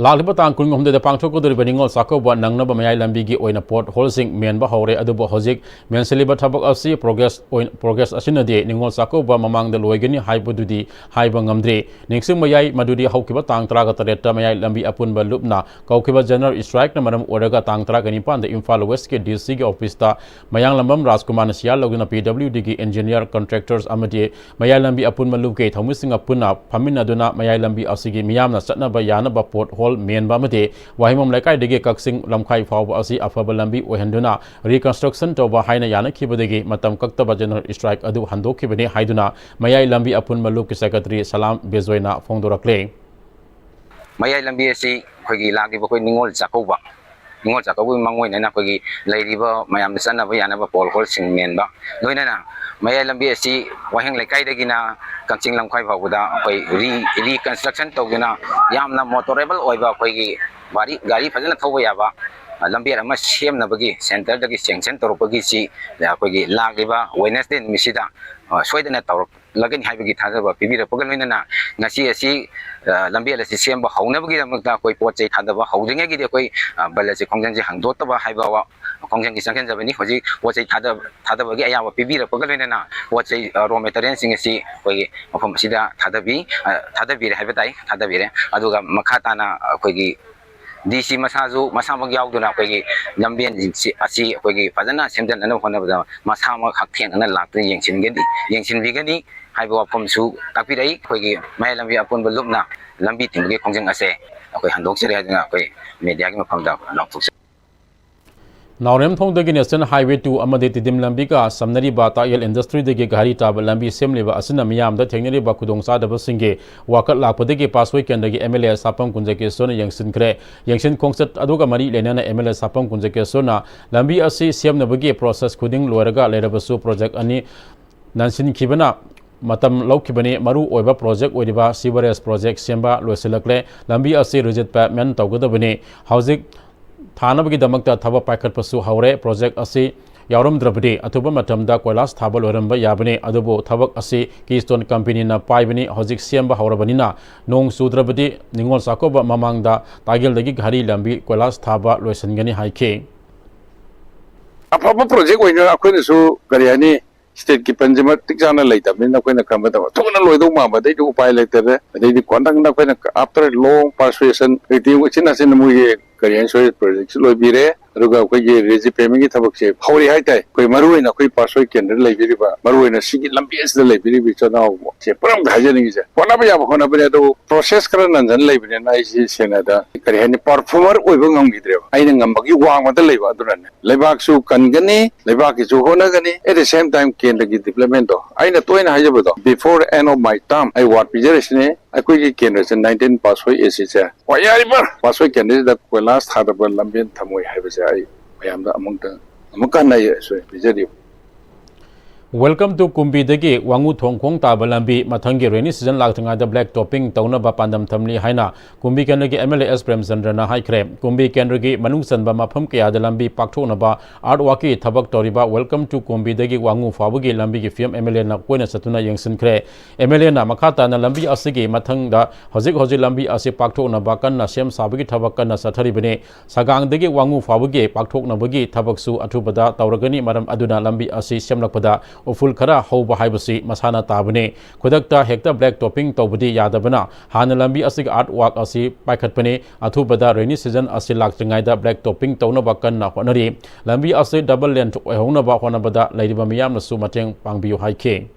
ꯂꯥꯛꯂꯤꯕ ꯇꯥꯡ ꯀꯨꯟꯍꯨꯝꯗꯣꯏꯗ ꯄꯥꯡꯊꯣꯛꯀꯗꯧꯔꯤꯕ ꯅꯤꯉꯣꯜ ꯆꯥꯛꯀꯧꯕ ꯅꯪꯅꯕ ꯃꯌꯥꯏ ꯂꯝꯕꯤꯒꯤ ꯑꯣꯏꯅ ꯄꯣꯠ ꯍꯣꯜꯁꯤꯡ ꯃꯦꯟꯕ ꯍꯧꯔꯦ꯫ ꯑꯗꯨꯕꯨ ꯍꯧꯖꯤꯛ ꯃꯦꯟꯁꯤꯜꯂꯤꯕ ꯊꯕꯛ ꯑꯁꯤ ꯄ꯭ꯔꯣꯒ꯭ꯔꯦꯁ ꯑꯣꯏꯅ, ꯄ꯭ꯔꯣꯒ꯭ꯔꯦꯁ ꯑꯁꯤꯅꯗꯤ ꯅꯤꯉꯣꯜ ꯆꯥꯛꯀꯧꯕ ꯃꯃꯥꯡꯗ ꯂꯣꯏꯒꯅꯤ ꯍꯥꯏꯕꯗꯨꯗꯤ ꯍꯥꯏꯕ ꯉꯝꯗ꯭ꯔꯤ꯫ ꯅꯤꯡꯁꯤꯡꯕ ꯌꯥꯏ, ꯃꯗꯨꯗꯤ ꯍꯧꯈꯤꯕ ꯇꯥꯡ ꯇꯔꯥꯒ ꯇꯔꯦꯠꯇ ꯃꯌꯥꯏ ꯂꯝꯕꯤ ꯑꯄꯨꯟꯕ ꯂꯨꯞꯅ ꯀꯧꯈꯤꯕ ꯖꯦꯅꯔꯦꯜ ꯁ꯭ꯇ꯭ꯔꯥꯏꯛꯅ ꯃꯔꯝ ꯑꯣꯏꯔꯒ ꯇꯥꯡ ꯇꯔꯥꯒ ꯅꯤꯄꯥꯟꯗ ꯏꯝꯐꯥꯜ ꯋꯦꯁꯀꯤ ꯗꯤ ꯁꯤꯒꯤ ꯑꯣꯐꯤꯁꯇ ꯃꯌꯥꯡꯂꯝꯕꯝ ꯔꯥꯖꯀꯨꯃꯥꯔꯅ ꯁꯤꯌꯥꯔ ꯂꯧꯗꯨꯅ ꯄꯤ ꯗꯕ꯭ꯂꯤꯎ ꯗꯤꯒꯤ ꯏꯟꯖꯤꯅꯤꯌꯔ, ꯀꯟꯇ꯭ꯔꯦꯛꯇꯔꯁ ꯑꯃꯗꯤ ꯃꯌꯥꯏ ꯂꯝꯕꯤ ꯑꯄꯨꯟꯕ ꯂꯨꯞꯀꯤ ꯊꯧꯃꯤꯁꯤꯡꯒ ꯄꯨꯟꯅ ꯐꯝꯃꯤꯟꯅꯗꯨꯅ ꯃꯌꯥꯏ ꯂꯝꯕꯤ ꯑꯁꯤꯒꯤ ꯃꯤꯌꯥꯝꯅ ꯆꯠꯅꯕ ꯌꯥꯅꯕ ꯄꯣꯠ ꯍꯣꯜ ꯃꯦꯟꯕ ꯑꯃꯗꯤ ꯋꯥꯍꯦꯡꯕꯝ ꯂꯩꯀꯥꯏꯗꯒꯤ ꯀꯛꯆꯤꯡ ꯂꯝꯈꯥꯏ ꯐꯥꯎꯕ ꯑꯁꯤ ꯑꯐꯕ ꯂꯝꯕꯤ ꯑꯣꯏꯍꯟꯗꯨꯅ ꯔꯤꯀꯟꯁꯇ꯭ꯔꯛꯁꯟ ꯇꯧꯕ ꯍꯥꯏꯅ ꯌꯥꯅꯈꯤꯕꯗꯒꯤ ꯃꯇꯝ ꯀꯛꯇꯕ ꯖꯦꯅꯔꯦꯜ ꯁ꯭ꯇ꯭ꯔꯥꯏꯛ ꯑꯗꯨ ꯍꯟꯗꯣꯛꯈꯤꯕꯅꯤ ꯍꯥꯏꯗꯨꯅ ꯃꯌꯥꯏ ꯂꯝꯕꯤ ꯑꯄꯨꯟꯕ ꯂꯨꯞꯀꯤ ꯁꯦꯀ꯭ꯔꯦꯇꯔꯤ ꯁꯂꯥꯝ ꯕꯤꯖꯣꯏꯅ ꯐꯣꯡꯗꯣꯔꯛꯂꯦ꯫ ꯃꯌꯥꯏ ꯂꯝꯕꯤ ꯑꯁꯤ ꯑꯩꯈꯣꯏꯒꯤ ꯂꯥꯛꯂꯤꯕ ꯑꯩꯈꯣꯏ ꯅꯤꯉꯣꯜ ꯆꯥꯛꯀꯧꯕ, ꯅꯤꯉꯣꯜ ꯆꯥꯛꯀꯧꯕꯒꯤ ꯃꯥꯡꯑꯣꯏꯅꯅ ꯑꯩꯈꯣꯏꯒꯤ ꯂꯩꯔꯤꯕ ꯃꯌꯥꯝꯗ ꯆꯠꯅꯕ ꯌꯥꯅꯕ ꯄꯣꯠ ꯍꯣꯜꯁꯤꯡ ꯃꯦꯟꯕ, ꯂꯣꯏꯅꯅ ꯃꯌꯥꯏ ꯂꯝꯕꯤ ꯑꯁꯤ ꯋꯥꯍꯦꯡ ꯂꯩꯀꯥꯏꯗꯒꯤꯅ ꯀꯛꯆꯤꯡ ꯂꯝꯈꯥꯏ ꯐꯥꯎꯕꯗ ꯑꯩꯈꯣꯏ ꯔꯤ-, ꯔꯤꯀꯟꯁꯇ꯭ꯔꯛꯁꯟ ꯇꯧꯗꯨꯅ ꯌꯥꯝꯅ ꯃꯣꯇꯣꯔꯦꯕꯜ ꯑꯣꯏꯕ ꯑꯩꯈꯣꯏꯒꯤ ꯒꯥꯔꯤ, ꯒꯥꯔꯤ ꯐꯖꯅ ꯊꯧꯕ ꯌꯥꯕ, ꯑ, ꯂꯝꯕꯦꯜ ꯑꯃ ꯁꯦꯝꯅꯕꯒꯤ ꯁꯦꯟꯇꯔꯗꯒꯤ ꯁꯦꯡꯁꯟ ꯇꯧꯔꯛꯄꯒꯤꯁꯤ ꯑꯩꯈꯣꯏꯒꯤ ꯂꯥꯛꯂꯤꯕ ꯋꯦꯅꯁꯗꯦ ꯅꯨꯃꯤꯠꯁꯤꯗ, ꯑ, ꯁꯣꯏꯗꯅ ꯇꯧꯔꯛ-, ꯂꯒꯅꯤ ꯍꯥꯏꯕꯒꯤ ꯊꯥꯖꯕ ꯄꯤꯕꯤꯔꯛꯄꯒ ꯂꯣꯏꯅꯅ ꯉꯁꯤ ꯑꯁꯤ, ꯑ, ꯂꯝꯕꯦꯜ ꯑꯁꯤ ꯁꯦꯝꯕ ꯍꯧꯅꯕꯒꯤꯗꯃꯛꯇ ꯑꯩꯈꯣꯏ ꯄꯣꯠ ꯆꯩ ꯊꯥꯗꯕ ꯍꯧꯗ꯭ꯔꯤꯉꯩꯒꯤꯗꯤ ꯑꯩꯈꯣꯏ, ꯑ, ꯕꯟ ꯑꯁꯤ ꯈꯣꯡꯖꯪꯁꯤ ꯍꯥꯡꯗꯣꯛꯇꯕ ꯍꯥꯏꯕ ꯋꯥ-, ꯈꯣꯡꯖꯪꯒꯤ ꯆꯪꯁꯤꯟꯖꯕꯅꯤ꯫ ꯍꯧꯖꯤꯛ ꯄꯣꯠ ꯆꯩ ꯊꯥꯗ-, ꯊꯥꯗꯕꯒꯤ ꯑꯌꯥꯕ ꯄꯤꯕꯤꯔꯛꯄꯒ ꯂꯣꯏꯅꯅ ꯄꯣꯠ ꯆꯩ, ꯑ, ꯔꯣ ꯃꯦꯇꯔꯤꯌꯦꯜꯁꯤꯡ ꯑꯁꯤ ꯑꯩꯈꯣꯏꯒꯤ ꯃꯐꯝ ꯑꯁꯤꯗ ꯊꯥꯗꯕꯤ, ꯑ, ꯊꯥꯗꯕꯤꯔꯦ ꯍꯥꯏꯕ ꯇꯥꯏ, ꯊꯥꯗꯕꯤꯔꯦ꯫ ꯑꯗꯨꯒ ꯃꯈꯥ ꯇꯥꯅ ꯑꯩꯈꯣꯏꯒꯤ ꯗꯤ ꯁꯤ ꯃꯁꯥꯁꯨ, ꯃꯁꯥꯃꯛ ꯌꯥꯎꯗꯨꯅ ꯑꯩꯈꯣꯏꯒꯤ ꯂꯝꯕꯦꯟꯁꯤ ꯑꯁꯤ ꯑꯩꯈꯣꯏꯒꯤ ꯐꯖꯅ ꯁꯦꯝꯖꯤꯟꯅꯅꯕ ꯍꯣꯠꯅꯕꯗ ꯃꯁꯥꯃꯛ ꯍꯛꯊꯦꯡꯅꯅ ꯂꯥꯛꯇꯨꯅ ꯌꯦꯡꯁꯤꯟꯒꯅꯤ, ꯌꯦꯡꯁꯤꯟꯕꯤꯒꯅꯤ ꯍꯥꯏꯕ ꯋꯥꯐꯝꯁꯨ ꯇꯥꯛꯄꯤꯔꯛꯏ꯫ ꯑꯩꯈꯣꯏꯒꯤ ꯃꯌꯥꯏ ꯂꯝꯕꯤ ꯑꯄꯨꯟꯕ ꯂꯨꯞꯅ ꯂꯝꯕꯤ ꯊꯤꯡꯕꯒꯤ ꯈꯣꯡꯖꯪ ꯑꯁꯦ ꯑꯩꯈꯣꯏ ꯍꯟꯗꯣꯛꯆꯔꯦ ꯍꯥꯏꯗꯨꯅ ꯑꯩꯈꯣꯏ ꯃꯦꯗꯤꯌꯥꯒꯤ ꯃꯐꯝꯗ ꯂꯥꯎꯊꯣꯛꯆꯔꯤ꯫ ꯅꯥꯎꯔꯦꯝꯊꯣꯡꯗꯒꯤ ꯅꯦꯁꯅꯦꯜ ꯍꯥꯏꯋꯦ ꯇꯨ ꯑꯃꯗꯤ ꯇꯤꯗꯤꯝ ꯂꯝꯕꯤꯒ ꯁꯝꯅꯔꯤꯕ ꯇꯥꯛꯌꯦꯜ ꯏꯟꯗꯁꯇ꯭ꯔꯤꯗꯒꯤ ꯘꯔꯤ ꯇꯥꯕ ꯂꯝꯕꯤ ꯁꯦꯝꯂꯤꯕ ꯑꯁꯤꯅ ꯃꯤꯌꯥꯝꯗ ꯊꯦꯡꯅꯔꯤꯕ ꯈꯨꯗꯣꯡꯆꯥꯗꯕꯁꯤꯡꯒꯤ ꯋꯥꯀꯠ ꯂꯥꯛꯄꯗꯒꯤ ꯄꯥꯠꯁꯣꯏ ꯀꯦꯟꯗ꯭ꯔꯒꯤ ꯑꯦꯝ ꯑꯦꯜ ꯑꯦ ꯁꯥꯄꯝ ꯀꯨꯟꯖꯀꯦꯁꯣꯔꯅ ꯌꯦꯡꯁꯤꯟꯈ꯭ꯔꯦ꯫ ꯌꯦꯡꯁꯤꯟ ꯈꯣꯡꯆꯠ ꯑꯗꯨꯒ ꯃꯔꯤ ꯂꯩꯅꯅ ꯑꯦꯝ ꯑꯦꯜ ꯑꯦ ꯁꯥꯄꯝ ꯀꯨꯟꯖꯀꯦꯁꯣꯔꯅ ꯂꯝꯕꯤ ꯑꯁꯤ ꯁꯦꯝꯅꯕꯒꯤ ꯄ꯭ꯔꯣꯁꯦꯁ ꯈꯨꯗꯤꯡ ꯂꯣꯏꯔꯒ ꯂꯩꯔꯕꯁꯨ ꯄ꯭ꯔꯣꯖꯦꯛ ꯑꯅꯤ ꯅꯟꯁꯤꯟꯈꯤꯕꯅ ꯃꯇꯝ ꯂꯧꯈꯤꯕꯅꯤ꯫ ꯃꯔꯨ ꯑꯣꯏꯕ ꯄ꯭ꯔꯣꯖꯦꯛ ꯑꯣꯏꯔꯤꯕ ꯁꯤꯋꯔꯦꯖ ꯄ꯭ꯔꯣꯖꯦꯛ ꯁꯦꯝꯕ ꯂꯣꯏꯁꯤꯜꯂꯛꯂꯦ꯫ ꯂꯝꯕꯤ ꯑꯁꯤ ꯔꯤꯖꯤꯠ ꯄꯦꯚꯃꯦꯟ ꯇꯧꯒꯗꯕꯅꯤ꯫ ꯍꯧꯖꯤꯛ ꯊꯥꯅꯕꯒꯤꯗꯃꯛꯇ ꯊꯕꯛ ꯄꯥꯏꯈꯠꯄꯁꯨ ꯍꯧꯔꯦ꯫ ꯄ꯭ꯔꯣꯖꯦꯛ ꯑꯁꯤ ꯌꯥꯎꯔꯝꯗ꯭ꯔꯕꯗꯤ ꯑꯊꯨꯕ ꯃꯇꯝꯗ ꯀꯣꯏꯂꯥꯁ ꯊꯥꯕ ꯂꯣꯏꯔꯝꯕ ꯌꯥꯕꯅꯤ꯫ ꯑꯗꯨꯕꯨ ꯊꯕꯛ ꯑꯁꯤ ꯀꯤꯁꯇꯣꯟ ꯀꯝꯄꯦꯅꯤꯅ ꯄꯥꯏꯕꯅꯤ꯫ ꯍꯧꯖꯤꯛ ꯁꯦꯝꯕ ꯍꯧꯔꯕꯅꯤꯅ ꯅꯣꯡ ꯆꯨꯗ꯭ꯔꯕꯗꯤ ꯅꯤꯉꯣꯜ ꯆꯥꯛꯀꯧꯕ ꯃꯃꯥꯡꯗ ꯇꯥꯒꯦꯜꯗꯒꯤ ꯘꯔꯤ ꯂꯝꯕꯤ ꯀꯣꯏꯂꯥꯁ ꯊꯥꯕ ꯂꯣꯏꯁꯤꯟꯒꯅꯤ ꯍꯥꯏꯈꯤ꯫ ꯑꯐꯕ ꯄ꯭ꯔꯣꯖꯦꯛ ꯑꯣꯏꯅ ꯑꯩꯈꯣꯏꯅꯁꯨ, ꯀꯔꯤ ꯍꯥꯏꯅꯤ, ꯁ꯭ꯇꯦꯠꯀꯤ ꯐꯟꯁꯦ ꯃꯇꯤꯛ ꯆꯥꯅ ꯂꯩꯇꯕꯅꯤꯅ ꯑꯩꯈꯣꯏꯅ ꯈꯟꯕ ꯃꯇꯝꯗ ꯊꯨꯅ ꯂꯣꯏꯗꯧ ꯃꯥꯟꯕꯗꯩꯗꯤ ꯎꯄꯥꯏ ꯂꯩꯇꯔꯦ꯫ ꯑꯗꯩꯗꯤ ꯀꯣꯟꯊꯪꯗ ꯑꯩꯈꯣꯏꯅ after long persuasion meeting ꯎꯆꯤꯟ ꯅꯥꯆꯤꯟꯅ ꯃꯣꯏꯒꯤ ꯀꯔꯤ ꯍꯥꯏꯅꯤ, ꯁꯣꯏ ꯄ꯭ꯔꯣꯖꯦꯛꯁꯨ ꯂꯣꯏꯕꯤꯔꯦ꯫ ꯑꯗꯨꯒ ꯑꯩꯈꯣꯏꯒꯤ ꯔꯤꯖꯤꯄꯦꯃꯦꯟꯒꯤ ꯊꯕꯛꯁꯦ ꯍꯧꯔꯦ ꯍꯥꯏꯇꯥꯔꯦ꯫ ꯑꯩꯈꯣꯏ ꯃꯔꯨꯑꯣꯏꯅ ꯑꯩꯈꯣꯏ ꯄꯥꯠꯁꯣꯏ ꯀꯦꯟꯗ꯭ꯔꯗ ꯂꯩꯕꯤꯔꯤꯕ, ꯃꯔꯨꯑꯣꯏꯅ ꯁꯤꯒꯤ ꯂꯝꯕꯤ ꯑꯁꯤꯗ ꯂꯩꯕꯤꯔꯤꯕ ꯏꯆꯤꯜ ꯏꯅꯥꯎꯁꯦ ꯄꯨꯝꯅꯃꯛꯇ ꯍꯥꯏꯖꯅꯤꯡꯉꯤꯁꯦ, ꯍꯣꯠꯅꯕ ꯌꯥꯕ ꯍꯣꯠꯅꯕꯅꯦ, ꯑꯗꯨꯕꯨ ꯄ꯭ꯔꯣꯁꯦꯁ ꯈꯔ ꯅꯟꯖꯟ ꯂꯩꯕꯅꯤꯅ ꯑꯩꯁꯤ ꯁꯦꯡꯅ ꯍꯥꯏꯗ ꯀꯔꯤ ꯍꯥꯏꯅꯤ, ꯄꯔꯐꯣꯔꯃꯔ ꯑꯣꯏꯕ ꯉꯝꯈꯤꯗ꯭ꯔꯦꯕ꯫ ꯑꯩꯅ ꯉꯝꯕꯒꯤ ꯋꯥꯡꯃꯗ ꯂꯩꯕ ꯑꯗꯨꯅꯅꯦ꯫ ꯂꯩꯕꯥꯛꯁꯨ ꯀꯟꯒꯅꯤ, ꯂꯩꯕꯥꯛꯀꯤꯁꯨ ꯍꯣꯠꯅꯒꯅꯤ, at the same time ꯀꯦꯟꯗ꯭ꯔꯒꯤ ꯗꯤꯕ꯭ꯂꯞꯃꯦꯟꯗꯣ꯫ ꯑꯩꯅ ꯇꯣꯏꯅ ꯍꯥꯏꯖꯕꯗꯣ, before end of my term ꯑꯩ ꯋꯥꯔꯗ ꯄꯤꯖꯔꯤꯁꯤꯅꯤ꯫ ꯑꯩꯈꯣꯏꯒꯤ ꯀꯦꯟꯗ꯭ꯔꯁꯦ nineteen ꯄꯥꯁꯣꯏ ꯑꯦꯁꯤꯁꯦ ꯋꯥꯌꯥꯔꯤꯕ ꯄꯥꯁꯣꯏ ꯀꯦꯟꯗ꯭ꯔꯁꯤꯗ ꯀꯣꯏꯂꯥꯁ ꯊꯥꯗꯕ ꯂꯝꯕꯦꯟ ꯊꯝꯃꯣꯏ ꯍꯥꯏꯕꯁꯦ ꯑꯩ ꯃꯌꯥꯝꯗ ꯑꯃꯨꯛꯇ ꯑꯃꯨꯛꯀ ꯍꯟꯅ ꯑꯩ ꯄꯤꯖꯔꯤ꯫ Welcome to ꯀꯨꯝꯕꯤꯗꯒꯤ ꯋꯥꯉꯨ ꯊꯣꯡꯈꯣꯡ ꯇꯥꯕ ꯂꯝꯕꯤ ꯃꯊꯪꯒꯤ ꯔꯦꯅꯤ ꯁꯤꯖꯟ ꯂꯥꯛꯇ꯭ꯔꯤꯉꯩꯗ ꯕ꯭ꯂꯦꯛ ꯇꯣꯞꯄꯤꯡ ꯇꯧꯅꯕ ꯄꯥꯟꯗꯝ ꯊꯝꯂꯤ ꯍꯥꯏꯅ ꯀꯨꯝꯕꯤ ꯀꯦꯟꯗ꯭ꯔꯒꯤ ꯑꯦꯝ ꯑꯦꯜ ꯑꯦ ꯑꯦꯁ ꯄ꯭ꯔꯦꯝꯆꯟꯗ꯭ꯔꯅ ꯍꯥꯏꯈ꯭ꯔꯦ꯫ ꯀꯨꯝꯕꯤ ꯀꯦꯟꯗ꯭ꯔꯒꯤ ꯃꯅꯨꯡ ꯆꯟꯕ ꯃꯐꯝ ꯀꯌꯥꯗ ꯂꯝꯕꯤ ꯄꯥꯛꯊꯣꯛꯅꯕ ꯑꯥꯔꯠ ꯋꯥꯛꯀꯤ ꯊꯕꯛ ꯇꯧꯔꯤꯕ Welcome to ꯀꯨꯝꯕꯤꯗꯒꯤ ꯋꯥꯉꯨ ꯐꯥꯎꯕꯒꯤ ꯂꯝꯕꯤꯒꯤ ꯐꯤꯕꯝ ꯑꯦꯝ ꯑꯦꯜ ꯑꯦꯅ ꯀꯣꯏꯅ ꯆꯠꯇꯨꯅ ꯌꯦꯡꯁꯤꯟꯈ꯭ꯔꯦ꯫ ꯑꯦꯝ ꯑꯦꯜ ꯑꯦꯅ ꯃꯈꯥ ꯇꯥꯅ ꯂꯝꯕꯤ ꯑꯁꯤꯒꯤ ꯃꯊꯪꯗ ꯍꯧꯖꯤꯛ ꯍꯧꯖꯤꯛ ꯂꯝꯕꯤ ꯑꯁꯤ ꯄꯥꯛꯊꯣꯛꯅꯕ ꯀꯟꯅ ꯁꯦꯝ ꯁꯥꯕꯒꯤ ꯊꯕꯛ ꯀꯟꯅ ꯆꯠꯊꯔꯤꯕꯅꯤ꯫ ꯁꯒꯥꯡꯗꯒꯤ ꯋꯥꯉꯨ ꯐꯥꯎꯕꯒꯤ ꯄꯥꯛꯊꯣꯛꯅꯕꯒꯤ ꯊꯕꯛꯁꯨ ꯑꯊꯨꯕꯗ ꯇꯧꯔꯒꯅꯤ, ꯃꯔꯝ ꯑꯗꯨꯅ ꯂꯝꯕꯤ ꯑꯁꯤ ꯁꯦꯝꯂꯛꯄꯗ ꯎꯐꯨꯜ ꯈꯔ ꯍꯧꯕ ꯍꯥꯏꯕꯁꯤ ꯃꯁꯥꯅ ꯇꯥꯕꯅꯤ꯫ ꯈꯨꯗꯛꯇ ꯍꯦꯛꯇ ꯕ꯭ꯂꯦꯛ ꯇꯣꯞꯄꯤꯡ ꯇꯧꯕꯗꯤ ꯌꯥꯗꯕꯅ ꯍꯥꯟꯅ ꯂꯝꯕꯤ ꯑꯁꯤꯒꯤ ꯑꯥꯔꯠ ꯋꯥꯛ ꯑꯁꯤ ꯄꯥꯏꯈꯠꯄꯅꯤ꯫ ꯑꯊꯨꯕꯗ ꯔꯦꯅꯤ ꯁꯤꯖꯟ ꯑꯁꯤ ꯂꯥꯛꯇ꯭ꯔꯤꯉꯩꯗ ꯕ꯭ꯂꯦꯛ ꯇꯣꯞꯄꯤꯡ ꯇꯧꯅꯕ ꯀꯟꯅ ꯍꯣꯠꯅꯔꯤ꯫ ꯂꯝꯕꯤ ꯑꯁꯤ ꯗꯕꯜ ꯂꯦꯟ ꯑꯣꯏꯍꯧꯅꯕ ꯍꯣꯠꯅꯕꯗ ꯂꯩꯔꯤꯕ ꯃꯤꯌꯥꯝꯅꯁꯨ ꯃꯇꯦꯡ ꯄꯥꯡꯕꯤꯌꯨ ꯍꯥꯏꯈꯤ꯫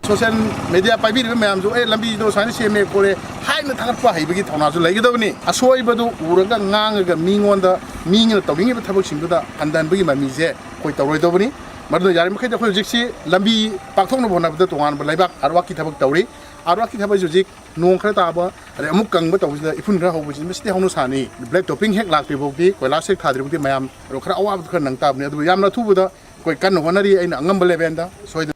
ꯁꯣꯁꯤꯌꯦꯜ ꯃꯦꯗꯤꯌꯥ ꯄꯥꯏꯕꯤꯔꯤꯕ ꯃꯌꯥꯝꯁꯨ, "ꯑꯦ, ꯂꯝꯕꯤꯗꯣ ꯁꯨꯃꯥꯏꯅ ꯁꯦꯝꯃꯦ ꯈꯣꯠꯂꯦ" ꯍꯥꯏꯅ ꯊꯥꯒꯠꯄ ꯍꯩꯕꯒꯤ ꯊꯧꯅꯥꯁꯨ ꯂꯩꯒꯗꯕꯅꯤ꯫ ꯑꯁꯣꯏꯕꯗꯨ ꯎꯔꯒ ꯉꯥꯡꯉꯒ ꯃꯤꯉꯣꯟꯗ, ꯃꯤꯅ ꯇꯧꯅꯤꯡꯉꯤꯕ ꯊꯕꯛꯁꯤꯡꯗꯨꯗ ꯍꯟꯊꯍꯟꯕꯒꯤ ꯃꯃꯤꯁꯦ ꯑꯩꯈꯣꯏ ꯇꯧꯔꯣꯏꯗꯧꯕꯅꯤ꯫ ꯃꯗꯨꯅ ꯌꯥꯔꯤꯃꯈꯩꯗꯤ ꯑꯩꯈꯣꯏ ꯍꯧꯖꯤꯛꯁꯤ ꯂꯝꯕꯤ ꯄꯥꯛꯊꯣꯛꯅꯕ ꯍꯣꯠꯅꯕꯗ ꯇꯣꯉꯥꯟꯕ ꯂꯩꯕꯥꯛ ꯑꯥꯔꯠ ꯋꯥꯛꯀꯤ ꯊꯕꯛ ꯇꯧꯔꯤ꯫ ꯑꯥꯔꯠ ꯋꯥꯛꯀꯤ ꯊꯕꯛꯁꯤ ꯍꯧꯖꯤꯛ ꯅꯣꯡ ꯈꯔ ꯇꯥꯕ, ꯑꯗꯩ ꯑꯃꯨꯛ ꯀꯪꯕ ꯇꯧꯕꯁꯤꯗ ꯏꯐꯨꯟ ꯈꯔ ꯍꯧꯕꯁꯤ ꯃꯁꯤꯗꯤ ꯍꯧꯅ ꯁꯥꯅꯤ꯫ ꯕ꯭ꯂꯦꯛ ꯇꯣꯞꯄꯤꯡ ꯍꯦꯛ ꯂꯥꯛꯇ꯭ꯔꯤ ꯐꯥꯎꯗꯤ, ꯀꯣꯏꯂꯥꯁ ꯍꯦꯛ ꯊꯥꯗ꯭ꯔꯤ ꯐꯥꯎꯗꯤ ꯃꯌꯥꯝ ꯑꯗꯣ ꯈꯔ ꯑꯋꯥꯕꯗꯨ ꯈꯔ ꯅꯪ ꯇꯥꯕꯅꯤ꯫ ꯑꯗꯨꯕꯨ ꯌꯥꯝꯅ ꯑꯊꯨꯕꯗ ꯑꯩꯈꯣꯏ ꯀꯟꯅ ꯍꯣꯠꯅꯔꯤ꯫ ꯑꯩꯅ ꯑꯉꯝꯕ ꯂꯦꯚꯦꯜꯗ ꯁꯣꯏꯗꯅ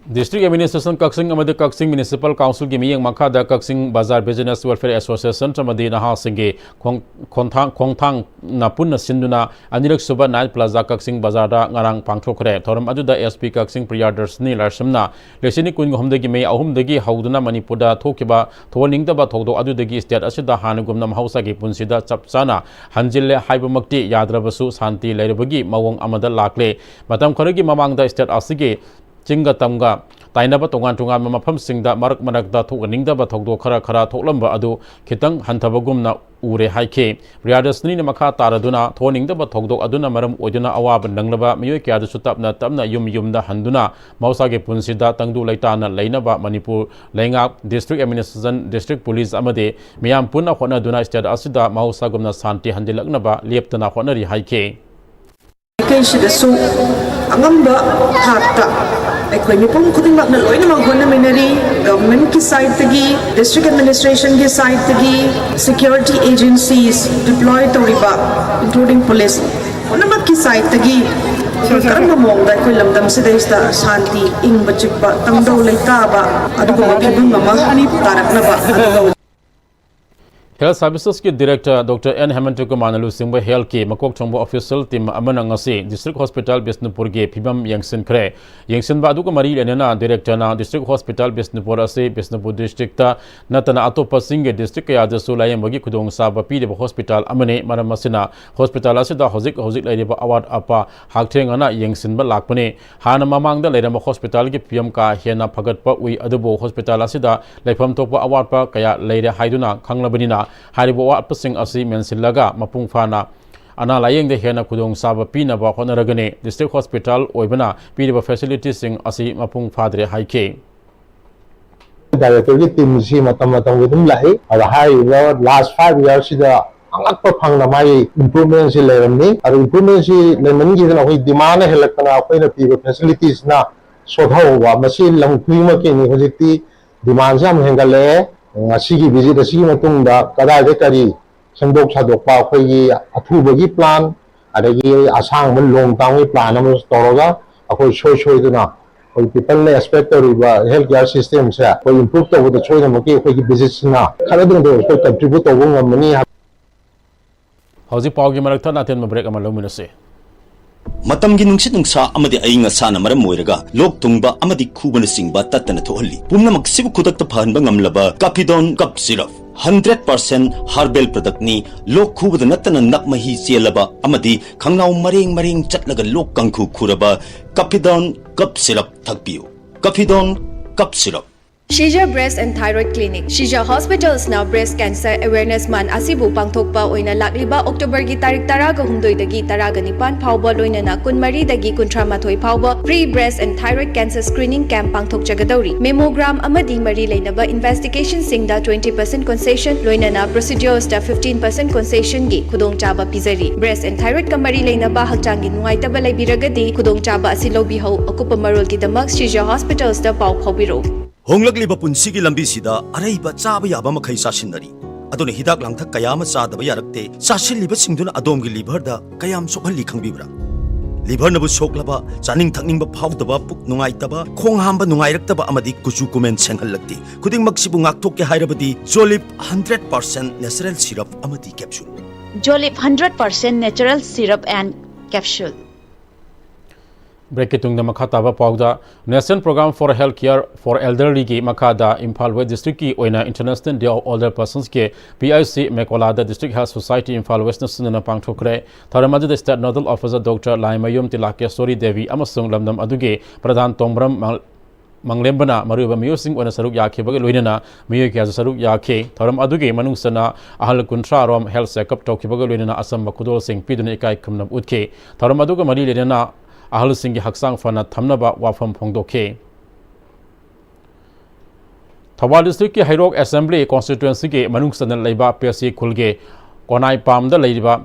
District Administration ꯀꯛꯆꯤꯡ ꯑꯃꯗꯤ ꯀꯛꯆꯤꯡ Municipal Councilꯒꯤ ꯃꯤꯠꯌꯦꯡ ꯃꯈꯥꯗ ꯀꯛꯆꯤꯡ ꯕꯖꯥꯔ Business Welfare Association ꯑꯃꯗꯤ ꯅꯍꯥꯁꯤꯡꯒꯤ ꯈꯣꯡ-, ꯈꯣꯡꯊꯥꯡ-, ꯈꯣꯡꯊꯥꯡꯅ ꯄꯨꯟꯅ ꯁꯤꯟꯗꯨꯅ ꯑꯅꯤꯔꯛ ꯁꯨꯕ Night Plaza ꯀꯛꯆꯤꯡ ꯕꯖꯥꯔꯗ ꯉꯔꯥꯡ ꯄꯥꯡꯊꯣꯛꯈ꯭ꯔꯦ꯫ ꯊꯧꯔꯝ ꯑꯗꯨꯗ SP ꯀꯛꯆꯤꯡ ꯄ꯭ꯔꯤꯌꯥꯗꯔꯁꯤꯅꯤ ꯂꯥꯏꯁ꯭ꯔꯝꯅ ꯂꯤꯁꯤꯡ ꯑꯅꯤ ꯀꯨꯟꯒ ꯑꯍꯨꯝꯗꯒꯤ ꯃꯦ ꯑꯍꯨꯝꯗꯒꯤ ꯍꯧꯗꯨꯅ ꯃꯅꯤꯄꯨꯔꯗ ꯊꯣꯛꯈꯤꯕ ꯊꯣꯛꯍꯟꯅꯤꯡꯗꯕ ꯊꯧꯗꯣꯛ ꯑꯗꯨꯗꯒꯤ state ꯑꯁꯤꯗ ꯍꯥꯟꯅꯒꯨꯝꯅ ꯃꯍꯧꯁꯥꯒꯤ ꯄꯨꯟꯁꯤꯗ ꯆꯞ ꯆꯥꯅ ꯍꯟꯖꯤꯜꯂꯦ ꯍꯥꯏꯕꯃꯛꯇꯤ ꯌꯥꯗ꯭ꯔꯕꯁꯨ ꯁꯥꯟꯇꯤ ꯂꯩꯔꯕꯒꯤ ꯃꯑꯣꯡ ꯑꯃꯗ ꯂꯥꯛꯂꯦ꯫ ꯃꯇꯝ ꯈꯔꯒꯤ ꯃꯃꯥꯡꯗ state ꯑꯁꯤꯒꯤ ꯆꯤꯡꯒ ꯇꯝꯒ ꯇꯥꯏꯅꯕ ꯇꯣꯉꯥꯟ ꯇꯣꯉꯥꯟꯕ ꯃꯐꯝꯁꯤꯡꯗ ꯃꯔꯛ ꯃꯔꯛꯇ ꯊꯣꯛꯍꯟꯅꯤꯡꯗꯕ ꯊꯧꯗꯣꯛ ꯈꯔ ꯈꯔ ꯊꯣꯛꯂꯝꯕ ꯑꯗꯨ ꯈꯤꯇꯪ ꯍꯟꯊꯕꯒꯨꯝꯅ ꯎꯔꯦ ꯍꯥꯏꯈꯤ꯫ ꯄ꯭ꯔꯤꯌꯥꯗꯔꯁꯤꯅꯤꯅ ꯃꯈꯥ ꯇꯥꯔꯗꯨꯅ ꯊꯣꯛꯍꯟꯅꯤꯡꯗꯕ ꯊꯧꯗꯣꯛ ꯑꯗꯨꯅ ꯃꯔꯝ ꯑꯣꯏꯗꯨꯅ ꯑꯋꯥꯕ ꯅꯪꯂꯕ ꯃꯤꯑꯣꯏ ꯀꯌꯥꯗꯨꯁꯨ ꯇꯞꯅ ꯇꯞꯅ ꯌꯨꯝ ꯌꯨꯝꯗ ꯍꯟꯗꯨꯅ ꯃꯍꯧꯁꯥꯒꯤ ꯄꯨꯟꯁꯤꯗ ꯇꯪꯗꯨ ꯂꯩꯇꯥꯅ ꯂꯩꯅꯕ ꯃꯅꯤꯄꯨꯔ ꯂꯩꯉꯥꯛ, District Administration, District Police ꯑꯃꯗꯤ ꯃꯤꯌꯥꯝ ꯄꯨꯟꯅ ꯍꯣꯠꯅꯗꯨꯅ state ꯑꯁꯤꯗ ꯃꯍꯧꯁꯥꯒꯨꯝꯅ ꯁꯥꯟꯇꯤ ꯍꯟꯖꯤꯜꯂꯛꯅꯕ ꯂꯦꯞꯇꯅ ꯍꯣꯠꯅꯔꯤ ꯍꯥꯏꯈꯤ꯫ ꯃꯥꯏꯀꯩꯁꯤꯗꯁꯨ ꯑꯉꯝꯕ ꯊꯥꯛꯇ ꯑꯩꯈꯣꯏ ꯃꯤꯄꯨꯝ ꯈꯨꯗꯤꯡꯃꯛꯅ ꯂꯣꯏꯅꯃꯛ ꯍꯣꯠꯅꯃꯤꯟꯅꯔꯤ꯫ Governmentꯀꯤ sideꯇꯒꯤ, District Administrationꯒꯤ sideꯇꯒꯤ, security agencies deploy ꯇꯧꯔꯤꯕ, including police, ꯄꯨꯝꯅꯃꯛꯀꯤ sideꯇꯒꯤ ꯀꯔꯝꯕ ꯃꯑꯣꯡꯗ ꯑꯩꯈꯣꯏ ꯂꯝꯗꯝꯁꯤꯗꯩꯁꯤꯗ ꯁꯥꯟꯇꯤ, ꯏꯪꯕ ꯆꯤꯛꯄ, ꯇꯪꯗꯧ ꯂꯩꯇꯥꯕ ꯑꯗꯨꯒꯨꯝꯕ ꯐꯤꯕꯝ ꯑꯃ ꯇꯥꯔꯛꯅꯕ, ꯑꯗꯨꯒ Health Servicesꯀꯤ Director Doctor N ꯍꯦꯃꯟꯇ ꯀꯨꯃꯥꯔꯅ ꯂꯨꯆꯤꯡꯕ healthꯀꯤ ꯃꯀꯣꯛ ꯊꯣꯡꯕ official team ꯑꯃꯅ ꯉꯁꯤ District Hospital ꯕꯤꯁꯅꯨꯄꯨꯔꯒꯤ ꯐꯤꯕꯝ ꯌꯦꯡꯁꯤꯟꯈ꯭ꯔꯦ꯫ ꯌꯦꯡꯁꯤꯟꯕ ꯑꯗꯨꯒ ꯃꯔꯤ ꯂꯩꯅꯅ directorꯅ District Hospital ꯕꯤꯁꯅꯨꯄꯨꯔ ꯑꯁꯤ ꯕꯤꯁꯅꯨꯄꯨꯔ districtꯇ ꯅꯠꯇꯅ ꯑꯇꯣꯞꯄ ꯆꯤꯡꯒꯤ district ꯀꯌꯥꯗꯁꯨ ꯂꯥꯌꯦꯡꯕꯒꯤ ꯈꯨꯗꯣꯡꯆꯥꯕ ꯄꯤꯔꯤꯕ hospital ꯑꯃꯅꯤ꯫ ꯃꯔꯝ ꯑꯁꯤꯅ hospital ꯑꯁꯤꯗ ꯍꯧꯖꯤꯛ ꯍꯧꯖꯤꯛ ꯂꯩꯔꯤꯕ ꯑꯋꯥꯠ ꯑꯄꯥ ꯍꯛꯊꯦꯡꯅꯅ ꯌꯦꯡꯁꯤꯟꯕ ꯂꯥꯛꯄꯅꯤ꯫ ꯍꯥꯟꯅ ꯃꯃꯥꯡꯗ ꯂꯩꯔꯝꯕ hospitalꯒꯤ ꯐꯤꯕꯝ ꯀꯥ ꯍꯦꯟꯅ ꯐꯒꯠꯄ ꯎꯏ, ꯑꯗꯨꯕꯨ hospital ꯑꯁꯤꯗ ꯂꯩꯐꯝ ꯊꯣꯛꯄ ꯑꯋꯥꯠꯄ ꯀꯌꯥ ꯂꯩꯔꯦ ꯍꯥꯏꯗꯨꯅ ꯈꯪꯂꯕꯅꯤꯅ, ꯍꯥꯏꯔꯤꯕ ꯑꯋꯥꯠꯄꯁꯤꯡ ꯑꯁꯤ ꯃꯦꯟꯁꯤꯜꯂꯒ ꯃꯄꯨꯡ ꯐꯥꯅ ꯑꯅꯥ ꯂꯥꯌꯦꯡꯗ ꯍꯦꯟꯅ ꯈꯨꯗꯣꯡꯆꯥꯕ ꯄꯤꯅꯕ ꯍꯣꯠꯅꯔꯒꯅꯤ꯫ District Hospital ꯑꯣꯏꯕꯅ ꯄꯤꯔꯤꯕ facilitiesꯁꯤꯡ ꯑꯁꯤ ꯃꯄꯨꯡ ꯐꯥꯗ꯭ꯔꯦ ꯍꯥꯏꯈꯤ꯫ Directorꯒꯤ teamꯁꯤ ꯃꯇꯝ ꯃꯇꯝꯒꯤ ꯑꯗꯨꯝ ꯂꯥꯛꯏ꯫ ꯑꯗ ꯍꯥꯏꯔꯤꯕ last five yearsꯁꯤꯗ ꯑꯉꯛꯄ ꯐꯪꯅ ꯃꯥꯒꯤ improvementꯁꯤ ꯂꯩꯔꯝꯃꯤ꯫ ꯑꯗꯣ improvementꯁꯤ ꯂꯩꯃꯟꯈꯤꯗꯅ ꯑꯩꯈꯣꯏ demandꯅ ꯍꯦꯜꯂꯛꯇꯅ ꯑꯩꯈꯣꯏꯅ ꯄꯤꯕ facilitiesꯅ ꯁꯣꯊꯍꯧꯕ꯫ ꯃꯁꯤ ꯂꯝ ꯈꯨꯗꯤꯡꯃꯛꯀꯤꯅꯤ꯫ ꯍꯧꯖꯤꯛꯇꯤ demandꯁꯤ ꯌꯥꯝ ꯍꯦꯟꯒꯠꯂꯛꯑꯦ꯫ ꯉꯁꯤꯒꯤ visit ꯑꯁꯤꯒꯤ ꯃꯇꯨꯡꯗ ꯀꯗꯥꯏꯗ ꯀꯔꯤ ꯁꯦꯝꯗꯣꯛ ꯁꯥꯗꯣꯛꯄ, ꯑꯩꯈꯣꯏꯒꯤ ꯑꯊꯨꯕꯒꯤ plan, ꯑꯗꯒꯤ ꯑꯁꯥꯡꯕ long termꯒꯤ plan ꯑꯃꯁꯨ ꯇꯧꯔꯒ ꯑꯩꯈꯣꯏ ꯁꯣꯏ ꯁꯣꯏꯗꯅ ꯑꯩꯈꯣꯏ ꯄꯤꯄꯜꯅ ꯑꯦꯛꯁꯄꯦꯛ ꯇꯧꯔꯤꯕ ꯍꯦꯜꯊ ꯀꯦꯌꯔ ꯁꯤꯁꯇꯦꯝꯁꯦ ꯑꯩꯈꯣꯏ ꯏꯝꯄ꯭ꯔꯨꯚ ꯇꯧꯕꯗ ꯁꯣꯏꯗꯅꯃꯛꯀꯤ ꯑꯩꯈꯣꯏꯒꯤ ꯚꯤꯖꯤꯠꯁꯤꯅ ꯈꯔꯗꯪꯗ ꯑꯩꯈꯣꯏ ꯀꯟꯇ꯭ꯔꯤꯕ꯭ꯌꯨꯠ ꯇꯧꯕ ꯉꯝꯃꯅꯤ ꯍꯥꯏꯕ꯫ ꯍꯧꯖꯤꯛ ꯄꯥꯎꯒꯤ ꯃꯔꯛꯇ ꯅꯥꯇꯦꯟꯕ ꯕ꯭ꯔꯦꯛ ꯑꯃ ꯂꯧꯃꯤꯟꯅꯁꯤ꯫ ꯃꯇꯝꯒꯤ ꯅꯨꯡꯁꯤꯠ ꯅꯨꯡꯁꯥ ꯑꯃꯗꯤ ꯑꯏꯪ ꯑꯁꯥꯅ ꯃꯔꯝ ꯑꯣꯏꯔꯒ ꯂꯣꯛ ꯊꯨꯡꯕ ꯑꯃꯗꯤ ꯈꯨꯕꯅꯆꯤꯡꯕ ꯇꯠꯇꯅ ꯊꯣꯛꯍꯜꯂꯤ꯫ ꯄꯨꯝꯅꯃꯛꯁꯤꯕꯨ ꯈꯨꯗꯛꯇ ꯐꯍꯟꯕ ꯉꯝꯂꯕ ꯀꯥꯐꯤꯗꯣꯟ cough syrup. Hundred percent herbal ꯄ꯭ꯔꯗꯛꯅꯤ꯫ ꯂꯣꯛ ꯈꯨꯕꯗ ꯅꯠꯇꯅ ꯅꯞ ꯃꯍꯤ ꯆꯦꯜꯂꯕ ꯑꯃꯗꯤ ꯈꯪꯅꯥꯎ ꯃꯔꯦꯡ ꯃꯔꯦꯡ ꯆꯠꯂꯒ ꯂꯣꯛ ꯀꯥꯡꯈꯨ ꯈꯨꯔꯕ ꯀꯥꯐꯤꯗꯣꯟ ꯀꯞ ꯁꯤꯔꯞ ꯊꯛꯄꯤꯌꯨ꯫ ꯀꯥꯐꯤꯗꯣꯟ cough syrup. Shija Breast and Thyroid Clinic, Shija Hospitals ꯅ breast cancer awareness month ꯑꯁꯤꯕꯨ ꯄꯥꯡꯊꯣꯛꯄ ꯑꯣꯏꯅ ꯂꯥꯛꯂꯤꯕ October ꯒꯤ ꯇꯥꯔꯤꯛ ꯇꯔꯥꯒ ꯍꯨꯝꯗꯣꯏꯗꯒꯤ ꯇꯔꯥꯒ ꯅꯤꯄꯥꯟ ꯐꯥꯎꯕ, ꯂꯣꯏꯅꯅ ꯀꯨꯟꯃꯔꯤꯗꯒꯤ ꯀꯨꯟꯊ꯭ꯔꯥ ꯃꯥꯊꯣꯏ ꯐꯥꯎꯕ free breast and thyroid cancer screening camp ꯄꯥꯡꯊꯣꯛꯆꯒꯗꯧꯔꯤ꯫ Mammogram ꯑꯃꯗꯤ ꯃꯔꯤ ꯂꯩꯅꯕ investigation ꯁꯤꯡꯗ twenty percent concession, ꯂꯣꯏꯅꯅ procedures ꯇ fifteen percent concession ꯒꯤ ꯈꯨꯗꯣꯡꯆꯥꯕ ꯄꯤꯖꯔꯤ꯫ Breast and thyroid ꯀ ꯃꯔꯤ ꯂꯩꯅꯕ ꯍꯛꯆꯥꯡꯒꯤ ꯅꯨꯡꯉꯥꯏꯇꯕ ꯂꯩꯕꯤꯔꯒꯗꯤ, ꯈꯨꯗꯣꯡꯆꯥꯕ ꯑꯁꯤ ꯂꯧꯕꯤꯍꯧ꯫ ꯑꯀꯨꯞꯄ ꯃꯔꯣꯜꯒꯤꯗꯃꯛ Shija Hospitals ꯇ ꯄꯥꯎ ꯐꯥꯎꯕꯤꯔꯛꯎ꯫ ꯍꯣꯡꯂꯛꯂꯤꯕ ꯄꯨꯟꯁꯤꯒꯤ ꯂꯝꯕꯤꯁꯤꯗ ꯑꯔꯩꯕ ꯆꯥꯕ ꯌꯥꯕ ꯃꯈꯩ ꯆꯥꯁꯤꯟꯅꯔꯤ꯫ ꯑꯗꯨꯅ ꯍꯤꯗꯥꯛ ꯂꯥꯡꯊꯛ ꯀꯌꯥ ꯑꯃ ꯆꯥꯗꯕ ꯌꯥꯔꯛꯇꯦ꯫ ꯆꯥꯁꯤꯜꯂꯤꯕꯁꯤꯡꯗꯨꯅ ꯑꯗꯣꯝꯒꯤ ꯂꯤꯚꯔꯗ ꯀꯌꯥꯝ ꯁꯣꯛꯍꯜꯂꯤ ꯈꯪꯕꯤꯕ꯭ꯔꯥ? ꯂꯤꯚꯔꯅꯕꯨ ꯁꯣꯛꯂꯕ, ꯆꯥꯅꯤꯡ ꯊꯛꯅꯤꯡꯕ ꯐꯥꯎꯗꯕ, ꯄꯨꯛ ꯅꯨꯡꯉꯥꯏꯇꯕ, ꯈꯣꯡ ꯍꯥꯝꯕ ꯅꯨꯡꯉꯥꯏꯔꯛꯇꯕ ꯑꯃꯗꯤ ꯀꯨꯆꯨ ꯀꯨꯃꯦꯟ ꯁꯦꯡꯍꯜꯂꯛꯇꯦ꯫ ꯈꯨꯗꯤꯡꯃꯛꯁꯤꯕꯨ ꯉꯥꯛꯊꯣꯛꯀꯦ ꯍꯥꯏꯔꯕꯗꯤ Jolib hundred percent natural syrup ꯑꯃꯗꯤ capsule꯫ Jolib hundred percent natural syrup and capsule꯫ ꯕ꯭ꯔꯦꯛꯀꯤ ꯇꯨꯡꯗ ꯃꯈꯥ ꯇꯥꯕ ꯄꯥꯎꯗ, National Program for Health Care for Elderly ꯒꯤ ꯃꯈꯥꯗ ꯏꯝꯐꯥꯜ ꯋꯦꯁ ꯗꯤꯁꯇ꯭ꯔꯤꯛꯀꯤ ꯑꯣꯏꯅ International Day of Older Persons ꯒꯤ P I C ꯃꯦꯀꯣꯂꯥꯗ District Health Society Imphal ꯋꯦꯁꯅ ꯁꯤꯟꯗꯨꯅ ꯄꯥꯡꯊꯣꯛꯈ꯭ꯔꯦ꯫ ꯊꯧꯔꯝ ꯑꯗꯨꯗ State Nodal Officer Doctor Laimayum ꯇꯤꯂꯥꯀꯦꯁꯣꯔꯤ Devi ꯑꯃꯁꯨꯡ ꯂꯝꯗꯝ ꯑꯗꯨꯒꯤ ꯄ꯭ꯔꯙꯥꯟ ꯇꯣꯡꯕ꯭ꯔꯝ ꯃꯪꯂꯦꯝꯕꯅ ꯃꯔꯨꯑꯣꯏꯕ ꯃꯤꯑꯣꯏꯁꯤꯡ ꯑꯣꯏꯅ ꯁꯔꯨꯛ ꯌꯥꯈꯤꯕꯒ ꯂꯣꯏꯅꯅ ꯃꯤꯑꯣꯏ ꯀꯌꯥꯁꯨ ꯁꯔꯨꯛ ꯌꯥꯈꯤ꯫ ꯊꯧꯔꯝ ꯑꯗꯨꯒꯤ ꯃꯅꯨꯡ ꯆꯟꯅ ꯑꯍꯜ ꯀꯨꯟꯊ꯭ꯔꯥ ꯔꯣꯝ health checkup ꯇꯧꯈꯤꯕꯒ ꯂꯣꯏꯅꯅ ꯑꯆꯝꯕ ꯈꯨꯗꯣꯜꯁꯤꯡ ꯄꯤꯗꯨꯅ ꯏꯀꯥꯏ ꯈꯨꯝꯅꯕ ꯎꯠꯈꯤ꯫ ꯊꯧꯔꯝ ꯑꯗꯨꯒ ꯃꯔꯤ ꯂꯩꯅꯅ ꯑꯍꯜꯁꯤꯡꯒꯤ ꯍꯛꯆꯥꯡ ꯐꯅ ꯊꯝꯅꯕ ꯋꯥꯐꯝ ꯐꯣꯡꯗꯣꯛꯈꯤ꯫ ꯊꯧꯕꯥꯜ ꯗꯤꯁꯇ꯭ꯔꯤꯛꯀꯤ ꯍꯩꯔꯣꯛ ꯑꯦꯁꯦꯝꯕ꯭ꯂꯤ ꯀꯣꯟꯁꯇꯤꯇ꯭ꯋꯦꯟꯁꯤꯒꯤ ꯃꯅꯨꯡ ꯆꯟꯅ ꯂꯩꯕ ꯄꯦꯁꯤ ꯈꯨꯜꯒꯤ ꯀꯣꯅꯥꯏꯄꯥꯝꯗ ꯂꯩꯔꯤꯕ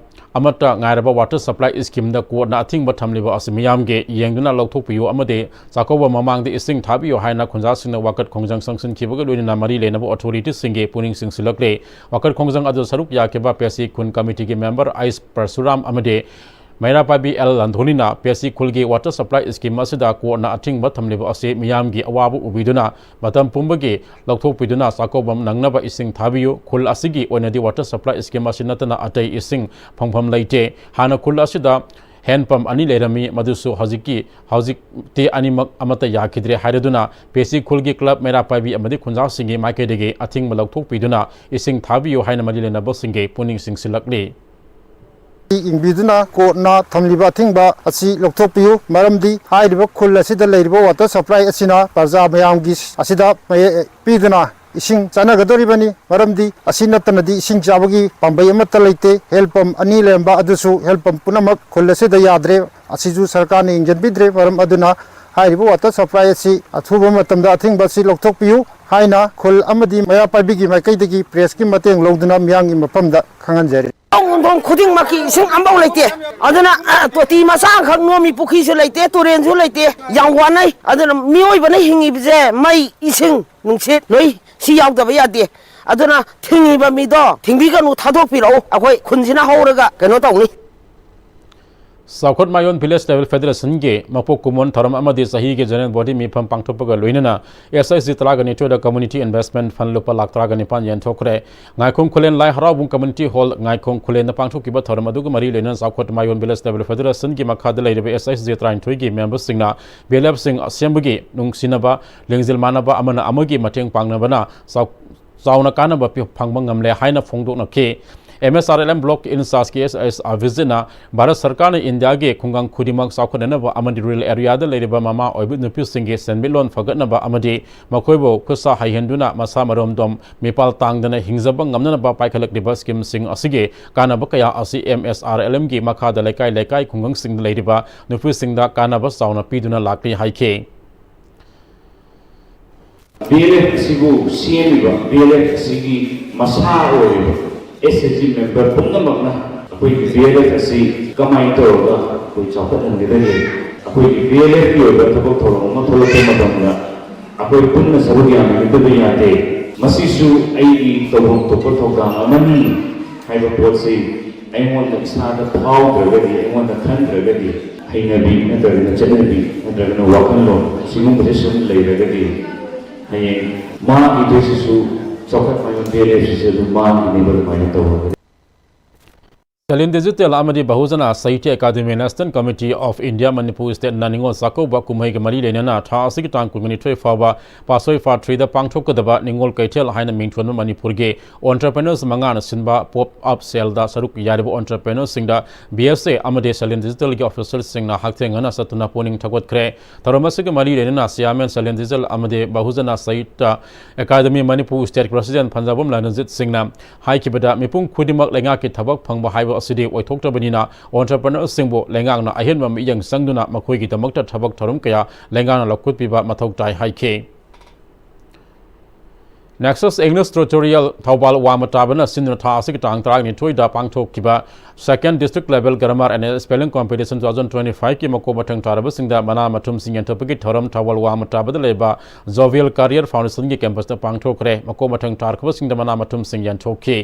ꯑꯃꯠꯇ ꯉꯥꯏꯔꯕ water supply scheme ꯗ ꯀꯣꯔꯠꯅ ꯑꯊꯤꯡꯕ ꯊꯝꯂꯤꯕ ꯑꯁꯤ ꯃꯤꯌꯥꯝꯒꯤ ꯌꯦꯡꯗꯨꯅ ꯂꯧꯊꯣꯛꯄꯤꯌꯨ ꯑꯃꯗꯤ ꯆꯥꯛꯀꯧꯕ ꯃꯃꯥꯡꯗ ꯏꯁꯤꯡ ꯊꯥꯕꯤꯌꯨ ꯍꯥꯏꯅ ꯈꯨꯟꯖꯥꯁꯤꯡꯅ ꯋꯥꯀꯠ ꯈꯣꯡꯖꯪ ꯆꯪꯁꯤꯟꯈꯤꯕꯒ ꯂꯣꯏꯅꯅ ꯃꯔꯤ ꯂꯩꯅꯕ authority ꯁꯤꯡꯒꯤ ꯄꯨꯛꯅꯤꯡ ꯆꯤꯡꯁꯤꯜꯂꯛꯂꯤ꯫ ꯋꯥꯀꯠ ꯈꯣꯡꯖꯪ ꯑꯗꯨ ꯁꯔꯨꯛ ꯌꯥꯈꯤꯕ ꯄꯦꯁꯤ ꯈꯨꯟ ꯀꯃꯤꯇꯤꯒꯤ member ꯑꯩꯁ ꯄꯔꯁꯨꯔꯥꯝ ꯑꯃꯗꯤ ꯃꯩꯔꯥ ꯄꯥꯏꯕꯤ ꯑꯦꯜ ꯂꯟꯊꯣꯂꯤꯅ ꯄꯦꯁꯤ ꯈꯨꯜꯒꯤ ꯋꯥꯇꯔ ꯁꯄ꯭ꯂꯥꯏ ꯁ꯭ꯀꯤꯝ ꯑꯁꯤꯗ ꯀꯣꯔꯠꯅ ꯑꯊꯤꯡꯕ ꯊꯝꯂꯤꯕ ꯑꯁꯤ ꯃꯤꯌꯥꯝꯒꯤ ꯑꯋꯥꯕ ꯎꯕꯤꯗꯨꯅ ꯃꯇꯝ ꯄꯨꯝꯕꯒꯤ ꯂꯧꯊꯣꯛꯄꯤꯗꯨꯅ ꯆꯥꯛꯀꯧꯕꯝ ꯅꯪꯅꯕ ꯏꯁꯤꯡ ꯊꯥꯕꯤꯌꯨ꯫ ꯈꯨꯜ ꯑꯁꯤꯒꯤ ꯑꯣꯏꯅꯗꯤ ꯋꯥꯇꯔ ꯁꯄ꯭ꯂꯥꯏ ꯁ꯭ꯀꯤꯝ ꯑꯁꯤ ꯅꯠꯇꯅ ꯑꯇꯩ ꯏꯁꯤꯡ ꯐꯪꯐꯝ ꯂꯩꯇꯦ꯫ ꯍꯥꯟꯅ ꯈꯨꯜ ꯑꯁꯤꯗ ꯍꯦꯟ ꯄꯝ ꯑꯅꯤ ꯂꯩꯔꯝꯃꯤ, ꯃꯗꯨꯁꯨ ꯍꯧꯖꯤꯛꯀꯤ, ꯍꯧꯖꯤꯛꯇꯤ ꯑꯅꯤꯃꯛ ꯑꯃꯠꯇ ꯌꯥꯈꯤꯗ꯭ꯔꯦ ꯍꯥꯏꯔꯗꯨꯅ ꯄꯦꯁꯤ ꯈꯨꯜꯒꯤ ꯀ꯭ꯂꯕ, ꯃꯩꯔꯥ ꯄꯥꯏꯕꯤ ꯑꯃꯗꯤ ꯈꯨꯟꯖꯥꯁꯤꯡꯒꯤ ꯃꯥꯏꯀꯩꯗꯒꯤ ꯑꯊꯤꯡꯕ ꯂꯧꯊꯣꯛꯄꯤꯗꯨꯅ ꯏꯁꯤꯡ ꯊꯥꯕꯤꯌꯨ ꯍꯥꯏꯅ ꯃꯔꯤ ꯂꯩꯅꯕꯁꯤꯡꯒꯤ ꯄꯨꯛꯅꯤꯡ ꯆꯤꯡꯁꯤꯜꯂꯛꯂꯤ꯫ ꯌꯦꯡꯕꯤꯗꯨꯅ ꯀꯣꯔꯠꯅ ꯊꯝꯂꯤꯕ ꯑꯊꯤꯡꯕ ꯑꯁꯤ ꯂꯧꯊꯣꯛꯄꯤꯌꯨ, ꯃꯔꯝꯗꯤ ꯍꯥꯏꯔꯤꯕ ꯈꯨꯜ ꯑꯁꯤꯗ ꯂꯩꯔꯤꯕ ꯋꯥꯇꯔ ꯁꯄ꯭ꯂꯥꯏ ꯑꯁꯤꯅ ꯄ꯭ꯔꯖꯥ ꯃꯌꯥꯝꯒꯤ ꯑꯁꯤꯗ ꯃꯥꯌꯦ ꯄꯤꯗꯨꯅ ꯏꯁꯤꯡ ꯆꯥꯟꯅꯒꯗꯧꯔꯤꯕꯅꯤ꯫ ꯃꯔꯝꯗꯤ ꯑꯁꯤ ꯅꯠꯇꯅꯗꯤ ꯏꯁꯤꯡ ꯆꯥꯕꯒꯤ ꯄꯥꯝꯕꯩ ꯑꯃꯠꯇ ꯂꯩꯇꯦ꯫ ꯍꯦꯜ ꯄꯝ ꯑꯅꯤ ꯂꯩꯔꯝꯕ ꯑꯗꯨꯁꯨ ꯍꯦꯜ ꯄꯝ ꯄꯨꯝꯅꯃꯛ ꯈꯨꯜ ꯑꯁꯤꯗ ꯌꯥꯗ꯭ꯔꯦ꯫ ꯑꯁꯤꯁꯨ ꯁꯔꯀꯥꯔꯅ ꯌꯦꯡꯁꯤꯟꯕꯤꯗ꯭ꯔꯦ꯫ ꯃꯔꯝ ꯑꯗꯨꯅ ꯍꯥꯏꯔꯤꯕ ꯋꯥꯇꯔ ꯁꯄ꯭ꯂꯥꯏ ꯑꯁꯤ ꯑꯊꯨꯕ ꯃꯇꯝꯗ ꯑꯊꯤꯡꯕ ꯑꯁꯤ ꯂꯧꯊꯣꯛꯄꯤꯌꯨ ꯍꯥꯏꯅ ꯈꯨꯜ ꯑꯃꯗꯤ ꯃꯩꯔꯥ ꯄꯥꯏꯕꯤꯒꯤ ꯃꯥꯏꯀꯩꯗꯒꯤ ꯄ꯭ꯔꯦꯁꯀꯤ ꯃꯇꯦꯡ ꯂꯧꯗꯨꯅ ꯃꯤꯌꯥꯝꯒꯤ ꯃꯐꯝꯗ ꯈꯪꯍꯟꯖꯔꯤ꯫ ꯌꯨꯝꯊꯣꯡ ꯈꯨꯗꯤꯡꯃꯛꯀꯤ ꯏꯁꯤꯡ ꯑꯃꯐꯥꯎ ꯂꯩꯇꯦ꯫ ꯑꯗꯨꯅ, ꯑ, ꯇꯣꯇꯤ ꯃꯆꯥ ꯑꯃꯈꯛ ꯅꯣꯝꯃꯤ, ꯄꯨꯈ꯭ꯔꯤꯁꯨ ꯂꯩꯇꯦ, ꯇꯨꯔꯦꯟꯁꯨ ꯂꯩꯇꯦ, ꯌꯥꯝ ꯋꯥꯅꯩ꯫ ꯑꯗꯨꯅ ꯃꯤꯑꯣꯏꯕꯅ ꯍꯤꯡꯉꯤꯕꯁꯦ ꯃꯩ, ꯏꯁꯤꯡ, ꯅꯨꯡꯁꯤꯠ, ꯂꯣꯏ ꯁꯤ ꯌꯥꯎꯗꯕ ꯌꯥꯗꯦ꯫ ꯑꯗꯨꯅ ꯊꯤꯡꯉꯤꯕ ꯃꯤꯗꯣ ꯊꯤꯡꯕꯤꯒꯅꯨ, ꯊꯥꯗꯣꯛꯄꯤꯔꯛꯎ, ꯑꯩꯈꯣꯏ ꯈꯨꯟꯁꯤꯅ ꯍꯧꯔꯒ ꯀꯩꯅꯣ ꯇꯧꯅꯤ꯫ ꯆꯥꯎꯈꯠ ꯃꯥꯌꯣꯟ ꯚꯤꯂꯦꯖ ꯂꯦꯚꯦꯜ ꯐꯦꯗꯔꯦꯁꯟꯒꯤ ꯃꯄꯣꯛ ꯀꯨꯝꯑꯣꯟ ꯊꯧꯔꯝ ꯑꯃꯗꯤ ꯆꯍꯤꯒꯤ ꯖꯦꯅꯔꯦꯜ ꯕꯣꯗꯤ ꯃꯤꯐꯝ ꯄꯥꯡꯊꯣꯛꯄꯒ ꯂꯣꯏꯅꯅ ꯑꯦꯁ ꯑꯩꯆ ꯖꯤ ꯇꯔꯥꯒ ꯅꯤꯊꯣꯏꯗ ꯀꯝꯃ꯭ꯌꯨꯅꯤꯇꯤ ꯏꯟꯚꯦꯁ꯭ꯠꯃꯦꯟꯠ ꯐꯟꯗ ꯂꯨꯄꯥ ꯂꯥꯈ ꯇꯔꯥꯒ ꯅꯤꯄꯥꯟ ꯌꯦꯟꯊꯣꯛꯈ꯭ꯔꯦ꯫ ꯉꯥꯏꯈꯣꯡ ꯈꯨꯂꯦꯟ ꯂꯥꯏ ꯍꯔꯥꯎꯕꯨꯡ ꯀꯝꯃ꯭ꯌꯨꯅꯤꯇꯤ ꯍꯣꯜ, ꯉꯥꯏꯈꯣꯡ ꯈꯨꯂꯦꯟꯗ ꯄꯥꯡꯊꯣꯛꯈꯤꯕ ꯊꯧꯔꯝ ꯑꯗꯨꯒ ꯃꯔꯤ ꯂꯩꯅꯅ ꯆꯥꯎꯈꯠ ꯃꯥꯌꯣꯟ ꯚꯤꯂꯦꯖ ꯂꯦꯚꯦꯜ ꯐꯦꯗꯔꯦꯁꯟꯒꯤ ꯃꯈꯥꯗ ꯂꯩꯔꯤꯕ ꯑꯦꯁ ꯑꯩꯆ ꯖꯤ ꯇꯔꯥꯅꯤꯊꯣꯏꯒꯤ ꯃꯦꯝꯕꯔꯁꯤꯡꯅ ꯚꯤ ꯑꯦꯜ ꯑꯦꯐꯁꯤꯡ ꯑꯁꯦꯝꯕꯒꯤ ꯅꯨꯡꯁꯤꯅꯕ, ꯂꯤꯡꯖꯦꯜ ꯃꯥꯟꯅꯕ, ꯑꯃꯅ ꯑꯃꯒꯤ ꯃꯇꯦꯡ ꯄꯥꯡꯅꯕꯅ ꯆꯥꯎ-, ꯆꯥꯎꯅ ꯀꯥꯟꯅꯕ ꯄꯤ-, ꯐꯪꯕ ꯉꯝꯂꯦ ꯍꯥꯏꯅ ꯐꯣꯡꯗꯣꯛꯅꯈꯤ꯫ ꯑꯦꯝ ꯑꯦꯁ ꯑꯥꯔ ꯑꯦꯜ ꯑꯦꯝ ꯕ꯭ꯂꯣꯛꯀꯤ ꯏꯟꯆꯥꯔꯖ ꯀꯦ ꯑꯦꯁ ꯑꯦꯁ ꯑꯚꯤꯖꯤꯠꯅ ꯚꯥꯔꯠ ꯁꯔꯀꯥꯔꯅ ꯏꯟꯗꯤꯌꯥꯒꯤ ꯈꯨꯡꯒꯪ ꯈꯨꯗꯤꯡꯃꯛ ꯆꯥꯎꯈꯠꯅꯅꯕ ꯑꯃꯗꯤ ꯔꯨꯔꯦꯜ ꯑꯦꯔꯤꯌꯥꯗ ꯂꯩꯔꯤꯕ ꯃꯃꯥ ꯑꯣꯏꯕ ꯅꯨꯄꯤꯁꯤꯡꯒꯤ ꯁꯦꯟꯃꯤꯠꯂꯣꯟ ꯐꯒꯠꯅꯕ ꯑꯃꯗꯤ ꯃꯈꯣꯏꯕꯨ ꯈꯨꯠꯁꯥ ꯍꯩꯍꯟꯗꯨꯅ ꯃꯁꯥ ꯃꯔꯣꯝꯗꯣꯝ ꯃꯤꯄꯥꯜ ꯇꯥꯡꯗꯅ ꯍꯤꯡꯖꯕ ꯉꯝꯅꯅꯕ ꯄꯥꯏꯈꯠꯂꯛꯂꯤꯕ ꯁ꯭ꯀꯤꯝꯁꯤꯡ ꯑꯁꯤꯒꯤ ꯀꯥꯟꯅꯕ ꯀꯌꯥ ꯑꯁꯤ ꯑꯦꯝ ꯑꯦꯁ ꯑꯥꯔ ꯑꯦꯜ ꯑꯦꯝꯒꯤ ꯃꯈꯥꯗ ꯂꯩꯀꯥꯏ ꯂꯩꯀꯥꯏ ꯈꯨꯡꯒꯪꯁꯤꯡꯗ ꯂꯩꯔꯤꯕ ꯅꯨꯄꯤꯁꯤꯡꯗ ꯀꯥꯟꯅꯕ ꯆꯥꯎꯅ ꯄꯤꯗꯨꯅ ꯂꯥꯛꯂꯤ ꯍꯥꯏꯈꯤ꯫ ꯕꯤ ꯑꯦꯜ ꯑꯦꯐ ꯑꯁꯤꯕꯨ ꯁꯦꯝꯃꯤꯕ, ꯕꯤ ꯑꯦꯜ ꯑꯦꯐ ꯑꯁꯤꯒꯤ ꯃꯁꯥ ꯑꯣꯏꯔꯤꯕ ꯑꯦꯁ ꯑꯦꯁ ꯖꯤ ꯃꯦꯝꯕꯔ ꯄꯨꯝꯅꯃꯛꯅ ꯑꯩꯈꯣꯏꯒꯤ ꯕꯤ ꯑꯦꯜ ꯑꯦꯐ ꯑꯁꯤ ꯀꯃꯥꯏꯅ ꯇꯧꯔꯒ ꯑꯩꯈꯣꯏ ꯆꯥꯎꯈꯠꯍꯟꯒꯗꯒꯦ, ꯑꯩꯈꯣꯏꯒꯤ ꯕꯤ ꯑꯦꯜ ꯑꯦꯐꯀꯤ ꯑꯣꯏꯕ ꯊꯕꯛ ꯊꯧꯔꯝ ꯑꯃ ꯊꯣꯛꯂꯛꯄ ꯃꯇꯝꯗ ꯑꯩꯈꯣꯏ ꯄꯨꯟꯅ ꯁꯔꯨꯛ ꯌꯥꯃꯤꯟꯅꯗꯕ ꯌꯥꯗꯦ꯫ ꯃꯁꯤꯁꯨ ꯑꯩꯒꯤ ꯇꯧꯐꯝ ꯊꯣꯛꯄ ꯊꯧꯗꯥꯡ ꯑꯃꯅꯤ ꯍꯥꯏꯕ ꯄꯣꯠꯁꯤ ꯑꯩꯉꯣꯟꯗ ꯏꯁꯥꯗ ꯐꯥꯎꯗ꯭ꯔꯒꯗꯤ, ꯑꯩꯉꯣꯟꯗ ꯈꯟꯗ꯭ꯔꯒꯗꯤ, ꯍꯩꯅꯕꯤ ꯅꯠꯇ꯭ꯔꯒꯅ ꯆꯠꯅꯕꯤ ꯅꯠꯇ꯭ꯔꯒꯅ ꯋꯥꯈꯜꯂꯣꯟ ꯁꯤꯒꯨꯝꯕꯁꯦ ꯁꯨꯝ ꯂꯩꯔꯒꯗꯤ, ꯍꯌꯦꯡ ꯃꯥꯒꯤ ꯗ꯭ꯔꯦꯁꯁꯤꯁꯨ ꯆꯥꯎꯈꯠ ꯃꯌꯣꯟ ꯄꯦꯔꯦꯁꯤꯁꯨ ꯑꯗꯨꯝ ꯃꯥꯡꯈꯤꯅꯦꯕ ꯑꯗꯨꯃꯥꯏꯅ ꯇꯧꯔꯒꯗꯤ꯫ ꯁꯦꯂꯤꯟ ꯗꯤꯖꯤꯇꯦꯜ ꯑꯃꯗꯤ ꯕꯍꯨꯖꯅ Sahitya Akademi national committee of India Manipur ꯁ꯭ꯇꯦꯠꯅ ꯅꯤꯉꯣꯜ ꯆꯥꯛꯀꯧꯕ ꯀꯨꯝꯍꯩꯒ ꯃꯔꯤ ꯂꯩꯅꯅ ꯊꯥ ꯑꯁꯤꯒꯤ ꯇꯥꯡ ꯀꯨꯟꯅꯤꯊꯣꯏ ꯐꯥꯎꯕ ꯄꯥꯁꯣꯏ ꯐꯥ ꯊ꯭ꯔꯤꯗ ꯄꯥꯡꯊꯣꯛꯀꯗꯕ ꯅꯤꯉꯣꯜ ꯀꯩꯊꯦꯜ ꯍꯥꯏꯅ ꯃꯤꯡꯊꯣꯟꯕ ꯃꯅꯤꯄꯨꯔꯒꯤ ꯑꯣꯟꯇꯔꯄ꯭ꯔꯦꯅꯔꯁ ꯃꯉꯥꯅ ꯁꯤꯟꯕ ꯄꯣꯞ ꯑꯞ ꯁꯦꯜꯗ ꯁꯔꯨꯛ ꯌꯥꯔꯤꯕ ꯑꯣꯟꯇꯔꯄ꯭ꯔꯦꯅꯔꯁꯤꯡꯗ ꯕꯤ ꯑꯦꯁ ꯑꯦ ꯑꯃꯗꯤ ꯁꯦꯂꯤꯟ ꯗꯤꯖꯤꯇꯦꯜꯒꯤ ꯑꯣꯐꯤꯁꯔꯁꯤꯡꯅ ꯍꯛꯊꯦꯡꯅꯅ ꯆꯠꯇꯨꯅ ꯄꯨꯛꯅꯤꯡ ꯊꯧꯒꯠꯈ꯭ꯔꯦ꯫ ꯊꯧꯔꯝ ꯑꯁꯤꯒ ꯃꯔꯤ ꯂꯩꯅꯅ ꯆꯤꯌꯥꯔꯃꯦꯟ ꯁꯦꯂꯤꯟ ꯗꯤꯖꯤꯇꯦꯜ ꯑꯃꯗꯤ ꯕꯍꯨꯖꯅ Sahitya academy Manipur state president ꯐꯟꯖꯥꯕꯝ ꯂꯥꯏꯅꯖꯤꯠ ꯁꯤꯡꯅ ꯍꯥꯏꯈꯤꯕꯗ, ꯃꯤꯄꯨꯝ ꯈꯨꯗꯤꯡꯃꯛ ꯂꯩꯉꯥꯛꯀꯤ ꯊꯕꯛ ꯐꯪꯕ ꯍꯥꯏꯕ ꯑꯁꯤꯗꯤ ꯑꯣꯏꯊꯣꯛꯇꯕꯅꯤꯅ, ꯑꯣꯟꯇꯔꯄ꯭ꯔꯦꯅꯔꯁꯤꯡꯕꯨ ꯂꯩꯉꯥꯛꯅ ꯑꯍꯦꯟꯕ ꯃꯤꯠꯌꯦꯡ ꯆꯪꯗꯨꯅ ꯃꯈꯣꯏꯒꯤꯗꯃꯛꯇ ꯊꯕꯛ ꯊꯧꯔꯝ ꯀꯌꯥ ꯂꯩꯉꯥꯛꯅ ꯂꯧꯈꯠꯄꯤꯕ ꯃꯊꯧ ꯇꯥꯏ ꯍꯥꯏꯈꯤ꯫ ꯅꯦꯛꯁꯁ ꯏꯪꯂꯤꯁ ꯇ꯭ꯌꯨꯇꯣꯔꯤꯌꯦꯜ ꯊꯧꯕꯥꯜ ꯋꯥꯡꯃ ꯇꯥꯕꯅ ꯁꯤꯟꯗꯨꯅ ꯊꯥ ꯑꯁꯤꯒꯤ ꯇꯥꯡ ꯇꯔꯥꯅꯤꯊꯣꯏꯗ ꯄꯥꯡꯊꯣꯛꯈꯤꯕ Second District Level Grammar and Spelling Competition two thousand twenty five ꯀꯤ ꯃꯀꯣꯛ ꯃꯊꯪ ꯇꯥꯔꯕꯁꯤꯡꯗ ꯃꯅꯥ ꯃꯊꯨꯝꯁꯤꯡ ꯌꯦꯟꯊꯣꯛꯄꯒꯤ ꯊꯧꯔꯝ ꯊꯧꯕꯥꯜ ꯋꯥꯡꯃ ꯇꯥꯕꯗ ꯂꯩꯕ Jovial Career Foundation ꯒꯤ ꯀꯦꯝꯄꯁꯇ ꯄꯥꯡꯊꯣꯛꯈ꯭ꯔꯦ꯫ ꯃꯀꯣꯛ ꯃꯊꯪ ꯇꯥꯔꯛꯄꯁꯤꯡꯗ ꯃꯅꯥ ꯃꯊꯨꯝꯁꯤꯡ ꯌꯦꯟꯊꯣꯛꯈꯤ꯫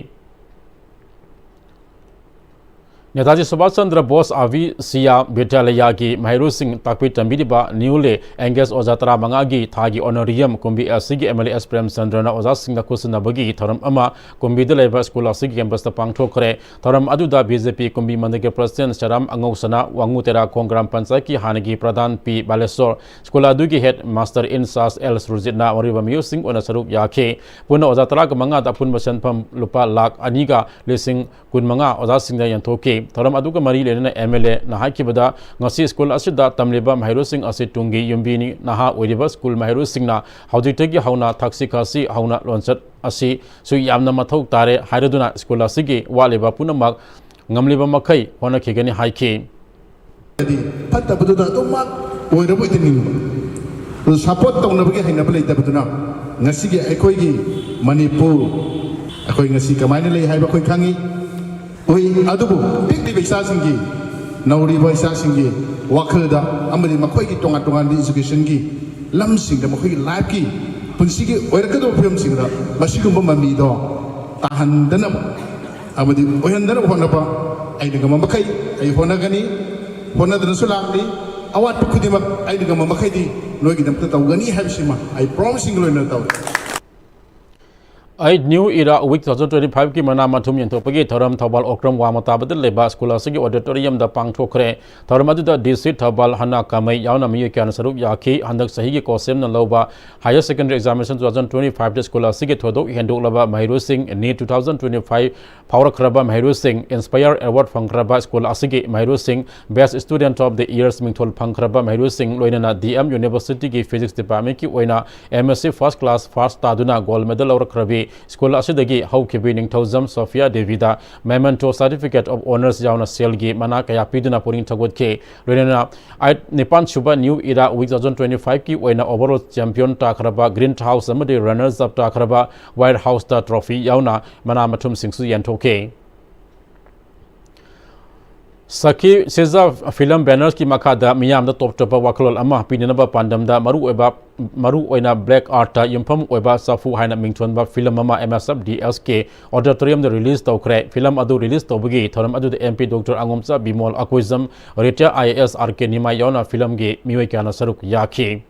ꯅꯦꯇꯥꯖꯤ ꯁꯨꯚꯥꯁ ꯆꯟꯗ꯭ꯔ ꯕꯣꯁ ꯑꯥꯚꯤꯁꯤꯌꯥ ꯕꯤꯗ꯭ꯌꯥꯂꯌꯥꯒꯤ ꯃꯍꯩꯔꯣꯏꯁꯤꯡ ꯇꯥꯛꯄꯤ ꯇꯝꯕꯤꯔꯤꯕ newly engaged ꯑꯣꯖꯥ ꯇꯔꯥꯃꯉꯥꯒꯤ ꯊꯥꯒꯤ honorarium ꯀꯨꯝꯕꯤ ꯑꯁꯤꯒꯤ ꯑꯦꯝ ꯑꯦꯜ ꯑꯦ ꯑꯦꯁ ꯄ꯭ꯔꯦꯝꯆꯟꯗ꯭ꯔꯅ ꯑꯣꯖꯥꯁꯤꯡꯒ ꯈꯨꯠꯁꯤꯟꯅꯕꯒꯤ ꯊꯧꯔꯝ ꯑꯃ ꯀꯨꯝꯕꯤꯗ ꯂꯩꯕ ꯁ꯭ꯀꯨꯜ ꯑꯁꯤꯒꯤ ꯀꯦꯝꯄꯁꯇ ꯄꯥꯡꯊꯣꯛꯈ꯭ꯔꯦ꯫ ꯊꯧꯔꯝ ꯑꯗꯨꯗ ꯕꯤ ꯖꯦ ꯄꯤ ꯀꯨꯝꯕꯤ ꯃꯟꯗꯤꯔꯒꯤ ꯄ꯭ꯔꯁꯤꯗꯦꯟ ꯁꯦꯔꯥꯝ ꯑꯉꯧꯁꯅꯥ, ꯋꯥꯉꯨ ꯇꯦꯔꯥꯈꯣꯡ ꯒ꯭ꯔꯥꯝ ꯄꯟꯆꯥꯌꯠꯀꯤ ꯍꯥꯟꯅꯒꯤ ꯄ꯭ꯔꯙꯥꯟ ꯄꯤ ꯕꯥꯂꯦꯁꯣꯔ, ꯁ꯭ꯀꯨꯜ ꯑꯗꯨꯒꯤ headmaster in charge L ꯁꯨꯔꯖꯤꯠꯅ ꯃꯔꯨꯑꯣꯏꯕ ꯃꯤꯑꯣꯏꯁꯤꯡ ꯑꯣꯏꯅ ꯁꯔꯨꯛ ꯌꯥꯈꯤ꯫ ꯄꯨꯟꯅ ꯑꯣꯖꯥ ꯇꯔꯥꯒ ꯃꯉꯥꯗ ꯑꯄꯨꯟꯕ ꯁꯦꯟꯐꯝ ꯂꯨꯄꯥ ꯂꯥꯈ ꯑꯅꯤꯒ ꯂꯤꯁꯤꯡ ꯀꯨꯟꯃꯉꯥ ꯑꯣꯖꯥꯁꯤꯡꯗ ꯌꯦꯟꯊꯣꯛꯈꯤ꯫ ꯊꯧꯔꯝ ꯑꯗꯨꯒ ꯃꯔꯤ ꯂꯩꯅꯅ ꯑꯦꯝ ꯑꯦꯜ ꯑꯦꯅ ꯍꯥꯏꯈꯤꯕꯗ, ꯉꯁꯤ ꯁ꯭ꯀꯨꯜ ꯑꯁꯤꯗ ꯇꯝꯂꯤꯕ ꯃꯍꯩꯔꯣꯏꯁꯤꯡ ꯑꯁꯤ ꯇꯨꯡꯒꯤ ꯌꯨꯝꯕꯤꯅꯤ꯫ ꯅꯍꯥ ꯑꯣꯏꯔꯤꯕ ꯁ꯭ꯀꯨꯜ ꯃꯍꯩꯔꯣꯏꯁꯤꯡꯅ ꯍꯧꯖꯤꯛꯇꯒꯤ ꯍꯧꯅ ꯊꯛꯁꯤ ꯈꯥꯁꯤ ꯍꯧꯅ ꯂꯣꯟꯆꯠ ꯑꯁꯤꯁꯨ ꯌꯥꯝꯅ ꯃꯊꯧ ꯇꯥꯔꯦ ꯍꯥꯏꯔꯗꯨꯅ ꯁ꯭ꯀꯨꯜ ꯑꯁꯤꯒꯤ ꯋꯥꯠꯂꯤꯕ ꯄꯨꯝꯅꯃꯛ ꯉꯝꯂꯤꯕ ꯃꯈꯩ ꯍꯣꯠꯅꯈꯤꯒꯅꯤ ꯍꯥꯏꯈꯤ꯫ ꯍꯥꯏꯗꯤ ꯐꯠꯇꯕꯗꯨꯗ ꯑꯗꯨꯝꯃꯛ ꯑꯣꯏꯔꯕꯣꯏꯗ ꯅꯤꯡꯕ꯫ ꯑꯗꯨ ꯁꯄꯣꯔꯠ ꯇꯧꯅꯕꯒꯤ ꯍꯩꯅꯕ ꯂꯩꯇꯕꯗꯨꯅ ꯉꯁꯤꯒꯤ ꯑꯩꯈꯣꯏꯒꯤ ꯃꯅꯤꯄꯨꯔ, ꯑꯩꯈꯣꯏ ꯉꯁꯤ ꯀꯃꯥꯏꯅ ꯂꯩ ꯍꯥꯏꯕ ꯑꯩꯈꯣꯏ ꯈꯪꯉꯤ꯫ ꯍꯣꯏ, ꯑꯗꯨꯕꯨ ꯄꯤꯛꯂꯤꯕ ꯏꯆꯥꯁꯤꯡꯒꯤ, ꯅꯧꯔꯤꯕ ꯏꯆꯥꯁꯤꯡꯒꯤ ꯋꯥꯈꯜꯗ ꯑꯃꯗꯤ ꯃꯈꯣꯏꯒꯤ ꯇꯣꯉꯥꯟ ꯇꯣꯉꯥꯟꯕ ꯏꯖꯨꯀꯦꯁꯟꯒꯤ ꯂꯝꯁꯤꯡꯗ, ꯃꯈꯣꯏꯒꯤ ꯂꯥꯏꯐꯀꯤ, ꯄꯨꯟꯁꯤꯒꯤ ꯑꯣꯏꯔꯛꯀꯗꯕ ꯐꯤꯕꯝꯁꯤꯡꯗ ꯃꯁꯤꯒꯨꯝꯕ ꯃꯃꯤꯗꯣ ꯇꯥꯍꯟꯗꯅꯕ ꯑꯃꯗꯤ ꯑꯣꯏꯍꯟꯗꯅꯕ ꯍꯣꯠꯅꯕ ꯑꯩꯅ ꯉꯝꯕ ꯃꯈꯩ ꯑꯩ ꯍꯣꯠꯅꯒꯅꯤ꯫ ꯍꯣꯠꯅꯗꯨꯅꯁꯨ ꯂꯥꯛꯂꯤ꯫ ꯑꯋꯥꯠꯄ ꯈꯨꯗꯤꯡꯃꯛ ꯑꯩꯅ ꯉꯝꯕ ꯃꯈꯩꯗꯤ ꯅꯣꯏꯒꯤꯗꯃꯛꯇ ꯇꯧꯒꯅꯤ ꯍꯥꯏꯕꯁꯤꯃ ꯑꯩ promise ꯁꯤꯡꯒ ꯂꯣꯏꯅꯅ ꯇꯧꯏ꯫ ꯑꯩ new era week two thousand twenty ꯐꯥꯏꯚꯀꯤ ꯃꯅꯥ ꯃꯊꯨꯝ ꯌꯦꯟꯊꯣꯛꯄꯒꯤ ꯊꯧꯔꯝ ꯊꯧꯕꯥꯜ ꯑꯣꯀ꯭ꯔꯝ ꯋꯥꯡꯃ ꯇꯥꯕꯗ ꯂꯩꯕ ꯁ꯭ꯀꯨꯜ ꯑꯁꯤꯒꯤ ꯑꯣꯗꯤꯇꯣꯔꯤꯌꯝꯗ ꯄꯥꯡꯊꯣꯛꯈ꯭ꯔꯦ꯫ ꯊꯧꯔꯝ ꯑꯗꯨꯗ ꯗꯤ ꯁꯤ ꯊꯧꯕꯥꯜ, ꯍꯅꯥ ꯀꯥꯃꯩ ꯌꯥꯎꯅ ꯃꯤꯑꯣꯏ ꯀꯌꯥꯅ ꯁꯔꯨꯛ ꯌꯥꯈꯤ꯫ ꯍꯟꯗꯛ ꯆꯍꯤꯒꯤ ꯀꯣꯁꯦꯝꯅ ꯂꯧꯕ ꯍꯥꯌꯔ secondary examination two thousand twenty ꯐꯥꯏꯚꯇ ꯁ꯭ꯀꯨꯜ ꯑꯁꯤꯒꯤ ꯊꯣꯏꯗꯣꯛ ꯍꯦꯟꯗꯣꯛꯂꯕ ꯃꯍꯩꯔꯣꯏꯁꯤꯡ NEET two thousand twenty five ꯐꯥꯎꯔꯛꯈ꯭ꯔꯕ ꯃꯍꯩꯔꯣꯏꯁꯤꯡ, ꯏꯟꯁꯄꯌꯔ ꯑꯦꯋꯥꯔꯗ ꯐꯪꯈ꯭ꯔꯕ ꯁ꯭ꯀꯨꯜ ꯑꯁꯤꯒꯤ ꯃꯍꯩꯔꯣꯏꯁꯤꯡ, best student of the years ꯃꯤꯡꯊꯣꯜ ꯐꯪꯈ꯭ꯔꯕ ꯃꯍꯩꯔꯣꯏꯁꯤꯡ, ꯂꯣꯏꯅꯅ ꯗꯤ ꯑꯦꯝ ꯌꯨꯅꯤꯚꯔꯁꯤꯇꯤꯒꯤ ꯐꯤꯖꯤꯛꯁ ꯗꯤꯄꯥꯔꯠꯃꯦꯟꯠꯀꯤ ꯑꯣꯏꯅ M S C first class first ꯇꯥꯗꯨꯅ ꯒꯣꯜꯗ ꯃꯦꯗꯜ ꯂꯧꯔꯛꯈ꯭ꯔꯕꯤ ꯁ꯭ꯀꯨꯜ ꯑꯁꯤꯗꯒꯤ ꯍꯧꯈꯤꯕꯤ ꯅꯤꯡꯊꯧꯖꯝ ꯁꯣꯐꯤꯌꯥ ꯗꯦꯕꯤꯗ ꯃꯦꯃꯦꯟꯇꯣ, ꯁꯥꯔꯇꯤꯐꯤꯀꯦꯠ ꯑꯣꯐ ꯑꯣꯅꯔꯁ ꯌꯥꯎꯅ ꯁꯦꯜꯒꯤ ꯃꯅꯥ ꯀꯌꯥ ꯄꯤꯗꯨꯅ ꯄꯨꯛꯅꯤꯡ ꯊꯧꯒꯠꯈꯤ꯫ ꯂꯣꯏꯅꯅ ꯑꯩꯠ, ꯅꯤꯄꯥꯟ ꯁꯨꯕ new era week two thousand twenty ꯐꯥꯏꯚꯀꯤ ꯑꯣꯏꯅ ꯑꯣꯚꯔꯑꯣꯜ ꯆꯦꯝꯄꯤꯌꯟ ꯇꯥꯈ꯭ꯔꯕ, ꯒ꯭ꯔꯤꯟ ꯍꯥꯎꯁ ꯑꯃꯗꯤ ꯔꯅꯔꯁ ꯑꯞ ꯇꯥꯈ꯭ꯔꯕ ꯋꯥꯏꯠ ꯍꯥꯎꯁꯇ ꯇ꯭ꯔꯣꯐꯤ ꯌꯥꯎꯅ ꯃꯅꯥ ꯃꯊꯨꯝꯁꯤꯡꯁꯨ ꯌꯦꯟꯊꯣꯛꯈꯤ꯫ ꯁꯈꯤ ꯁꯤꯖ ꯐꯤꯂꯝ ꯕꯦꯅꯔꯁꯀꯤ ꯃꯈꯥꯗ ꯃꯤꯌꯥꯝꯗ ꯇꯣꯞ ꯇꯣꯞꯄ ꯋꯥꯈꯜꯂꯣꯟ ꯑꯃ ꯄꯤꯅꯅꯕ ꯄꯥꯟꯗꯝꯗ ꯃꯔꯨꯑꯣꯏꯕ, ꯃꯔꯨꯑꯣꯏꯅ ꯕ꯭ꯂꯦꯛ ꯑꯥꯔꯠꯇ ꯌꯨꯝꯐꯝ ꯑꯣꯏꯕ ꯆꯐꯨ ꯍꯥꯏꯅ ꯃꯤꯡꯊꯣꯟꯕ ꯐꯤꯂꯝ ꯑꯃ M S F D S K ꯑꯣꯗꯤꯇꯣꯔꯤꯌꯝꯗ ꯔꯤꯂꯤꯖ ꯇꯧꯈ꯭ꯔꯦ꯫ ꯐꯤꯂꯝ ꯑꯗꯨ ꯔꯤꯂꯤꯖ ꯇꯧꯕꯒꯤ ꯊꯧꯔꯝ ꯑꯗꯨꯗ M P doctor Angomcha Bimol, Akoijam retired I A S K Nimai ꯅꯤꯃꯥꯏ ꯌꯥꯎꯅ ꯐꯤꯂꯝꯒꯤ ꯃꯤꯑꯣꯏ ꯀꯌꯥꯅ ꯁꯔꯨꯛ ꯌꯥꯈꯤ꯫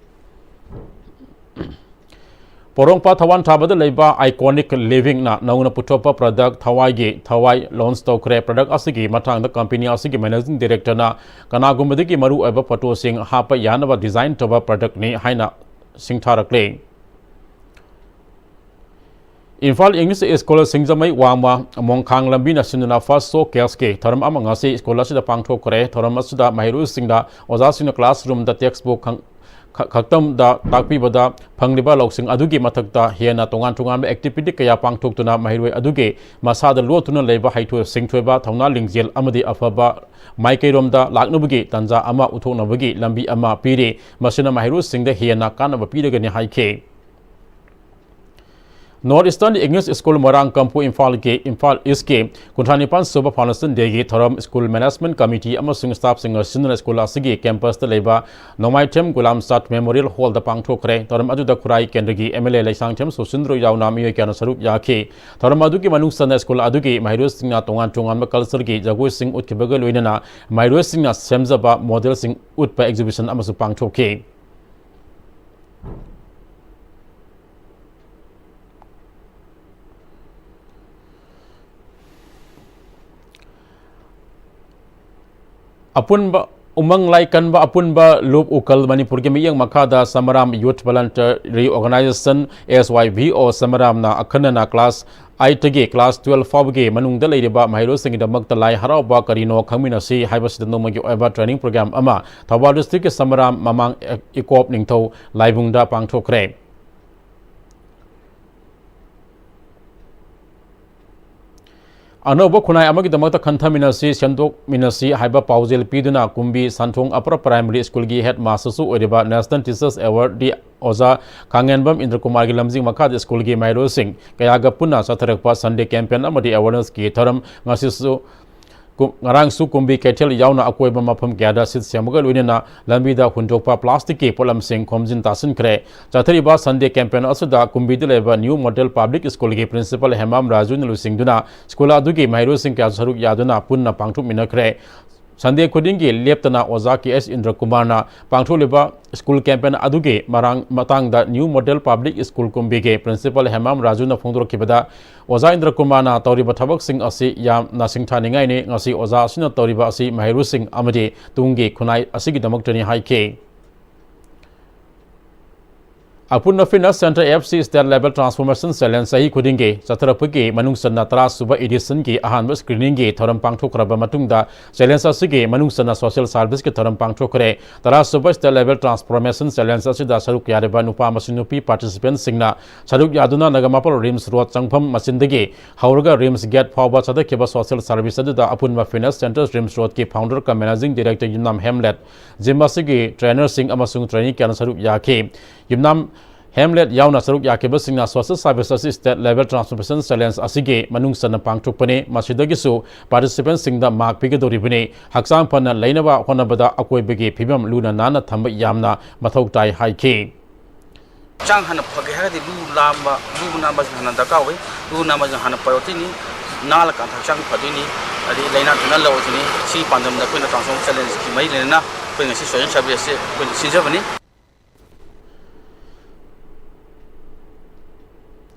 ꯄꯣꯔꯣꯝꯄꯥꯠ ꯊꯋꯥꯟ ꯊꯥꯕꯗ ꯂꯩꯕ ꯑꯥꯏꯀꯣꯅꯤꯛ ꯂꯤꯚꯤꯡꯅ ꯅꯧꯅ ꯄꯨꯊꯣꯛꯄ ꯄ꯭ꯔꯗꯛ ꯊꯋꯥꯏꯒꯤ ꯊꯋꯥꯏ ꯂꯣꯟꯆ ꯇꯧꯈ꯭ꯔꯦ꯫ ꯄ꯭ꯔꯗꯛ ꯑꯁꯤꯒꯤ ꯃꯇꯥꯡꯗ ꯀꯝꯄꯦꯅꯤ ꯑꯁꯤꯒꯤ ꯃꯦꯅꯦꯖꯤꯡ ꯗꯤꯔꯦꯛꯇꯔꯅ ꯀꯅꯥꯒꯨꯝꯕꯗꯒꯤ ꯃꯔꯨꯑꯣꯏꯕ ꯐꯣꯇꯣꯁꯤꯡ ꯍꯥꯞꯄ ꯌꯥꯅꯕ ꯗꯤꯖꯥꯏꯟ ꯇꯧꯕ ꯄ꯭ꯔꯗꯛꯅꯤ ꯍꯥꯏꯅ ꯁꯤꯡꯊꯥꯔꯛꯂꯤ꯫ ꯏꯝꯐꯥꯜ ꯏꯪꯂꯤꯁ ꯁ꯭ꯀꯨꯜ ꯁꯤꯡꯖꯃꯩ ꯋꯥꯡꯃ ꯃꯣꯡꯈꯥꯡ ꯂꯝꯕꯤꯅ ꯁꯤꯟꯗꯨꯅ ꯐꯥꯔꯁ ꯁꯣ ꯀꯦꯁꯀꯤ ꯊꯧꯔꯝ ꯑꯃ ꯉꯁꯤ ꯁ꯭ꯀꯨꯜ ꯑꯁꯤꯗ ꯄꯥꯡꯊꯣꯛꯈ꯭ꯔꯦ꯫ ꯊꯧꯔꯝ ꯑꯁꯤꯗ ꯃꯍꯩꯔꯣꯏꯁꯤꯡꯗ ꯑꯣꯖꯥꯁꯤꯡꯅ ꯀ꯭ꯂꯥꯁꯔꯨꯝꯗ ꯇꯦꯛꯁꯕꯨꯛ ꯈꯪ-, ꯈ-, ꯈꯛꯇꯝꯗ ꯇꯥꯛꯄꯤꯕꯗ ꯐꯪꯂꯤꯕ ꯂꯧꯁꯤꯡ ꯑꯗꯨꯒꯤ ꯃꯊꯛꯇ ꯍꯦꯟꯅ ꯇꯣꯉꯥꯟ ꯇꯣꯉꯥꯟꯕ ꯑꯦꯛꯇꯤꯚꯤꯇꯤ ꯀꯌꯥ ꯄꯥꯡꯊꯣꯛꯇꯨꯅ ꯃꯍꯩꯔꯣꯏ ꯑꯗꯨꯒꯤ ꯃꯁꯥꯗ ꯂꯣꯠꯇꯨꯅ ꯂꯩꯕ ꯍꯩꯊꯣꯏ ꯁꯤꯡꯊꯣꯏꯕ, ꯊꯧꯅꯥ ꯂꯤꯡꯖꯦꯜ ꯑꯃꯗꯤ ꯑꯐꯕ ꯃꯥꯏꯀꯩꯔꯣꯝꯗ ꯂꯥꯛꯅꯕꯒꯤ ꯇꯥꯟꯖꯥ ꯑꯃ ꯎꯠꯊꯣꯛꯅꯕꯒꯤ ꯂꯝꯕꯤ ꯑꯃ ꯄꯤꯔꯤ꯫ ꯃꯁꯤꯅ ꯃꯍꯩꯔꯣꯏꯁꯤꯡꯗ ꯍꯦꯟꯅ ꯀꯥꯟꯅꯕ ꯄꯤꯔꯒꯅꯤ ꯍꯥꯏꯈꯤ꯫ North Eastern English School ꯃꯣꯏꯔꯥꯡ ꯀꯝꯄꯨ ꯏꯝꯐꯥꯜꯒꯤ, ꯏꯝꯐꯥꯜ ꯏꯁꯀꯤ ꯀꯨꯟꯊ꯭ꯔꯥ ꯅꯤꯄꯥꯟ ꯁꯨꯕ Foundation Dayꯒꯤ ꯊꯧꯔꯝ School Management Committee ꯑꯃꯁꯨꯡ staffꯁꯤꯡꯒ ꯁꯤꯟꯗꯨꯅ school ꯑꯁꯤꯒꯤ campusꯇ ꯂꯩꯕ ꯅꯣꯡꯃꯥꯏꯊꯦꯝ ꯒꯨꯂꯥꯝ ꯆꯥꯠ Memorial Hallꯗ ꯄꯥꯡꯊꯣꯛꯈ꯭ꯔꯦ꯫ ꯊꯧꯔꯝ ꯑꯗꯨꯗ ꯈꯨꯔꯥꯏ ꯀꯦꯟꯗ꯭ꯔꯒꯤ MLA ꯂꯩꯁꯥꯡꯊꯦꯝ ꯁꯨꯁꯤꯟꯗ꯭ꯔꯣ ꯌꯥꯎꯅ ꯃꯤꯑꯣꯏ ꯀꯌꯥꯅ ꯁꯔꯨꯛ ꯌꯥꯈꯤ꯫ ꯊꯧꯔꯝ ꯑꯗꯨꯒꯤ ꯃꯅꯨꯡ ꯆꯟꯅ school ꯑꯗꯨꯒꯤ ꯃꯍꯩꯔꯣꯏꯁꯤꯡꯅ ꯇꯣꯉꯥꯟ ꯇꯣꯉꯥꯟꯕ cultureꯒꯤ ꯖꯒꯣꯏꯁꯤꯡ ꯎꯠꯈꯤꯕꯒ ꯂꯣꯏꯅꯅ ꯃꯍꯩꯔꯣꯏꯁꯤꯡꯅ ꯁꯦꯝꯖꯕ modelꯁꯤꯡ ꯎꯠꯄ exhibition ꯑꯃꯁꯨ ꯄꯥꯡꯊꯣꯛꯈꯤ꯫ ꯑꯄꯨꯟꯕ, ꯎꯃꯪ ꯂꯥꯏ ꯀꯟꯕ ꯑꯄꯨꯟꯕ ꯂꯨꯞ ꯎꯀꯜ ꯃꯅꯤꯄꯨꯔꯒꯤ ꯃꯤꯠꯌꯦꯡ ꯃꯈꯥꯗ ꯁꯃꯔꯥꯝ Youth Voluntary Organization, S Y V O ꯁꯃꯔꯥꯝꯅ ꯑꯈꯟꯅꯅ class eightꯇꯒꯤ class twelve ꯐꯥꯎꯕꯒꯤ ꯃꯅꯨꯡꯗ ꯂꯩꯔꯤꯕ ꯃꯍꯩꯔꯣꯏꯁꯤꯡꯒꯤꯗꯃꯛꯇ ꯂꯥꯏ ꯍꯔꯥꯎꯕ ꯀꯔꯤꯅꯣ ꯈꯪꯃꯤꯟꯅꯁꯤ ꯍꯥꯏꯕꯁꯤꯗ ꯅꯣꯡꯃꯒꯤ ꯑꯣꯏꯕ training program ꯑꯃ ꯊꯧꯕꯥꯜ districtꯀꯤ ꯁꯃꯔꯥꯝ ꯃꯃꯥꯡ ꯏꯀꯣꯞ ꯅꯤꯡꯊꯧ ꯂꯥꯏꯕꯨꯡꯗ ꯄꯥꯡꯊꯣꯛꯈ꯭ꯔꯦ꯫ ꯑꯅꯧꯕ ꯈꯨꯟꯅꯥꯏ ꯑꯃꯒꯤꯗꯃꯛꯇ ꯈꯟꯊꯃꯤꯟꯅꯁꯤ, ꯁꯦꯝꯗꯣꯛꯃꯤꯟꯅꯁꯤ ꯍꯥꯏꯕ ꯄꯥꯎꯖꯦꯜ ꯄꯤꯗꯨꯅ ꯀꯨꯝꯕꯤ ꯁꯟꯊꯣꯡ Upper Primary Schoolꯒꯤ headmasterꯁꯨ ꯑꯣꯏꯔꯤꯕ National Teachers Awardꯀꯤ ꯑꯣꯖꯥ ꯀꯥꯡꯉꯦꯟꯕꯝ ꯏꯟꯗ꯭ꯔꯀꯨꯃꯥꯔꯒꯤ ꯂꯝꯖꯤꯡ ꯃꯈꯥꯗ schoolꯒꯤ ꯃꯍꯩꯔꯣꯏꯁꯤꯡ ꯀꯌꯥꯒ ꯄꯨꯟꯅ ꯆꯠꯊꯔꯛꯄ Sunday campaign ꯑꯃꯗꯤ awarenessꯀꯤ ꯊꯧꯔꯝ ꯉꯁꯤꯁꯨ ꯀꯨ-, ꯉꯔꯥꯡꯁꯨ ꯀꯨꯝꯕꯤ ꯀꯩꯊꯦꯜ ꯌꯥꯎꯅ ꯑꯀꯣꯏꯕ ꯃꯐꯝ ꯀꯌꯥꯗ seat ꯁꯦꯝꯕꯒ ꯂꯣꯏꯅꯅ ꯂꯝꯕꯤꯗ ꯍꯨꯟꯗꯣꯛꯄ plasticꯀꯤ ꯄꯣꯠꯂꯝꯁꯤꯡ ꯈꯣꯝꯖꯤꯟ ꯇꯥꯁꯤꯟꯈ꯭ꯔꯦ꯫ ꯆꯠꯊꯔꯤꯕ Sunday campaign ꯑꯁꯤꯗ ꯀꯨꯝꯕꯤꯗ ꯂꯩꯕ New Model Public Schoolꯒꯤ principal Hemam ꯔꯥꯖꯨꯅ ꯂꯨꯆꯤꯡꯗꯨꯅ school ꯑꯗꯨꯒꯤ ꯃꯍꯩꯔꯣꯏꯁꯤꯡ ꯀꯌꯥꯁꯨ ꯁꯔꯨꯛ ꯌꯥꯗꯨꯅ ꯄꯨꯟꯅ ꯄꯥꯡꯊꯣꯛꯃꯤꯟꯅꯈ꯭ꯔꯦ꯫ Sunday ꯈꯨꯗꯤꯡꯒꯤ ꯂꯦꯞꯇꯅ ꯑꯣꯖꯥ ꯀꯦ ꯑꯦꯁ ꯏꯟꯗ꯭ꯔꯀꯨꯃꯥꯔꯅ ꯄꯥꯡꯊꯣꯛꯂꯤꯕ school campaign ꯑꯗꯨꯒꯤ ꯃꯔꯥꯡ-, ꯃꯇꯥꯡꯗ New Model Public School ꯀꯨꯝꯕꯤꯒꯤ principal Hemam ꯔꯥꯖꯨꯅ ꯐꯣꯡꯗꯣꯔꯛꯈꯤꯕꯗ, ꯑꯣꯖꯥ ꯏꯟꯗ꯭ꯔꯀꯨꯃꯥꯔꯅ ꯇꯧꯔꯤꯕ ꯊꯕꯛꯁꯤꯡ ꯑꯁꯤ ꯌꯥꯝꯅ ꯁꯤꯡꯊꯥꯅꯤꯡꯉꯥꯏꯅꯤ꯫ ꯉꯁꯤ ꯑꯣꯖꯥ ꯑꯁꯤꯅ ꯇꯧꯔꯤꯕ ꯑꯁꯤ ꯃꯍꯩꯔꯣꯏꯁꯤꯡ ꯑꯃꯗꯤ ꯇꯨꯡꯒꯤ ꯈꯨꯟꯅꯥꯏ ꯑꯁꯤꯒꯤꯗꯃꯛꯇꯅꯤ ꯍꯥꯏꯈꯤ꯫ ꯑꯄꯨꯟꯕ Fitness Center F C State Level Transformation Challenge ꯆꯍꯤ ꯈꯨꯗꯤꯡꯒꯤ ꯆꯠꯊꯔꯛꯄꯒꯤ ꯃꯅꯨꯡ ꯆꯟꯅ ꯇꯔꯥ ꯁꯨꯕ editionꯒꯤ ꯑꯍꯥꯟꯕ screeningꯒꯤ ꯊꯧꯔꯝ ꯄꯥꯡꯊꯣꯛꯈ꯭ꯔꯕ ꯃꯇꯨꯡꯗ, challenge ꯑꯁꯤꯒꯤ ꯃꯅꯨꯡ ꯆꯟꯅ social serviceꯀꯤ ꯊꯧꯔꯝ ꯄꯥꯡꯊꯣꯛꯈ꯭ꯔꯦ꯫ ꯇꯔꯥ ꯁꯨꯕ State Level Transformation Challenge ꯑꯁꯤꯗ ꯁꯔꯨꯛ ꯌꯥꯔꯤꯕ ꯅꯨꯄꯥ ꯑꯃꯁꯨꯡ ꯅꯨꯄꯤ participantꯁꯤꯡꯅ ꯁꯔꯨꯛ ꯌꯥꯗꯨꯅ ꯅꯒꯥꯃꯄꯥꯜ RIMS road ꯆꯪꯐꯝ ꯃꯆꯤꯟꯗꯒꯤ ꯍꯧꯔꯒ RIMS gate ꯐꯥꯎꯕ ꯆꯠꯊꯈꯤꯕ social service ꯑꯗꯨꯗ ꯑꯄꯨꯟꯕ Fitness Center RIMS roadꯀꯤ founder cum managing director ꯌꯨꯝꯅꯥꯝ ꯍꯦꯝꯂꯦꯠ, gym ꯑꯁꯤꯒꯤ trainerꯁꯤꯡ ꯑꯃꯁꯨꯡ trainee ꯀꯌꯥꯅ ꯁꯔꯨꯛ ꯌꯥꯈꯤ꯫ ꯌꯨꯝꯅꯥꯝ ꯍꯦꯝꯂꯦꯠ ꯌꯥꯎꯅ ꯁꯔꯨꯛ ꯌꯥꯈꯤꯕꯁꯤꯡꯅ Social Service ꯑꯁꯤ State Level Transformation Challenge ꯑꯁꯤꯒꯤ ꯃꯅꯨꯡ ꯆꯟꯅ ꯄꯥꯡꯊꯣꯛꯄꯅꯤ꯫ ꯃꯁꯤꯗꯒꯤꯁꯨ participantꯁꯤꯡꯗ mark ꯄꯤꯒꯗꯧꯔꯤꯕꯅꯤ꯫ ꯍꯛꯆꯥꯡ ꯐꯅ ꯂꯩꯅꯕ ꯍꯣꯠꯅꯕꯗ ꯑꯀꯣꯏꯕꯒꯤ ꯐꯤꯕꯝ ꯂꯨꯅ ꯅꯥꯟꯅ ꯊꯝꯕ ꯌꯥꯝꯅ ꯃꯊꯧ ꯇꯥꯏ ꯍꯥꯏꯈꯤ꯫ ꯍꯛꯆꯥꯡ ꯍꯥꯟꯅ ꯐꯒꯦ ꯍꯥꯏꯔꯒꯗꯤ ꯂꯨ ꯅꯥꯟꯕ, ꯂꯨ ꯅꯥꯟꯕꯁꯤꯡ ꯍꯥꯟꯅ ꯗꯔꯀꯥꯔ ꯑꯣꯏ꯫ ꯂꯨ ꯅꯥꯟꯕꯁꯤꯡ ꯍꯥꯟꯅ priorityꯅꯤ꯫ ꯅꯥꯜꯂꯀꯥꯟꯗ ꯍꯛꯆꯥꯡ ꯐꯗꯣꯏꯅꯤ꯫ ꯑꯗꯩ ꯂꯥꯏꯅꯥ ꯇꯤꯟꯅꯥ ꯂꯧꯔꯗꯣꯏꯅꯤ꯫ ꯁꯤꯒꯤ ꯄꯥꯟꯗꯝꯗ ꯑꯩꯈꯣꯏꯅ Transformation Challengeꯀꯤ ꯃꯔꯤ ꯂꯩꯅꯅ ꯑꯩꯈꯣꯏ ꯉꯁꯤ Social Service ꯑꯁꯤ ꯑꯩꯈꯣꯏꯅ ꯁꯤꯟꯖꯕꯅꯤ꯫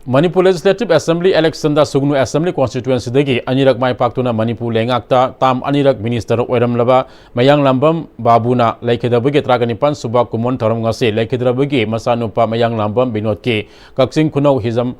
ꯃꯅꯤꯄꯨꯔ Legislative Assembly electionꯗ ꯁꯨꯒꯅꯨ Assembly Constituencyꯗꯒꯤ ꯑꯅꯤꯔꯛ ꯃꯥꯏ ꯄꯥꯛꯇꯨꯅ ꯃꯅꯤꯄꯨꯔ ꯂꯩꯉꯥꯛꯇ term ꯑꯅꯤꯔꯛ minister ꯑꯣꯏꯔꯝꯂꯕ ꯃꯌꯥꯡꯂꯥꯝꯕꯝ ꯕꯥꯕꯨꯅ ꯂꯩꯈꯤꯗꯕꯒꯤ ꯇꯔꯥꯒ ꯅꯤꯄꯥꯟ ꯁꯨꯕ ꯀꯨꯝꯑꯣꯟ ꯊꯧꯔꯝ ꯉꯁꯤ ꯂꯩꯈꯤꯗ꯭ꯔꯕꯒꯤ ꯃꯆꯥꯅꯨꯄꯥ ꯃꯌꯥꯡꯂꯥꯝꯕꯝ ꯕꯤꯅꯣꯗꯀꯤ ꯀꯛꯆꯤꯡ ꯈꯨꯅꯧ ꯍꯤꯖꯝ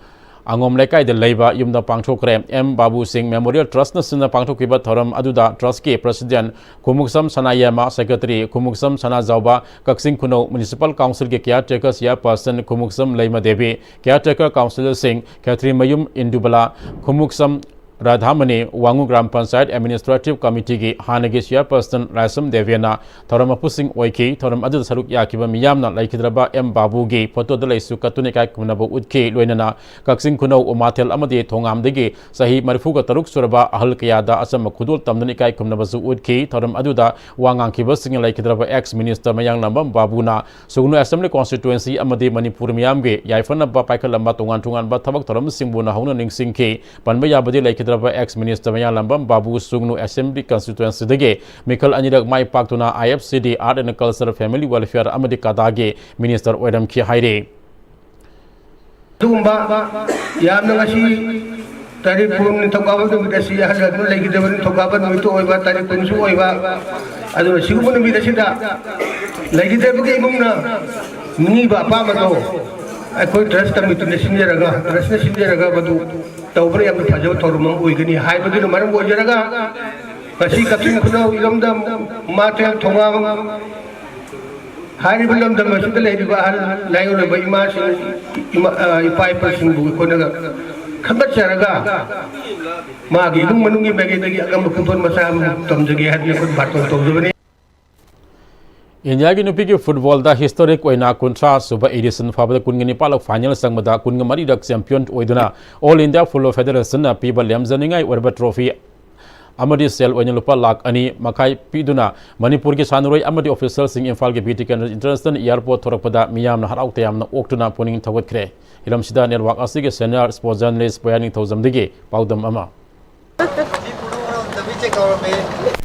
ꯑꯉꯣꯝ ꯂꯩꯀꯥꯏꯗ ꯂꯩꯕ ꯌꯨꯝꯗ ꯄꯥꯡꯊꯣꯛꯈ꯭ꯔꯦ꯫ ꯑꯦꯝ ꯕꯥꯕꯨ ꯁꯤꯡ Memorial Trustꯅ ꯁꯤꯟꯅ ꯄꯥꯡꯊꯣꯛꯈꯤꯕ ꯊꯧꯔꯝ ꯑꯗꯨꯗ Trustꯀꯤ President ꯈꯨꯃꯨꯛꯁꯝ ꯁꯅꯥꯌꯥꯏꯃ, Secretary ꯈꯨꯃꯨꯛꯁꯝ ꯁꯅꯥꯖꯥꯎꯕ, ꯀꯛꯆꯤꯡ ꯈꯨꯅꯧ Municipal Councilꯒꯤ Caretaker Chairperson ꯈꯨꯃꯨꯛꯁꯝ ꯂꯩꯃ ꯗꯦꯕꯤ, Caretaker Councilꯁꯤꯡ ꯈꯦꯇ꯭ꯔꯤꯃꯌꯨꯝ ꯏꯟꯗꯨꯕꯂꯥ, ꯈꯨꯃꯨꯛꯁꯝ ꯔꯥꯙꯥꯃꯅꯤ, ꯋꯥꯉꯨ ꯒ꯭ꯔꯥꯝ ꯄꯟꯆꯥꯌꯠ Administrative Committeeꯒꯤ ꯍꯥꯟꯅꯒꯤ Chairperson ꯔꯥꯏꯁꯝ ꯗꯦꯕꯦꯅ ꯊꯧꯔꯝ ꯃꯄꯨꯁꯤꯡ ꯑꯣꯏꯈꯤ꯫ ꯊꯧꯔꯝ ꯑꯗꯨꯗ ꯁꯔꯨꯛ ꯌꯥꯈꯤꯕ ꯃꯤꯌꯥꯝꯅ ꯂꯩꯈꯤꯗ꯭ꯔꯕ ꯑꯦꯝ ꯕꯥꯕꯨꯒꯤ ꯐꯣꯇꯣꯗ ꯂꯩꯁꯨ ꯀꯠꯇꯨꯅ ꯏꯀꯥꯏ ꯈꯨꯝꯅꯕ ꯎꯠꯈꯤ꯫ ꯂꯣꯏꯅꯅ ꯀꯛꯆꯤꯡ ꯈꯨꯅꯧ ꯎꯃꯥꯊꯦꯜ ꯑꯃꯗꯤ ꯊꯣꯉꯥꯝꯗꯒꯤ ꯆꯍꯤ ꯃꯔꯤꯐꯨꯒ ꯇꯔꯨꯛ ꯁꯨꯔꯕ ꯑꯍꯜ ꯀꯌꯥꯗ ꯑꯆꯝꯕ ꯈꯨꯗꯣꯜ ꯇꯝꯗꯨꯅ ꯏꯀꯥꯏ ꯈꯨꯝꯅꯕꯁꯨ ꯎꯠꯈꯤ꯫ ꯊꯧꯔꯝ ꯑꯗꯨꯗ ꯋꯥ ꯉꯥꯡꯈꯤꯕꯁꯤꯡꯅ ꯂꯩꯈꯤꯗ꯭ꯔꯕ ex minister ꯃꯌꯥꯡꯂꯥꯝꯕꯝ ꯕꯥꯕꯨꯅ ꯁꯨꯒꯅꯨ Assembly Constituency ꯑꯃꯗꯤ ꯃꯅꯤꯄꯨꯔ ꯃꯤꯌꯥꯝꯒꯤ ꯌꯥꯏꯐꯅꯕ ꯄꯥꯏꯈꯠꯂꯝꯕ ꯇꯣꯉꯥꯟ ꯇꯣꯉꯥꯟꯕ ꯊꯕꯛ ꯊꯧꯔꯝꯁꯤꯡꯕꯨ ꯅꯧꯍꯧꯅ ꯅꯤꯡꯁꯤꯡꯈꯤ꯫ ꯄꯟꯕ ꯌꯥꯕꯗꯤ ꯂꯩꯈꯤꯗ꯭ꯔꯕ ex minister ꯃꯌꯥꯡꯂꯥꯝꯕꯝ ꯕꯥꯕꯨ ꯁꯨꯒꯅꯨ Assembly Constituencyꯗꯒꯤ ꯃꯤꯈꯜ ꯑꯅꯤꯔꯛ ꯃꯥꯏ ꯄꯥꯛꯇꯨꯅ I F C D, Art and Culture, Family Welfare ꯑꯃꯗꯤ ꯀꯗꯥꯒꯤ minister ꯑꯣꯏꯔꯝꯈꯤ ꯍꯥꯏꯔꯤ꯫ ꯑꯗꯨꯒꯨꯝꯕ ꯌꯥꯝꯅ ꯉꯁꯤ ꯇꯥꯔꯤꯛ ꯀꯨꯟ ꯅꯤꯡꯊꯧꯀꯥꯕ ꯅꯨꯃꯤꯠ ꯑꯁꯤ ꯑꯍꯜ ꯑꯗꯨꯝ ꯂꯩꯈꯤꯗꯕ ꯅꯤꯡꯊꯧꯀꯥꯕ ꯅꯨꯃꯤꯠꯇ ꯑꯣꯏꯕ, ꯇꯥꯔꯤꯛ ꯀꯨꯟꯁꯨ ꯑꯣꯏꯕ꯫ ꯑꯗꯨꯅ ꯁꯤꯒꯨꯝꯕ ꯅꯨꯃꯤꯠ ꯑꯁꯤꯗ ꯂꯩꯈꯤꯗꯕꯒꯤ ꯏꯃꯨꯡꯅ ꯅꯤꯡꯉꯤꯕ ꯑꯄꯥꯝꯕꯗꯣ ꯑꯩꯈꯣꯏ Trust Committeeꯅ ꯁꯤꯟꯖꯔꯒ, Trustꯅ ꯁꯤꯟꯖꯔꯒ ꯃꯗꯨ ꯇꯧꯕꯅ ꯌꯥꯝꯅ ꯐꯖꯕ ꯊꯧꯔꯝ ꯑꯃ ꯑꯣꯏꯒꯅꯤ ꯍꯥꯏꯕꯗꯨꯅ ꯃꯔꯝ ꯑꯣꯏꯖꯔꯒ ꯉꯁꯤ ꯀꯛꯆꯤꯡ ꯈꯨꯅꯧ ꯏꯔꯝꯗꯝ ꯃꯥꯊꯦꯜ ꯊꯣꯉꯥꯝ ꯍꯥꯏꯔꯤꯕ ꯂꯝꯗꯝ ꯑꯁꯤꯗ ꯂꯩꯔꯤꯕ ꯑꯍꯜ ꯂꯥꯏꯑꯣꯏꯔꯕ ꯏꯃꯥꯁꯤꯡ, ꯏꯃꯥ, ꯑ, ꯏꯄꯥ ꯏꯄꯨꯁꯤꯡꯕꯨ ꯑꯩꯈꯣꯏꯅ ꯈꯟꯒꯠꯆꯔꯒ ꯃꯥꯒꯤ ꯏꯃꯨꯡ ꯃꯅꯨꯡꯒꯤ ꯃꯥꯏꯀꯩꯗꯒꯤ ꯑꯉꯝꯕ ꯈꯨꯗꯣꯜ ꯃꯆꯥ ꯑꯃ ꯇꯝꯖꯒꯦ ꯍꯥꯏꯗꯅ ꯑꯩꯈꯣꯏ ꯕꯥꯔꯇꯣꯟ ꯇꯧꯖꯕꯅꯤ꯫ ꯏꯟꯗꯤꯌꯥꯒꯤ ꯅꯨꯄꯤꯒꯤ ꯐꯨꯠꯕꯣꯜꯗ ꯍꯤꯁꯇꯣꯔꯤꯛ ꯑꯣꯏꯅ ꯀꯨꯟꯊ꯭ꯔꯥ ꯁꯨꯕ ꯏꯗꯤꯁꯟ ꯐꯥꯎꯕꯗ ꯀꯨꯟꯒ ꯅꯤꯄꯥꯜꯂꯛ ꯐꯥꯏꯅꯦꯜ ꯆꯪꯕꯗ ꯀꯨꯟꯒ ꯃꯔꯤꯔꯛ ꯆꯦꯝꯄꯤꯌꯟ ꯑꯣꯏꯗꯨꯅ ꯑꯣꯜ ꯏꯟꯗꯤꯌꯥ ꯐꯨꯠꯕꯣꯜ ꯐꯦꯗꯔꯦꯁꯟꯅ ꯄꯤꯕ ꯂꯦꯝꯖꯅꯤꯡꯉꯥꯏ ꯑꯣꯏꯔꯕ ꯇ꯭ꯔꯣꯐꯤ ꯑꯃꯗꯤ ꯁꯦꯜ ꯑꯣꯏꯅ ꯂꯨꯄꯥ ꯂꯥꯈ ꯑꯅꯤ ꯃꯈꯥꯏ ꯄꯤꯗꯨꯅ ꯃꯅꯤꯄꯨꯔꯒꯤ ꯁꯥꯟꯅꯔꯣꯏ ꯑꯃꯗꯤ ꯑꯣꯐꯤꯁꯤꯌꯦꯜꯁꯤꯡ ꯏꯝꯐꯥꯜꯒꯤ ꯕꯤꯔ ꯇꯤꯀꯦꯟꯗ꯭ꯔ ꯏꯟꯇꯔꯅꯦꯁꯅꯦꯜ ꯑꯦꯌꯔꯄꯣꯔꯠ ꯊꯣꯔꯛꯄꯗ ꯃꯤꯌꯥꯝꯅ ꯍꯔꯥꯎ ꯇꯌꯥꯝꯅ ꯑꯣꯛꯇꯨꯅ ꯄꯨꯛꯅꯤꯡ ꯊꯧꯒꯠꯈ꯭ꯔꯦ꯫ ꯍꯤꯔꯝꯁꯤꯗ ꯅꯦꯠꯋꯥꯔꯛ ꯑꯁꯤꯒꯤ ꯁꯦꯅꯤꯌꯔ ꯁ꯭ꯄꯣꯔꯠꯁ ꯖꯔꯅꯦꯂꯤꯁ꯭ꯠ ꯄꯣꯌꯥ ꯅꯤꯡꯊꯧꯖꯝꯗꯒꯤ ꯄꯥꯎꯗꯝ ꯑꯃ꯫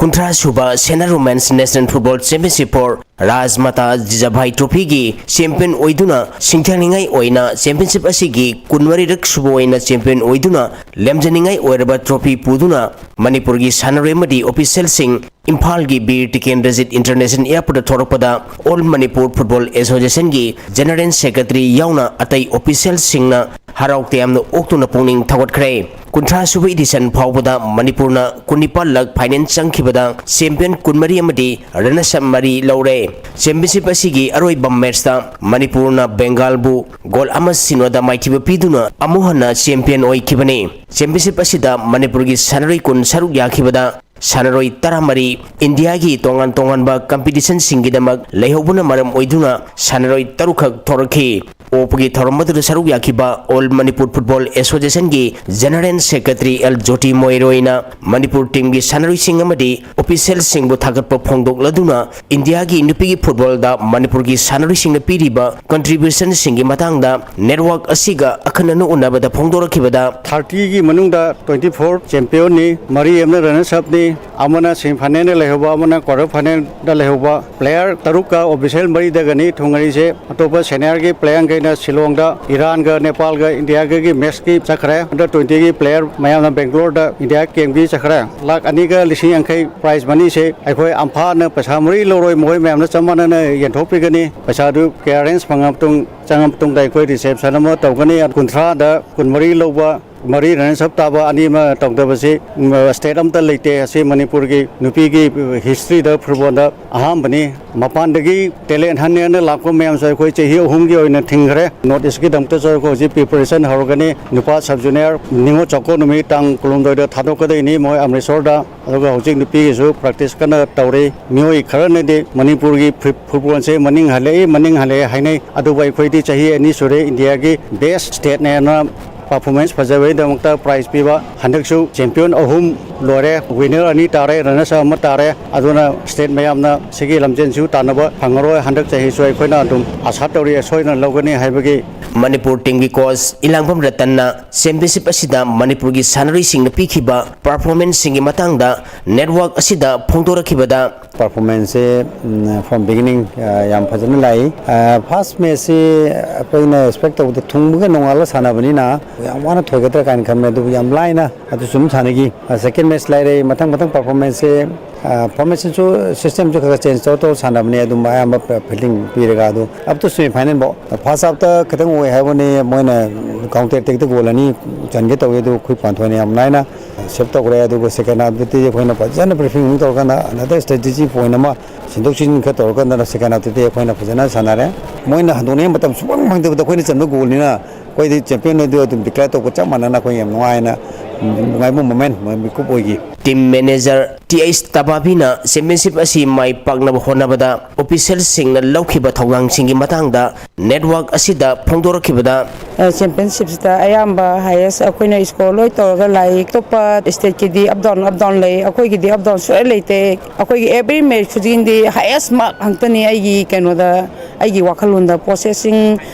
ꯀꯨꯟꯊ꯭ꯔꯥ ꯁꯨꯕ Sena Women's National Football Championship for Rajmata Jijabhai Trophy ꯒꯤ ꯆꯦꯝꯄꯤꯌꯟ ꯑꯣꯏꯗꯨꯅ ꯁꯤꯡꯊꯥꯅꯤꯡꯉꯥꯏ ꯑꯣꯏꯅ ꯆꯦꯝꯄꯤꯌꯟꯁꯤꯞ ꯑꯁꯤꯒꯤ ꯀꯨꯟꯃꯔꯤꯔꯛ ꯁꯨꯕ ꯑꯣꯏꯅ ꯆꯦꯝꯄꯤꯌꯟ ꯑꯣꯏꯗꯨꯅ ꯂꯦꯝꯖꯅꯤꯡꯉꯥꯏ ꯑꯣꯏꯔꯕ ꯇ꯭ꯔꯣꯐꯤ ꯄꯨꯗꯨꯅ ꯃꯅꯤꯄꯨꯔꯒꯤ ꯁꯥꯟꯅꯔꯣꯏ ꯑꯃꯗꯤ ꯑꯣꯐꯤꯁꯤꯌꯦꯜꯁꯤꯡ ꯏꯝꯐꯥꯜꯒꯤ ꯕꯤꯔ ꯇꯤꯀꯦꯟꯗ꯭ꯔꯖꯤꯠ ꯏꯟꯇꯔꯅꯦꯁꯅꯦꯜ ꯑꯦꯌꯔꯄꯣꯔꯠꯇ ꯊꯣꯔꯛꯄꯗ ꯑꯣꯜ ꯃꯅꯤꯄꯨꯔ ꯐꯨꯠꯕꯣꯜ ꯑꯦꯁꯣꯁꯤꯌꯦꯁꯟꯒꯤ ꯖꯦꯅꯔꯦꯜ ꯁꯦꯀ꯭ꯔꯦꯇꯔꯤ ꯌꯥꯎꯅ ꯑꯇꯩ ꯑꯣꯐꯤꯁꯤꯌꯦꯜꯁꯤꯡꯅ ꯍꯔꯥꯎ ꯇꯌꯥꯝꯅ ꯑꯣꯛꯇꯨꯅ ꯄꯨꯛꯅꯤꯡ ꯊꯧꯒꯠꯈ꯭ꯔꯦ꯫ ꯀꯨꯟꯊ꯭ꯔꯥ ꯁꯨꯕ ꯏꯗꯤꯁꯟ ꯐꯥꯎꯕꯗ ꯃꯅꯤꯄꯨꯔꯅ ꯀꯨꯟꯅꯤꯄꯥꯜ ꯂꯛ ꯐꯥꯏꯅꯦꯜ ꯆꯪꯈꯤꯕꯗ ꯆꯦꯝꯄꯤꯌꯟ ꯀꯨꯟꯃꯔꯤ ꯑꯃꯗꯤ ꯔꯅꯔꯁ ꯑꯞ ꯃꯔꯤ ꯂꯧꯔꯦ꯫ ꯆꯦꯝꯄꯤꯌꯟꯁꯤꯞ ꯑꯁꯤꯒꯤ ꯑꯔꯣꯏꯕ ꯃꯦꯆꯇ ꯃꯅꯤꯄꯨꯔꯅ ꯕꯦꯡꯒꯥꯜꯕꯨ ꯒꯣꯜ ꯑꯃ ꯁꯤꯅꯣꯗ ꯃꯥꯏꯊꯤꯕ ꯄꯤꯗꯨꯅ ꯑꯃꯨꯛ ꯍꯟꯅ ꯆꯦꯝꯄꯤꯌꯟ ꯑꯣꯏꯈꯤꯕꯅꯤ꯫ ꯆꯦꯝꯄꯤꯌꯟꯁꯤꯞ ꯑꯁꯤꯗ ꯃꯅꯤꯄꯨꯔꯒꯤ ꯁꯥꯟꯅꯔꯣꯏ ꯀꯨꯟ ꯁꯔꯨꯛ ꯌꯥꯈꯤꯕꯗ ꯁꯥꯟꯅꯔꯣꯏ ꯇꯔꯥꯃꯔꯤ ꯏꯟꯗꯤꯌꯥꯒꯤ ꯇꯣꯉꯥꯟ ꯇꯣꯉꯥꯟꯕ ꯀꯝꯄꯤꯇꯤꯁꯟꯁꯤꯡꯒꯤꯗꯃꯛ ꯂꯩꯍꯧꯕꯅ ꯃꯔꯝ ꯑꯣꯏꯗꯨꯅ ꯁꯥꯟꯅꯔꯣꯏ ꯇꯔꯨꯛꯈꯛ ꯊꯣꯔꯛꯈꯤ꯫ ꯑꯣꯛꯄꯒꯤ ꯊꯧꯔꯝ ꯑꯗꯨꯗ ꯁꯔꯨꯛ ꯌꯥꯈꯤꯕ ꯑꯣꯜ ꯃꯅꯤꯄꯨꯔ ꯐꯨꯠꯕꯣꯜ ꯑꯦꯁꯣꯁꯤꯌꯦꯁꯟꯒꯤ ꯖꯦꯅꯔꯦꯜ ꯁꯦꯀ꯭ꯔꯦꯇꯔꯤ ꯑꯦꯜ ꯖꯣꯇꯤ ꯃꯣꯏꯔꯣꯏꯅ ꯃꯅꯤꯄꯨꯔ ꯇꯤꯝꯒꯤ ꯁꯥꯟꯅꯔꯣꯏꯁꯤꯡ ꯑꯃꯗꯤ ꯑꯣꯐꯤꯁꯤꯌꯦꯜꯁꯤꯡꯕꯨ ꯊꯥꯒꯠꯄ ꯐꯣꯡꯗꯣꯛꯂꯗꯨꯅ ꯏꯟꯗꯤꯌꯥꯒꯤ ꯅꯨꯄꯤꯒꯤ ꯐꯨꯠꯕꯣꯜꯗ ꯃꯅꯤꯄꯨꯔꯒꯤ ꯁꯥꯟꯅꯔꯣꯏꯁꯤꯡꯅ ꯄꯤꯔꯤꯕ ꯀꯟꯇ꯭ꯔꯤꯕ꯭ꯌꯨꯁꯟꯁꯤꯡꯒꯤ ꯃꯇꯥꯡꯗ ꯅꯦꯠꯋꯥꯔꯛ ꯑꯁꯤꯒ ꯑꯈꯟꯅꯅ ꯎꯅꯕꯗ ꯐꯣꯡꯗꯣꯔꯛꯈꯤꯕꯗ, ꯊꯥꯔꯇꯤꯒꯤ ꯃꯅꯨꯡꯗ ꯇ꯭ꯋꯦꯟꯇꯤ ꯐꯣꯔ ꯆꯦꯝꯄꯤꯌꯟꯅꯤ, ꯃꯔꯤ ꯑꯃꯅ ꯔꯅꯔꯁ ꯑꯞꯅꯤ, ꯑꯃꯅ ꯁꯦꯃꯤ ꯐꯥꯏꯅꯦꯜꯗ ꯂꯩꯍꯧꯕ, ꯑꯃꯅ ꯀ꯭ꯋꯥꯔꯇꯔ ꯐꯥꯏꯅꯦꯜꯗ ꯂꯩꯍꯧꯕ꯫ ꯄ꯭ꯂꯦꯌꯔ ꯇꯔꯨꯛꯀ ꯑꯣꯐꯤꯁꯤꯌꯦꯜ ꯃꯔꯤꯗꯒꯅꯤ ꯊꯨꯡꯉꯔꯤꯁꯦ꯫ ꯑꯇꯣꯞꯄ ꯁꯦꯅꯤꯌꯔꯒꯤ ꯄ꯭ꯂꯦꯌꯔꯈꯩꯅ ꯁꯤꯂꯣꯡꯗ ꯏꯔꯥꯟꯒ ꯅꯦꯄꯥꯜꯒ ꯏꯟꯗꯤꯌꯥꯒꯒꯤ ꯃꯦꯠꯁꯀꯤ ꯆꯠꯈ꯭ꯔꯦ꯫ ꯑꯟꯗꯔ ꯇ꯭ꯋꯦꯟꯇꯤꯒꯤ ꯄ꯭ꯂꯦꯌꯔ ꯃꯌꯥꯝꯅ ꯕꯦꯡꯒ꯭ꯂꯣꯔꯗ ꯏꯟꯗꯤꯌꯥ ꯀꯦꯝꯒꯤ ꯆꯠꯈ꯭ꯔꯦ꯫ ꯂꯥꯛ ꯑꯅꯤꯒ ꯂꯤꯁꯤꯡ ꯌꯥꯡꯈꯩ ꯄ꯭ꯔꯥꯏꯖ ꯃꯅꯤꯁꯦ ꯑꯩꯈꯣꯏ ꯑꯝꯐꯥꯅ ꯄꯩꯁꯥ ꯃꯔꯤ ꯂꯧꯔꯣꯏ, ꯃꯈꯣꯏ ꯃꯌꯥꯝꯅ ꯆꯞ ꯃꯥꯟꯅꯅ ꯌꯦꯟꯊꯣꯛꯄꯤꯒꯅꯤ꯫ ꯄꯩꯁꯥꯗꯨ ꯀ꯭ꯂꯤꯌꯥꯔꯦꯟꯁ ꯐꯪꯉ ꯃꯇꯨꯡ, ꯆꯪꯉ ꯃꯇꯨꯡꯗ ꯑꯩꯈꯣꯏ ꯔꯤꯁꯦꯞꯁꯟ ꯑꯃ ꯇꯧꯒꯅꯤ꯫ ꯀꯨꯟꯊ꯭ꯔꯥꯗ ꯀꯨꯟꯃꯔꯤ ꯂꯧꯕ ꯃꯔꯤ ꯔꯅꯔꯁ ꯑꯞ ꯇꯥꯕ ꯑꯅꯤ ꯑꯃ ꯇꯧꯗꯕꯁꯤ, ꯎꯝ, ꯁ꯭ꯇꯦꯠ ꯑꯝꯇ ꯂꯩꯇꯦ꯫ ꯑꯁꯤ ꯃꯅꯤꯄꯨꯔꯒꯤ ꯅꯨꯄꯤꯒꯤ ꯍꯤꯁꯇ꯭ꯔꯤꯗ ꯐꯨꯠꯕꯣꯜꯗ ꯑꯍꯥꯟꯕꯅꯤ꯫ ꯃꯄꯥꯟꯗꯒꯤ ꯇꯦꯂꯦꯟ ꯍꯟꯅꯦꯅ ꯂꯥꯛꯄ ꯃꯌꯥꯝꯁꯨ ꯑꯩꯈꯣꯏ ꯆꯍꯤ ꯑꯍꯨꯝꯒꯤ ꯑꯣꯏꯅ ꯊꯤꯡꯈ꯭ꯔꯦ꯫ ꯅꯣꯔꯠ ꯏꯁꯀꯤꯗꯃꯛꯇꯁꯨ ꯑꯩꯈꯣꯏ ꯍꯧꯖꯤꯛ ꯄ꯭ꯔꯤꯄꯦꯔꯦꯁꯟ ꯍꯧꯔꯒꯅꯤ꯫ ꯅꯨꯄꯥ ꯁꯕ ꯖꯨꯅꯤꯌꯔ ꯅꯤꯉꯣꯜ ꯆꯥꯛꯀꯧ ꯅꯨꯃꯤꯠ ꯇꯥꯡ ꯀꯨꯟꯍꯨꯝꯗꯣꯏꯗ ꯊꯥꯗꯣꯛꯀꯗꯣꯏꯅꯤ ꯃꯣꯏ ꯑꯃ꯭ꯔꯤꯠꯁꯣꯔꯗ꯫ ꯑꯗꯨꯒ ꯍꯧꯖꯤꯛ ꯅꯨꯄꯤꯒꯤꯁꯨ ꯄ꯭ꯔꯦꯛꯇꯤꯁ ꯀꯟꯅ ꯇꯧꯔꯤ꯫ ꯃꯤꯑꯣꯏ ꯈꯔꯅꯗꯤ ꯃꯅꯤꯄꯨꯔꯒꯤ ꯐꯨ-, ꯐꯨꯠꯕꯣꯜꯁꯦ ꯃꯅꯤꯡ ꯍꯜꯂꯛꯏ, ꯃꯅꯤꯡ ꯍꯜꯂꯛꯑꯦ ꯍꯥꯏꯅꯩ꯫ ꯑꯗꯨꯕꯨ ꯑꯩꯈꯣꯏꯗꯤ ꯆꯍꯤ ꯑꯅꯤ ꯁꯨꯔꯦ ꯏꯟꯗꯤꯌꯥꯒꯤ ꯕꯦꯁ ꯁ꯭ꯇꯦꯠꯅꯦꯅ ꯄꯔꯐꯣꯔꯃꯦꯟꯁ ꯐꯖꯕꯒꯤꯗꯃꯛꯇ ꯄ꯭ꯔꯥꯏꯖ ꯄꯤꯕ꯫ ꯍꯟꯗꯛꯁꯨ ꯆꯦꯝꯄꯤꯌꯟ ꯑꯍꯨꯝ ꯂꯣꯏꯔꯦ, ꯋꯤꯟꯅꯔ ꯑꯅꯤ ꯇꯥꯔꯦ, ꯔꯅꯔꯁ ꯑꯞ ꯑꯃ ꯇꯥꯔꯦ꯫ ꯑꯗꯨꯅ ꯁ꯭ꯇꯦꯠ ꯃꯌꯥꯝꯅ ꯁꯤꯒꯤ ꯂꯝꯖꯦꯟꯁꯨ ꯇꯥꯟꯅꯕ ꯐꯪꯉꯔꯣꯏ꯫ ꯍꯟꯗꯛ ꯆꯍꯤꯁꯨ ꯑꯩꯈꯣꯏꯅ ꯑꯗꯨꯝ ꯑꯁꯥ ꯇꯧꯔꯤ, ꯁꯣꯏꯗꯅ ꯂꯧꯒꯅꯤ ꯍꯥꯏꯕꯒꯤ꯫ ꯃꯅꯤꯄꯨꯔ ꯇꯤꯝꯒꯤ ꯀꯣꯆ ꯏꯂꯥꯡꯕꯝ ꯔꯇꯟꯅ ꯆꯦꯝꯄꯤꯌꯟꯁꯤꯞ ꯑꯁꯤꯗ ꯃꯅꯤꯄꯨꯔꯒꯤ ꯁꯥꯟꯅꯔꯣꯏꯁꯤꯡꯅ ꯄꯤꯈꯤꯕ ꯄꯔꯐꯣꯔꯃꯦꯟꯁꯁꯤꯡꯒꯤ ꯃꯇꯥꯡꯗ ꯅꯦꯠꯋꯥꯔꯛ ꯑꯁꯤꯗ ꯐꯣꯡꯗꯣꯔꯛꯈꯤꯕꯗ, ꯄꯔꯐꯣꯔꯃꯦꯟꯁꯁꯦ, ꯎꯝ, from beginning, ꯑ, ꯌꯥꯝ ꯐꯖꯅ ꯂꯥꯛꯏ꯫ ꯑ, ꯐꯥꯔꯁ ꯃꯦꯠꯆꯁꯤ ꯑꯩꯈꯣꯏꯅ ꯑꯦꯛꯁꯄꯦꯛ ꯇꯧꯕꯗ ꯊꯨꯡꯕꯒ ꯅꯣꯡꯉꯥꯜꯂ ꯁꯥꯟꯅꯕꯅꯤꯅ ꯌꯥꯝ ꯋꯥꯅ ꯊꯣꯏꯒꯗ꯭ꯔꯥ ꯀꯥꯏꯅ ꯈꯟꯕꯅꯦ, ꯑꯗꯨꯕꯨ ꯌꯥꯝ ꯂꯥꯏꯅ ꯑꯗꯨꯁꯨ ꯑꯗꯨꯝ ꯁꯥꯟꯅꯈꯤ꯫ ꯑ, ꯁꯦꯀꯦꯟ ꯃꯦꯠꯆ ꯂꯩꯔꯦ, ꯃꯊꯪ ꯃꯊꯪ ꯄꯔꯐꯣꯔꯃꯦꯟꯁꯁꯦ, ꯑ, ꯐꯣꯔꯃꯦꯁꯟꯁꯨ, ꯁꯤꯁꯇꯦꯝꯁꯨ ꯈꯔ ꯈꯔ ꯆꯦꯟꯖ ꯇꯧꯔ ꯇꯧꯔ ꯁꯥꯟꯅꯕꯅꯦ, ꯑꯗꯨꯝ ꯑꯌꯥꯝꯕ ꯐꯤꯜꯗꯤꯡ ꯄꯤꯔꯒ꯫ ꯑꯗꯨ up to semi final ꯐꯥꯎ, ꯐꯥꯔꯁ ꯍꯥꯐꯇ ꯈꯤꯇꯪ ꯑꯣꯏ ꯍꯥꯏꯕꯅꯤ, ꯃꯣꯏꯅ ꯀꯥꯎꯟꯇꯔ ꯑꯦꯇꯦꯛꯇ ꯒꯣꯜ ꯑꯅꯤ ꯆꯟꯒꯦ ꯇꯧꯋꯤ, ꯑꯗꯨ ꯈꯨꯏ ꯄꯥꯟꯊꯣꯏꯅ ꯌꯥꯝ ꯂꯥꯏꯅ ꯁꯦꯞ ꯇꯧꯈ꯭ꯔꯦ꯫ ꯑꯗꯨꯒ ꯁꯦꯀꯦꯟ ꯍꯥꯐꯇꯗꯤ ꯑꯩꯈꯣꯏꯅ ꯐꯖꯅ ꯕ꯭ꯔꯤꯐꯤꯡ ꯑꯃꯨꯛ ꯇꯧꯔꯀꯥꯟꯗ, another strategy point ꯑꯃ ꯁꯤꯟꯗꯣꯛ ꯁꯤꯟꯖꯤꯟ ꯈꯔ ꯇꯧꯔꯀꯥꯟꯗ ꯁꯦꯀꯦꯟ ꯍꯥꯐꯇꯗꯤ ꯑꯩꯈꯣꯏꯅ ꯐꯖꯅ ꯁꯥꯟꯅꯔꯦ꯫ ꯃꯣꯏꯅ ꯍꯟꯗꯣꯛꯅꯤꯡꯉꯥꯏ ꯃꯇꯝ ꯁꯨꯐꯪ ꯐꯪꯗꯕꯗ ꯑꯩꯈꯣꯏꯅ ꯆꯟꯕ ꯒꯣꯜꯅꯤꯅ ꯑꯩꯈꯣꯏꯗꯤ ꯆꯦꯝꯄꯤꯌꯟ ꯑꯗꯨ ꯑꯗꯨꯝ ꯗꯤꯀ꯭ꯂꯦꯌꯔ ꯇꯧꯕ ꯆꯞ ꯃꯥꯟꯅꯅ ꯑꯩꯈꯣꯏ ꯌꯥꯝ ꯅꯨꯡꯉꯥꯏꯅ, ꯅꯨꯡꯉꯥꯏꯕ ꯃꯣꯃꯦꯟ ꯃꯤꯀꯨꯞ ꯑꯣꯏꯈꯤ꯫ ꯇꯤꯝ ꯃꯦꯅꯦꯖꯔ ꯇꯤ ꯑꯩꯆ ꯇꯕꯥꯕꯤꯅ ꯆꯦꯝꯄꯤꯌꯟꯁꯤꯞ ꯑꯁꯤ ꯃꯥꯏ ꯄꯥꯛꯅꯕ ꯍꯣꯠꯅꯕꯗ ꯑꯣꯐꯤꯁꯤꯌꯦꯜꯁꯤꯡꯅ ꯂꯧꯈꯤꯕ ꯊꯧꯗꯥꯡꯁꯤꯡꯒꯤ ꯃꯇꯥꯡꯗ ꯅꯦꯠꯋꯥꯔꯛ ꯑꯁꯤꯗ ꯐꯣꯡꯗꯣꯔꯛꯈꯤꯕꯗ, ꯑ, ꯆꯦꯝꯄꯤꯌꯟꯁꯤꯞꯁꯤꯗ ꯑꯌꯥꯝꯕ ꯍꯥꯏꯌꯦꯁ ꯑꯩꯈꯣꯏꯅ ꯁ꯭ꯀꯣꯔ ꯂꯣꯏ ꯇꯧꯔꯒ ꯂꯥꯛꯏ꯫ ꯑꯇꯣꯞꯄ ꯁ꯭ꯇꯦꯠꯀꯤꯗꯤ ꯑꯞ ꯗꯥꯎꯟ, ꯑꯞ ꯗꯥꯎꯟ ꯂꯩ, ꯑꯩꯈꯣꯏꯒꯤꯗꯤ ꯑꯞ ꯗꯥꯎꯟ ꯁꯨꯡꯂꯩ ꯂꯩꯇꯦ꯫ ꯑꯩꯈꯣꯏꯒꯤ ꯑꯦꯕ꯭ꯔꯤ ꯃꯦꯠꯆ ꯈꯨꯗꯤꯡꯗꯤ ꯍꯥꯏꯌꯦꯁ ꯃꯥꯔꯛ ꯉꯥꯛꯇꯅꯤ ꯑꯩꯒꯤ ꯀꯩꯅꯣꯗ, ꯑꯩꯒꯤ ꯋꯥꯈꯜꯂꯣꯟꯗ꯫ ꯄꯣꯁꯦꯁꯤꯡ,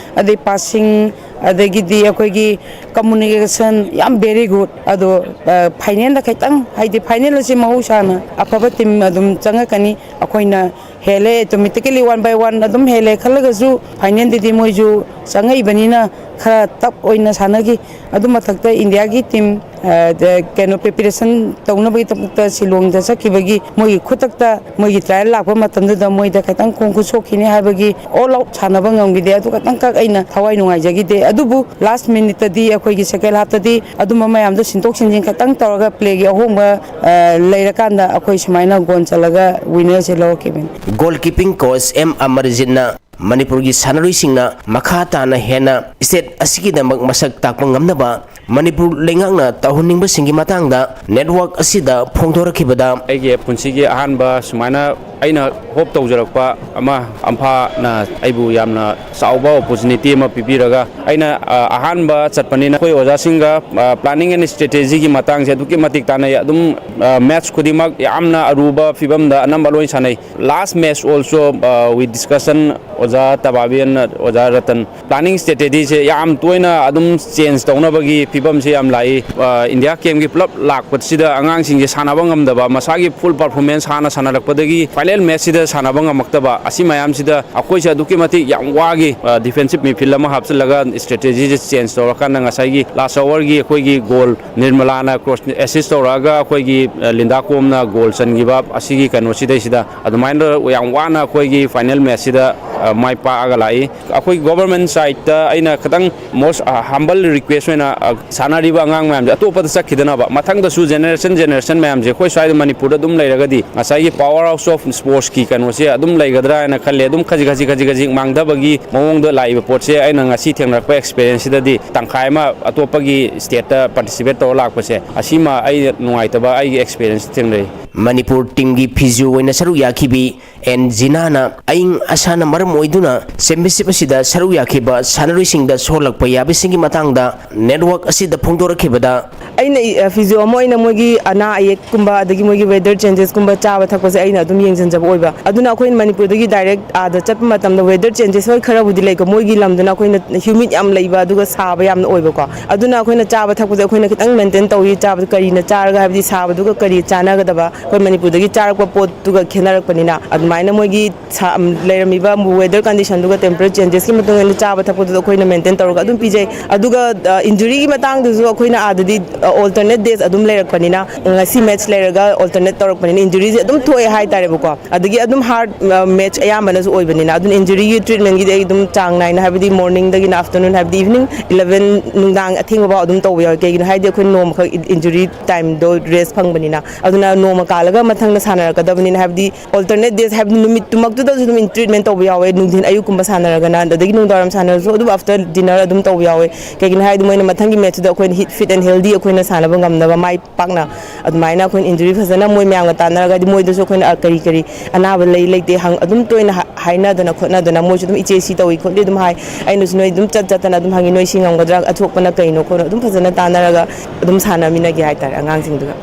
ꯑꯗꯩ ꯄꯥꯁꯤꯡ, ꯑꯗꯒꯤꯗꯤ ꯑꯩꯈꯣꯏꯒꯤ ꯀꯝꯃꯨꯅꯤꯀꯦꯁꯟ ꯌꯥꯝ ꯚꯦꯔꯤ ꯒꯨꯗ꯫ ꯑꯗꯣ, ꯑ, ꯐꯥꯏꯅꯦꯜꯗ ꯈꯤꯇꯪ, ꯍꯥꯏꯗꯤ ꯐꯥꯏꯅꯦꯜ ꯑꯁꯤ ꯃꯍꯧꯁꯥꯅ ꯑꯐꯕ ꯇꯤꯝ ꯑꯗꯨꯝ ꯆꯪꯉꯛꯀꯅꯤ꯫ ꯑꯩꯈꯣꯏꯅ ꯍꯦꯜꯂꯦ, ꯑꯣꯇꯣꯃꯦꯇꯤꯀꯦꯂꯤ ꯋꯥꯟ ꯕꯥꯏ ꯋꯥꯟ ꯑꯗꯨꯝ ꯍꯦꯜꯂꯦ ꯈꯜꯂꯒꯁꯨ, ꯐꯥꯏꯅꯦꯜꯗꯗꯤ ꯃꯣꯏꯁꯨ ꯆꯪꯉꯛꯏꯕꯅꯤꯅ ꯈꯔ ꯇꯞ ꯑꯣꯏꯅ ꯁꯥꯟꯅꯈꯤ꯫ ꯑꯗꯨ ꯃꯊꯛꯇ ꯏꯟꯗꯤꯌꯥꯒꯤ ꯇꯤꯝ, ꯑ, ꯗ-, ꯀꯩꯅꯣ, ꯄ꯭ꯔꯤꯄꯦꯔꯦꯁꯟ ꯇꯧꯅꯕꯒꯤꯗꯃꯛꯇ ꯁꯤꯂꯣꯡꯗ ꯆꯠꯈꯤꯕꯒꯤ ꯃꯣꯏꯒꯤ ꯈꯨꯗꯛꯇ ꯃꯣꯏꯒꯤ ꯇ꯭ꯔꯥꯌꯦꯜ ꯂꯥꯛꯄ ꯃꯇꯝꯗꯨꯗ ꯃꯣꯏꯗ ꯈꯤꯇꯪ ꯈꯣꯡ ꯈꯨꯠ ꯁꯣꯛꯈꯤꯅꯤ ꯍꯥꯏꯕꯒꯤ ꯑꯣꯜ ꯑꯥꯎꯠ ꯁꯥꯟꯅꯕ ꯉꯝꯈꯤꯗꯦ꯫ ꯑꯗꯨ ꯈꯛꯇꯪꯈꯛ ꯑꯩꯅ ꯊꯋꯥꯏ ꯅꯨꯡꯉꯥꯏꯖꯈꯤꯗꯦ꯫ ꯑꯗꯨꯕꯨ ꯂꯥꯁ ꯃꯤꯅꯤꯠꯇꯗꯤ, ꯑꯩꯈꯣꯏꯒꯤ ꯁꯦꯀꯦꯟ ꯍꯥꯐꯇꯗꯤ ꯑꯗꯨꯝꯕ ꯃꯌꯥꯝꯗꯣ ꯁꯤꯟꯗꯣꯛ ꯁꯤꯟꯖꯤꯟ ꯈꯛꯇꯪ ꯇꯧꯔꯒ ꯄ꯭ꯂꯦꯒꯤ ꯑꯍꯣꯡꯕ, ꯑ, ꯂꯩꯔꯀꯥꯟꯗ ꯑꯩꯈꯣꯏ ꯁꯨꯃꯥꯏꯅ ꯒꯣꯜ ꯆꯜꯂꯒ ꯋꯤꯅꯔꯁꯦ ꯂꯧꯔꯛꯈꯤꯕꯅꯤ꯫ ꯒꯣꯜ ꯀꯤꯄꯤꯡ ꯀꯣꯆ ꯑꯦꯝ ꯑꯃꯔꯖꯤꯠꯅ ꯃꯅꯤꯄꯨꯔꯒꯤ ꯁꯥꯟꯅꯔꯣꯏꯁꯤꯡꯅ ꯃꯈꯥ ꯇꯥꯅ ꯍꯦꯟꯅ ꯁ꯭ꯇꯦꯠ ꯑꯁꯤꯒꯤꯗꯃꯛ ꯃꯁꯛ ꯇꯥꯛꯄ ꯉꯝꯅꯕ ꯃꯅꯤꯄꯨꯔ ꯂꯩꯉꯥꯛꯅ ꯇꯧꯍꯟꯅꯤꯡꯕꯁꯤꯡꯒꯤ ꯃꯇꯥꯡꯗ ꯅꯦꯠꯋꯥꯔꯛ ꯑꯁꯤꯗ ꯐꯣꯡꯗꯣꯔꯛꯈꯤꯕꯗ, ꯑꯩꯒꯤ ꯄꯨꯟꯁꯤꯒꯤ ꯑꯍꯥꯟꯕ ꯁꯨꯃꯥꯏꯅ ꯑꯩꯅ ꯍꯣꯞ ꯇꯧꯖꯔꯛꯄ ꯑꯃ, ꯑꯝꯐꯥꯅ ꯑꯩꯕꯨ ꯌꯥꯝꯅ ꯆꯥꯎꯕ ꯑꯣꯄꯣꯔꯆꯨꯅꯤꯇꯤ ꯑꯃ ꯄꯤꯕꯤꯔꯒ, ꯑꯩꯅ, ꯑ, ꯑꯍꯥꯟꯕ ꯆꯠꯄꯅꯤꯅ ꯑꯩꯈꯣꯏ ꯑꯣꯖꯥꯁꯤꯡꯒ, ꯑ, ꯄ꯭ꯂꯥꯅꯤꯡ ꯑꯦꯟ ꯁ꯭ꯇ꯭ꯔꯦꯇꯦꯖꯤꯒꯤ ꯃꯇꯥꯡꯁꯦ ꯑꯗꯨꯛꯀꯤ ꯃꯇꯤꯛ ꯇꯥꯟꯅꯩ꯫ ꯑꯗꯨꯝ, ꯑ, ꯃꯦꯠꯆ ꯈꯨꯗꯤꯡꯃꯛ ꯌꯥꯝꯅ ꯑꯔꯨꯕ ꯐꯤꯕꯝꯗ ꯑꯅꯝꯕ ꯂꯣꯏ ꯁꯥꯟꯅꯩ꯫ Last match also, uh, with discussion, ꯑꯣꯖꯥ ꯇꯕꯥꯕꯤꯌꯟ, ꯑꯣꯖꯥ ꯔꯇꯟ, planning strategy ꯁꯦ ꯌꯥꯝ ꯇꯣꯏꯅ ꯑꯗꯨꯝ ꯆꯦꯟꯖ ꯇꯧꯅꯕꯒꯤ ꯐꯤꯕꯝꯁꯦ ꯌꯥꯝ ꯂꯥꯛꯏ꯫ ꯑ, ꯏꯟꯗꯤꯌꯥ ꯀꯦꯝꯒꯤ ꯄꯨꯂꯞ ꯂꯥꯛꯄꯁꯤꯗ ꯑꯉꯥꯡꯁꯤꯡꯁꯦ ꯁꯥꯟꯅꯕ ꯉꯝꯗꯕ, ꯃꯁꯥꯒꯤ ꯐꯨꯜ ꯄꯔꯐꯣꯔꯃꯦꯟꯁ ꯍꯥꯟꯅ ꯁꯥꯟꯅꯔꯛꯄꯗꯒꯤ ꯐꯥꯏꯅꯦꯜ ꯃꯦꯠꯆꯁꯤꯗ ꯁꯥꯟꯅꯕ ꯉꯝꯃꯛꯇꯕ, ꯑꯁꯤ ꯃꯌꯥꯝꯁꯤꯗ ꯑꯩꯈꯣꯏꯁꯦ ꯑꯗꯨꯛꯀꯤ ꯃꯇꯤꯛ ꯌꯥꯝ ꯋꯥꯈꯤ꯫ ꯑ, ꯗꯤꯐꯦꯟꯁꯤꯞ ꯃꯤꯗꯐꯤꯜꯗ ꯑꯃ ꯍꯥꯞꯆꯤꯜꯂꯒ ꯁ꯭ꯇ꯭ꯔꯦꯇꯦꯖꯤꯁꯦ ꯆꯦꯟꯖ ꯇꯧꯔꯀꯥꯟꯗ ꯉꯁꯥꯏꯒꯤ ꯂꯥꯁ ꯑꯋꯥꯔꯒꯤ ꯑꯩꯈꯣꯏꯒꯤ ꯒꯣꯜ ꯅꯤꯔꯃꯂꯥꯅ ꯀ꯭ꯔꯣꯁ ꯑꯦꯁꯤꯁ ꯇꯧꯔꯛꯑꯒ ꯑꯩꯈꯣꯏꯒꯤ, ꯑ, ꯂꯤꯟꯗꯥ ꯀꯣꯝꯅ ꯒꯣꯜ ꯆꯟꯈꯤꯕ, ꯑꯁꯤꯒꯤ ꯀꯩꯅꯣꯁꯤꯗꯩꯁꯤꯗ ꯑꯗꯨꯃꯥꯏꯅ ꯌꯥꯝ ꯋꯥꯅ ꯑꯩꯈꯣꯏꯒꯤ ꯐꯥꯏꯅꯦꯜ ꯃꯦꯠꯆꯁꯤꯗ, ꯑ, ꯃꯥꯏ ꯄꯥꯛꯑꯒ ꯂꯥꯛꯏ꯫ ꯑꯩꯈꯣꯏ ꯒꯣꯚꯔꯟꯃꯦꯟꯠ ꯁꯥꯏꯠꯇ ꯑꯩꯅ ꯈꯤꯇꯪ most humble request ꯑꯣꯏꯅ, ꯑ, ꯁꯥꯟꯅꯔꯤꯕ ꯑꯉꯥꯡ ꯃꯌꯥꯝꯁꯦ ꯑꯇꯣꯞꯄꯗ ꯆꯠꯈꯤꯗꯅꯕ, ꯃꯊꯪꯗꯁꯨ ꯖꯦꯅꯦꯔꯦꯁꯟ ꯖꯦꯅꯦꯔꯦꯁꯟ ꯃꯌꯥꯝꯁꯦ ꯑꯩꯈꯣꯏ ꯁ꯭ꯋꯥꯏꯗ ꯃꯅꯤꯄꯨꯔꯗ ꯑꯗꯨꯝ ꯂꯩꯔꯒꯗꯤ ꯉꯁꯥꯏꯒꯤ power house of sports ꯀꯤ ꯀꯩꯅꯣꯁꯦ ꯑꯗꯨꯝ ꯂꯩꯒꯗ꯭ꯔꯥ ꯍꯥꯏꯅ ꯈꯜꯂꯦ꯫ ꯑꯗꯨꯝ ꯈꯖꯤꯛ ꯈꯖꯤꯛ ꯈꯖꯤꯛ ꯈꯖꯤꯛ ꯃꯥꯡꯊꯕꯒꯤ ꯃꯑꯣꯡꯗ ꯂꯥꯛꯏꯕ ꯄꯣꯠꯁꯦ ꯑꯩꯅ ꯉꯁꯤ ꯊꯦꯡꯅꯔꯛꯄ ꯑꯦꯛꯁꯄꯤꯔꯤꯌꯦꯟꯁꯁꯤꯗꯗꯤ ꯇꯪꯈꯥꯏ ꯑꯃ ꯑꯇꯣꯞꯄꯒꯤ ꯁ꯭ꯇꯦꯠꯇ ꯄꯥꯔꯇꯤꯁꯤꯄꯦꯠ ꯇꯧꯔ ꯂꯥꯛꯄꯁꯦ, ꯑꯁꯤꯃ ꯑꯩ ꯅꯨꯡꯉꯥꯏꯇꯕ ꯑꯩꯒꯤ ꯑꯦꯛꯁꯄꯤꯔꯤꯌꯦꯟꯁ ꯊꯦꯡꯅꯩ꯫ ꯃꯅꯤꯄꯨꯔ ꯇꯤꯝꯒꯤ ꯐꯤꯖꯨ ꯑꯣꯏꯅ ꯁꯔꯨꯛ ꯌꯥꯈꯤꯕꯤ ꯑꯦꯟ ꯖꯤꯅꯥꯅ ꯑꯏꯪ ꯑꯁꯥꯅ ꯃꯔꯝ ꯑꯣꯏꯗꯨꯅ ꯆꯦꯝꯄꯤꯌꯟꯁꯤꯞ ꯑꯁꯤꯗ ꯁꯔꯨꯛ ꯌꯥꯈꯤꯕ ꯁꯥꯟꯅꯔꯣꯏꯁꯤꯡꯗ ꯁꯣꯛꯍꯜꯂꯛꯄ ꯌꯥꯕꯁꯤꯡꯒꯤ ꯃꯇꯥꯡꯗ ꯅꯦꯠꯋꯥꯔꯛ ꯑꯁꯤꯗ ꯐꯣꯡꯗꯣꯔꯛꯈꯤꯕꯗ, ꯑꯩꯅ ꯏ- ꯑ, physio ꯑꯃ ꯑꯣꯏꯅ ꯃꯣꯏꯒꯤ ꯑꯅꯥ ꯑꯌꯦꯛꯀꯨꯝꯕ, ꯑꯗꯒꯤ ꯃꯣꯏꯒꯤ weather changesꯀꯨꯝꯕ, ꯆꯥꯕ ꯊꯛꯄꯁꯦ ꯑꯩꯅ ꯑꯗꯨꯝ ꯌꯦꯡꯁꯤꯟꯖꯕ ꯑꯣꯏꯕ꯫ ꯑꯗꯨꯅ ꯑꯩꯈꯣꯏꯅ ꯃꯅꯤꯄꯨꯔꯗꯒꯤ direct ꯑꯥꯗ ꯆꯠꯄ ꯃꯇꯝꯗ weather changes ꯍꯣꯏ ꯈꯔꯕꯨꯗꯤ ꯂꯩꯀꯣ, ꯃꯣꯏꯒꯤ ꯂꯝꯗꯨꯅ ꯑꯩꯈꯣꯏꯅ humid ꯌꯥꯝ ꯂꯩꯕ, ꯑꯗꯨꯒ ꯁꯥꯕ ꯌꯥꯝꯅ ꯑꯣꯏꯕꯀꯣ꯫ ꯑꯗꯨꯅ ꯑꯩꯈꯣꯏꯅ ꯆꯥꯕ ꯊꯛꯄꯁꯦ ꯑꯩꯈꯣꯏꯅ ꯈꯤꯇꯪ maintain ꯇꯧꯏ꯫ ꯆꯥꯕꯗ ꯀꯔꯤꯅ ꯆꯥꯔꯒ, ꯍꯥꯏꯕꯗꯤ ꯁꯥꯕꯗꯨꯒ ꯀꯔꯤ ꯆꯥꯟꯅꯒꯗꯕ, ꯑꯩꯈꯣꯏ ꯃꯅꯤꯄꯨꯔꯗꯒꯤ ꯆꯥꯔꯛꯄ ꯄꯣꯠꯇꯨꯒ ꯈꯦꯠꯅꯔꯛꯄꯅꯤꯅ, ꯑꯗꯨꯃꯥꯏꯅ ꯃꯣꯏꯒꯤ ꯁꯥ- ꯂꯩꯔꯝꯃꯤꯕ weather conditionꯗꯨꯒ temperature changesꯀꯤ ꯃꯇꯨꯡ ꯏꯟꯅ ꯆꯥꯕ ꯊꯛꯄꯗꯨꯗ ꯑꯩꯈꯣꯏꯅ maintain ꯇꯧꯔꯒ ꯑꯗꯨꯝ ꯄꯤꯖꯩ꯫ ꯑꯗꯨꯒ, ꯑ, injuryꯒꯤ ꯃꯇꯥꯡꯗꯁꯨ ꯑꯩꯈꯣꯏꯅ ꯑꯥꯗꯗꯤ, ꯑ, alternate days ꯑꯗꯨꯝ ꯂꯩꯔꯛꯄꯅꯤꯅ, ꯉꯁꯤ match ꯂꯩꯔꯒ alternate ꯇꯧꯔꯛꯄꯅꯤꯅ injuryꯁꯦ ꯑꯗꯨꯝ ꯊꯣꯛꯑꯦ ꯍꯥꯏꯇꯥꯔꯦꯕꯀꯣ꯫ ꯑꯗꯒꯤ ꯑꯗꯨꯝ hard, ꯑ, match ꯑꯌꯥꯝꯕꯅꯁꯨ ꯑꯣꯏꯕꯅꯤꯅ, ꯑꯗꯨꯅ injuryꯒꯤ treatmentꯒꯤꯗꯤ ꯑꯩ ꯑꯗꯨꯝ ꯆꯥꯡ ꯅꯥꯏꯅ, ꯍꯥꯏꯕꯗꯤ morningꯗꯒꯤꯅ afternoon, ꯍꯥꯏꯕꯗꯤ evening eleven ꯅꯨꯡꯗꯥꯡ ꯑꯊꯦꯡꯕꯐꯥꯎ ꯑꯗꯨꯝ ꯇꯧꯕ ꯌꯥꯎꯋꯤ꯫ ꯀꯩꯒꯤꯅꯣ ꯍꯥꯏꯗꯤ ꯑꯩꯈꯣꯏ ꯅꯣꯡꯃꯈꯛ injury timeꯗꯣ rest ꯐꯪꯕꯅꯤꯅ꯫ ꯑꯗꯨꯅ ꯅꯣꯡꯃ ꯀꯥꯜꯂꯒ ꯃꯊꯪꯗ ꯁꯥꯟꯅꯔꯛꯀꯗꯕꯅꯤꯅ, ꯍꯥꯏꯕꯗꯤ alternate days, ꯍꯥꯏꯕꯗꯤ ꯅꯨꯃꯤꯠꯇꯨꯃꯛꯇꯨꯗꯁꯨ ꯑꯗꯨꯝ treatment ꯇꯧꯕ ꯌꯥꯎꯋꯦ꯫ ꯅꯨꯡꯊꯤꯟ ꯑꯌꯨꯛꯀꯨꯝꯕ ꯁꯥꯟꯅꯔꯒꯅ, ꯑꯗꯒꯤ ꯅꯨꯡꯗꯥꯡꯋꯥꯏꯔꯝ ꯁꯥꯟꯅꯔꯁꯨ ꯑꯗꯨꯝ after dinner ꯑꯗꯨꯝ ꯇꯧꯕ ꯌꯥꯎꯋꯦ꯫ ꯀꯩꯒꯤꯅꯣ ꯍꯥꯏꯗꯤ ꯃꯣꯏꯅ ꯃꯊꯪꯒꯤ matchꯇꯨꯗ ꯑꯩꯈꯣꯏꯅ hit, fit and healthy ꯑꯩꯈꯣꯏꯅ ꯁꯥꯟꯅꯕ ꯉꯝꯅꯕ, ꯃꯥꯏ ꯄꯥꯛꯅ꯫ ꯑꯗꯨꯃꯥꯏꯅ ꯑꯩꯈꯣꯏꯅ injury ꯐꯖꯅ ꯃꯣꯏ ꯃꯌꯥꯝꯒ ꯇꯥꯟꯅꯔꯒ, ꯍꯥꯏꯗꯤ ꯃꯣꯏꯗꯁꯨ ꯑꯩꯈꯣꯏꯅ, ꯑ, ꯀꯔꯤ ꯀꯔꯤ ꯑꯅꯥꯕ ꯂꯩ ꯂꯩꯇꯦ ꯍꯪ-, ꯑꯗꯨꯝ ꯇꯣꯏꯅ ꯍꯥ-, ꯍꯥꯏꯅꯗꯅ ꯈꯣꯠꯅꯗꯅ, ꯃꯣꯏꯁꯨ ꯑꯗꯨꯝ "ꯏꯆꯦ ꯁꯤ ꯇꯧꯏ ꯈꯣꯠꯂꯤ" ꯑꯗꯨꯝ ꯍꯥꯏ꯫ ꯑꯩꯅꯁꯨ ꯅꯣꯏ ꯑꯗꯨꯝ ꯆꯠ ꯆꯠꯇꯅ ꯑꯗꯨꯝ ꯍꯪꯉꯤ, "ꯅꯣꯏ ꯁꯤ ꯉꯝꯒꯗ꯭ꯔꯥ? ꯑꯊꯣꯛꯄꯅ ꯀꯩꯅꯣ?" ꯈꯣꯠꯅꯣ ꯑꯗꯨꯝ ꯐꯖꯅ ꯇꯥꯟꯅꯔꯒ ꯑꯗꯨꯝ ꯁꯥꯟꯅꯃꯤꯟꯅꯒꯦ ꯍꯥꯏꯇꯥꯔꯦ ꯑꯉꯥꯡꯁꯤꯡꯗꯨꯒ꯫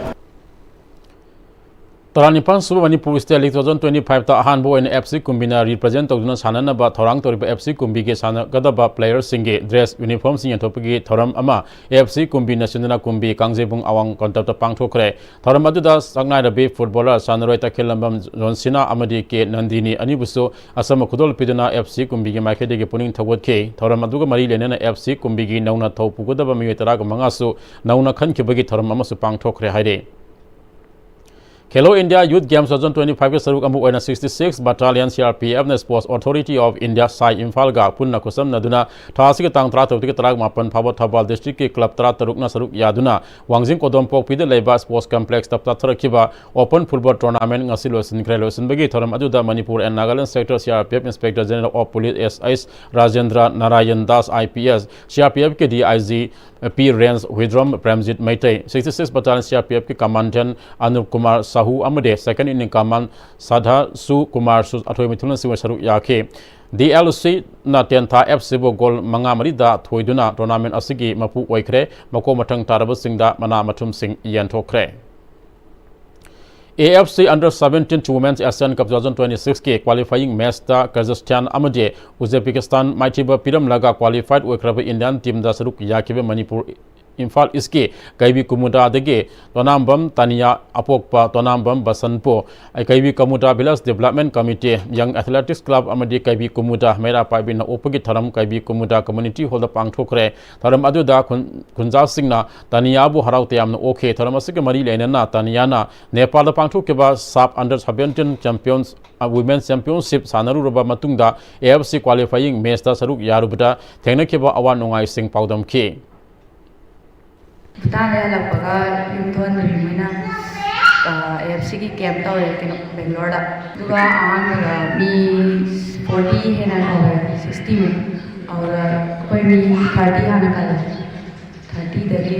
ꯇꯔꯥꯅꯤꯄꯥꯟ ꯁꯨꯕ Manipur State League two thousand twenty fiveꯇ ꯑꯍꯥꯟꯕ ꯑꯣꯏꯅ F C ꯀꯨꯝꯕꯤꯅ represent ꯇꯧꯗꯨꯅ ꯁꯥꯟꯅꯅꯕ ꯊꯧꯔꯥꯡ ꯇꯧꯔꯤꯕ F C ꯀꯨꯝꯕꯤꯒꯤ ꯁꯥꯟꯅꯒꯗꯕ playerꯁꯤꯡꯒꯤ dress uniformꯁꯤꯡ ꯌꯦꯟꯊꯣꯛꯄꯒꯤ ꯊꯧꯔꯝ ꯑꯃ F C ꯀꯨꯝꯕꯤꯅ ꯁꯤꯟꯗꯨꯅ ꯀꯨꯝꯕꯤ ꯀꯥꯡꯖꯩꯕꯨꯡ ꯑꯋꯥꯡ ꯀꯟꯇꯞꯇ ꯄꯥꯡꯊꯣꯛꯈ꯭ꯔꯦ꯫ ꯊꯧꯔꯝ ꯑꯗꯨꯗ ꯁꯛꯅꯥꯏꯔꯕꯤ footballer ꯁꯥꯟꯅꯔꯣꯏ ꯇꯈꯦꯜꯂꯝꯕꯝ ꯖꯣꯟꯁꯤꯅꯥ ꯑꯃꯗꯤ ꯀꯦ ꯅꯟꯗꯤꯅꯤ ꯑꯅꯤꯕꯨꯁꯨ ꯑꯁꯝꯕ ꯈꯨꯗꯣꯜ ꯄꯤꯗꯨꯅ F C ꯀꯨꯝꯕꯤꯒꯤ ꯃꯥꯏꯀꯩꯗꯒꯤ ꯄꯨꯛꯅꯤꯡ ꯊꯧꯒꯠꯈꯤ꯫ ꯊꯧꯔꯝ ꯑꯗꯨꯒ ꯃꯔꯤ ꯂꯩꯅꯅ F C ꯀꯨꯝꯕꯤꯒꯤ ꯅꯧꯅ ꯊꯧ ꯄꯨꯒꯗꯕ ꯃꯤꯑꯣꯏ ꯇꯔꯥꯒ ꯃꯉꯥꯁꯨ ꯅꯧꯅ ꯈꯟꯈꯤꯕꯒꯤ ꯊꯧꯔꯝ ꯑꯃꯁꯨ ꯄꯥꯡꯊꯣꯛꯈ꯭ꯔꯦ ꯍꯥꯏꯔꯤ꯫ Khelo India Youth Games two thousand twenty fiveꯀꯤ ꯁꯔꯨꯛ ꯑꯃ ꯑꯣꯏꯅ sixty six Battalion C R P Fꯅ Sports Authority of India, ꯁꯥꯏ, ꯏꯝꯐꯥꯜꯒ ꯄꯨꯟꯅ ꯈꯨꯠꯁꯝꯅꯗꯨꯅ ꯊꯥ ꯑꯁꯤꯒꯤ ꯇꯥꯡ ꯇꯔꯥꯇꯔꯨꯛꯇꯒꯤ ꯇꯔꯥꯃꯥꯄꯟ ꯐꯥꯎꯕ ꯊꯧꯕꯥꯜ districtꯀꯤ club ꯇꯔꯥꯇꯔꯨꯛꯅ ꯁꯔꯨꯛ ꯌꯥꯗꯨꯅ ꯋꯥꯡꯖꯤꯡ ꯀꯣꯗꯣꯝꯄꯣꯛꯄꯤꯗ ꯂꯩꯕ sports complexꯇ ꯆꯠꯊꯔꯛꯈꯤꯕ open football tournament ꯉꯁꯤ ꯂꯣꯏꯁꯤꯟꯈ꯭ꯔꯦ꯫ ꯂꯣꯏꯁꯤꯟꯕꯒꯤ ꯊꯧꯔꯝ ꯑꯗꯨꯗ Manipur and Nagaland Sector C R P F Inspector General of Police S H Rajendra Narayan Das, I P S, C R P Fꯀꯤ D I G P Range Huidrom Premjit Meitei, sixty six Battalion C R P Fꯀꯤ Commandant Anup Kumar Sahu ꯑꯃꯗꯤ Second in Command Sadha Su Kumar Su ꯑꯊꯣꯏ ꯃꯤꯊꯨꯡꯅꯁꯤꯡꯕ ꯁꯔꯨꯛ ꯌꯥꯈꯤ꯫ ꯗꯤ ꯑꯦꯜ ꯁꯤꯅ ꯇꯦꯟꯊꯥ ꯑꯦꯐ ꯁꯤꯕꯨ ꯒꯣꯜ ꯃꯉꯥ ꯃꯔꯤꯗ ꯊꯣꯏꯗꯨꯅ ꯇꯣꯔꯅꯥꯃꯦꯟ ꯑꯁꯤꯒꯤ ꯃꯄꯨ ꯑꯣꯏꯈ꯭ꯔꯦ꯫ ꯃꯀꯣꯛ ꯃꯊꯪ ꯇꯥꯔꯕꯁꯤꯡꯗ ꯃꯅꯥ ꯃꯊꯨꯝꯁꯤꯡ ꯌꯦꯟꯊꯣꯛꯈ꯭ꯔꯦ꯫ A F C Under Seventeen Women's Asian Cup two thousand twenty-six ꯀꯤ qualifying match ꯇ ꯀꯖꯥꯈꯁꯇꯥꯟ ꯑꯃꯗꯤ ꯎꯖꯕꯦꯀꯤꯁꯇꯥꯟ ꯃꯥꯏꯊꯤꯕ ꯄꯤꯔꯝꯂꯒ qualified ꯑꯣꯏꯈ꯭ꯔꯕ ꯏꯟꯗꯤꯌꯥꯟ ꯇꯤꯝꯗ ꯁꯔꯨꯛ ꯌꯥꯈꯤꯕ ꯃꯅꯤꯄꯨꯔ ꯏꯝꯐꯥꯜ ꯏꯁꯀꯤ ꯀꯩꯕꯤ ꯀꯨꯃꯨꯗꯥꯗꯒꯤ ꯇꯣꯅꯥꯝꯕꯝ ꯇꯥꯅꯤꯌꯥ, ꯑꯄꯣꯛꯄ ꯇꯣꯅꯥꯝꯕꯝ ꯕꯁꯟꯄꯨ, ꯀꯩꯕꯤ ꯀꯨꯃꯨꯗꯥ Village Development Committee, Young Athletics Club ꯑꯃꯗꯤ ꯀꯩꯕꯤ ꯀꯨꯃꯨꯗꯥ ꯃꯩꯔꯥ ꯄꯥꯏꯕꯤꯅ ꯑꯣꯛꯄꯒꯤ ꯊꯧꯔꯝ ꯀꯩꯕꯤ ꯀꯨꯃꯨꯗꯥ Community Hall ꯗ ꯄꯥꯡꯊꯣꯛꯈ꯭ꯔꯦ꯫ ꯊꯧꯔꯝ ꯑꯗꯨꯗ ꯈꯨꯟ-, ꯈꯨꯟꯖꯥꯁꯤꯡꯅ ꯇꯥꯅꯤꯌꯥꯕꯨ ꯍꯔꯥꯎ ꯇꯌꯥꯝꯅ ꯑꯣꯛꯈꯤ꯫ ꯊꯧꯔꯝ ꯑꯁꯤꯒ ꯃꯔꯤ ꯂꯩꯅꯅ ꯇꯥꯅꯤꯌꯥꯅ ꯅꯦꯄꯥꯜꯗ ꯄꯥꯡꯊꯣꯛꯈꯤꯕ SAFF Under Seventeen Champions, ꯑ, Women's Championship ꯁꯥꯟꯅꯔꯨꯔꯕ ꯃꯇꯨꯡꯗ A F C qualifying match ꯇ ꯁꯔꯨꯛ ꯌꯥꯔꯨꯕꯗ ꯊꯦꯡꯅꯈꯤꯕ ꯑꯋꯥ ꯅꯨꯡꯉꯥꯏꯁꯤꯡ ꯄꯥꯎꯗꯝꯈꯤ꯫ ꯚꯨꯇꯥꯟꯗ ꯍꯜꯂꯛꯄꯒ ꯌꯨꯝ ꯊꯣꯟꯗ꯭ꯔꯤꯉꯩꯅ, ꯑ, ꯑꯦ ꯑꯦꯐ ꯁꯤꯒꯤ ꯀꯦꯝꯞ ꯇꯧꯔꯦ ꯀꯩꯅꯣ, ꯕꯦꯡꯒ꯭ꯂꯣꯔꯗ꯫ ꯑꯗꯨꯒ ꯑꯍꯥꯟꯕꯗ ꯃꯤ ꯐꯣꯔꯇꯤ ꯍꯦꯟꯅ ꯀꯧꯔꯦ, ꯁꯤꯛꯁꯇꯤꯃꯨꯛ꯫ ꯑꯗꯨꯗ ꯑꯩꯈꯣꯏ ꯃꯤ ꯊꯥꯔꯇꯤ ꯍꯥꯟꯅ ꯈꯜꯂꯦ꯫ ꯊꯥꯔꯇꯤꯗꯒꯤ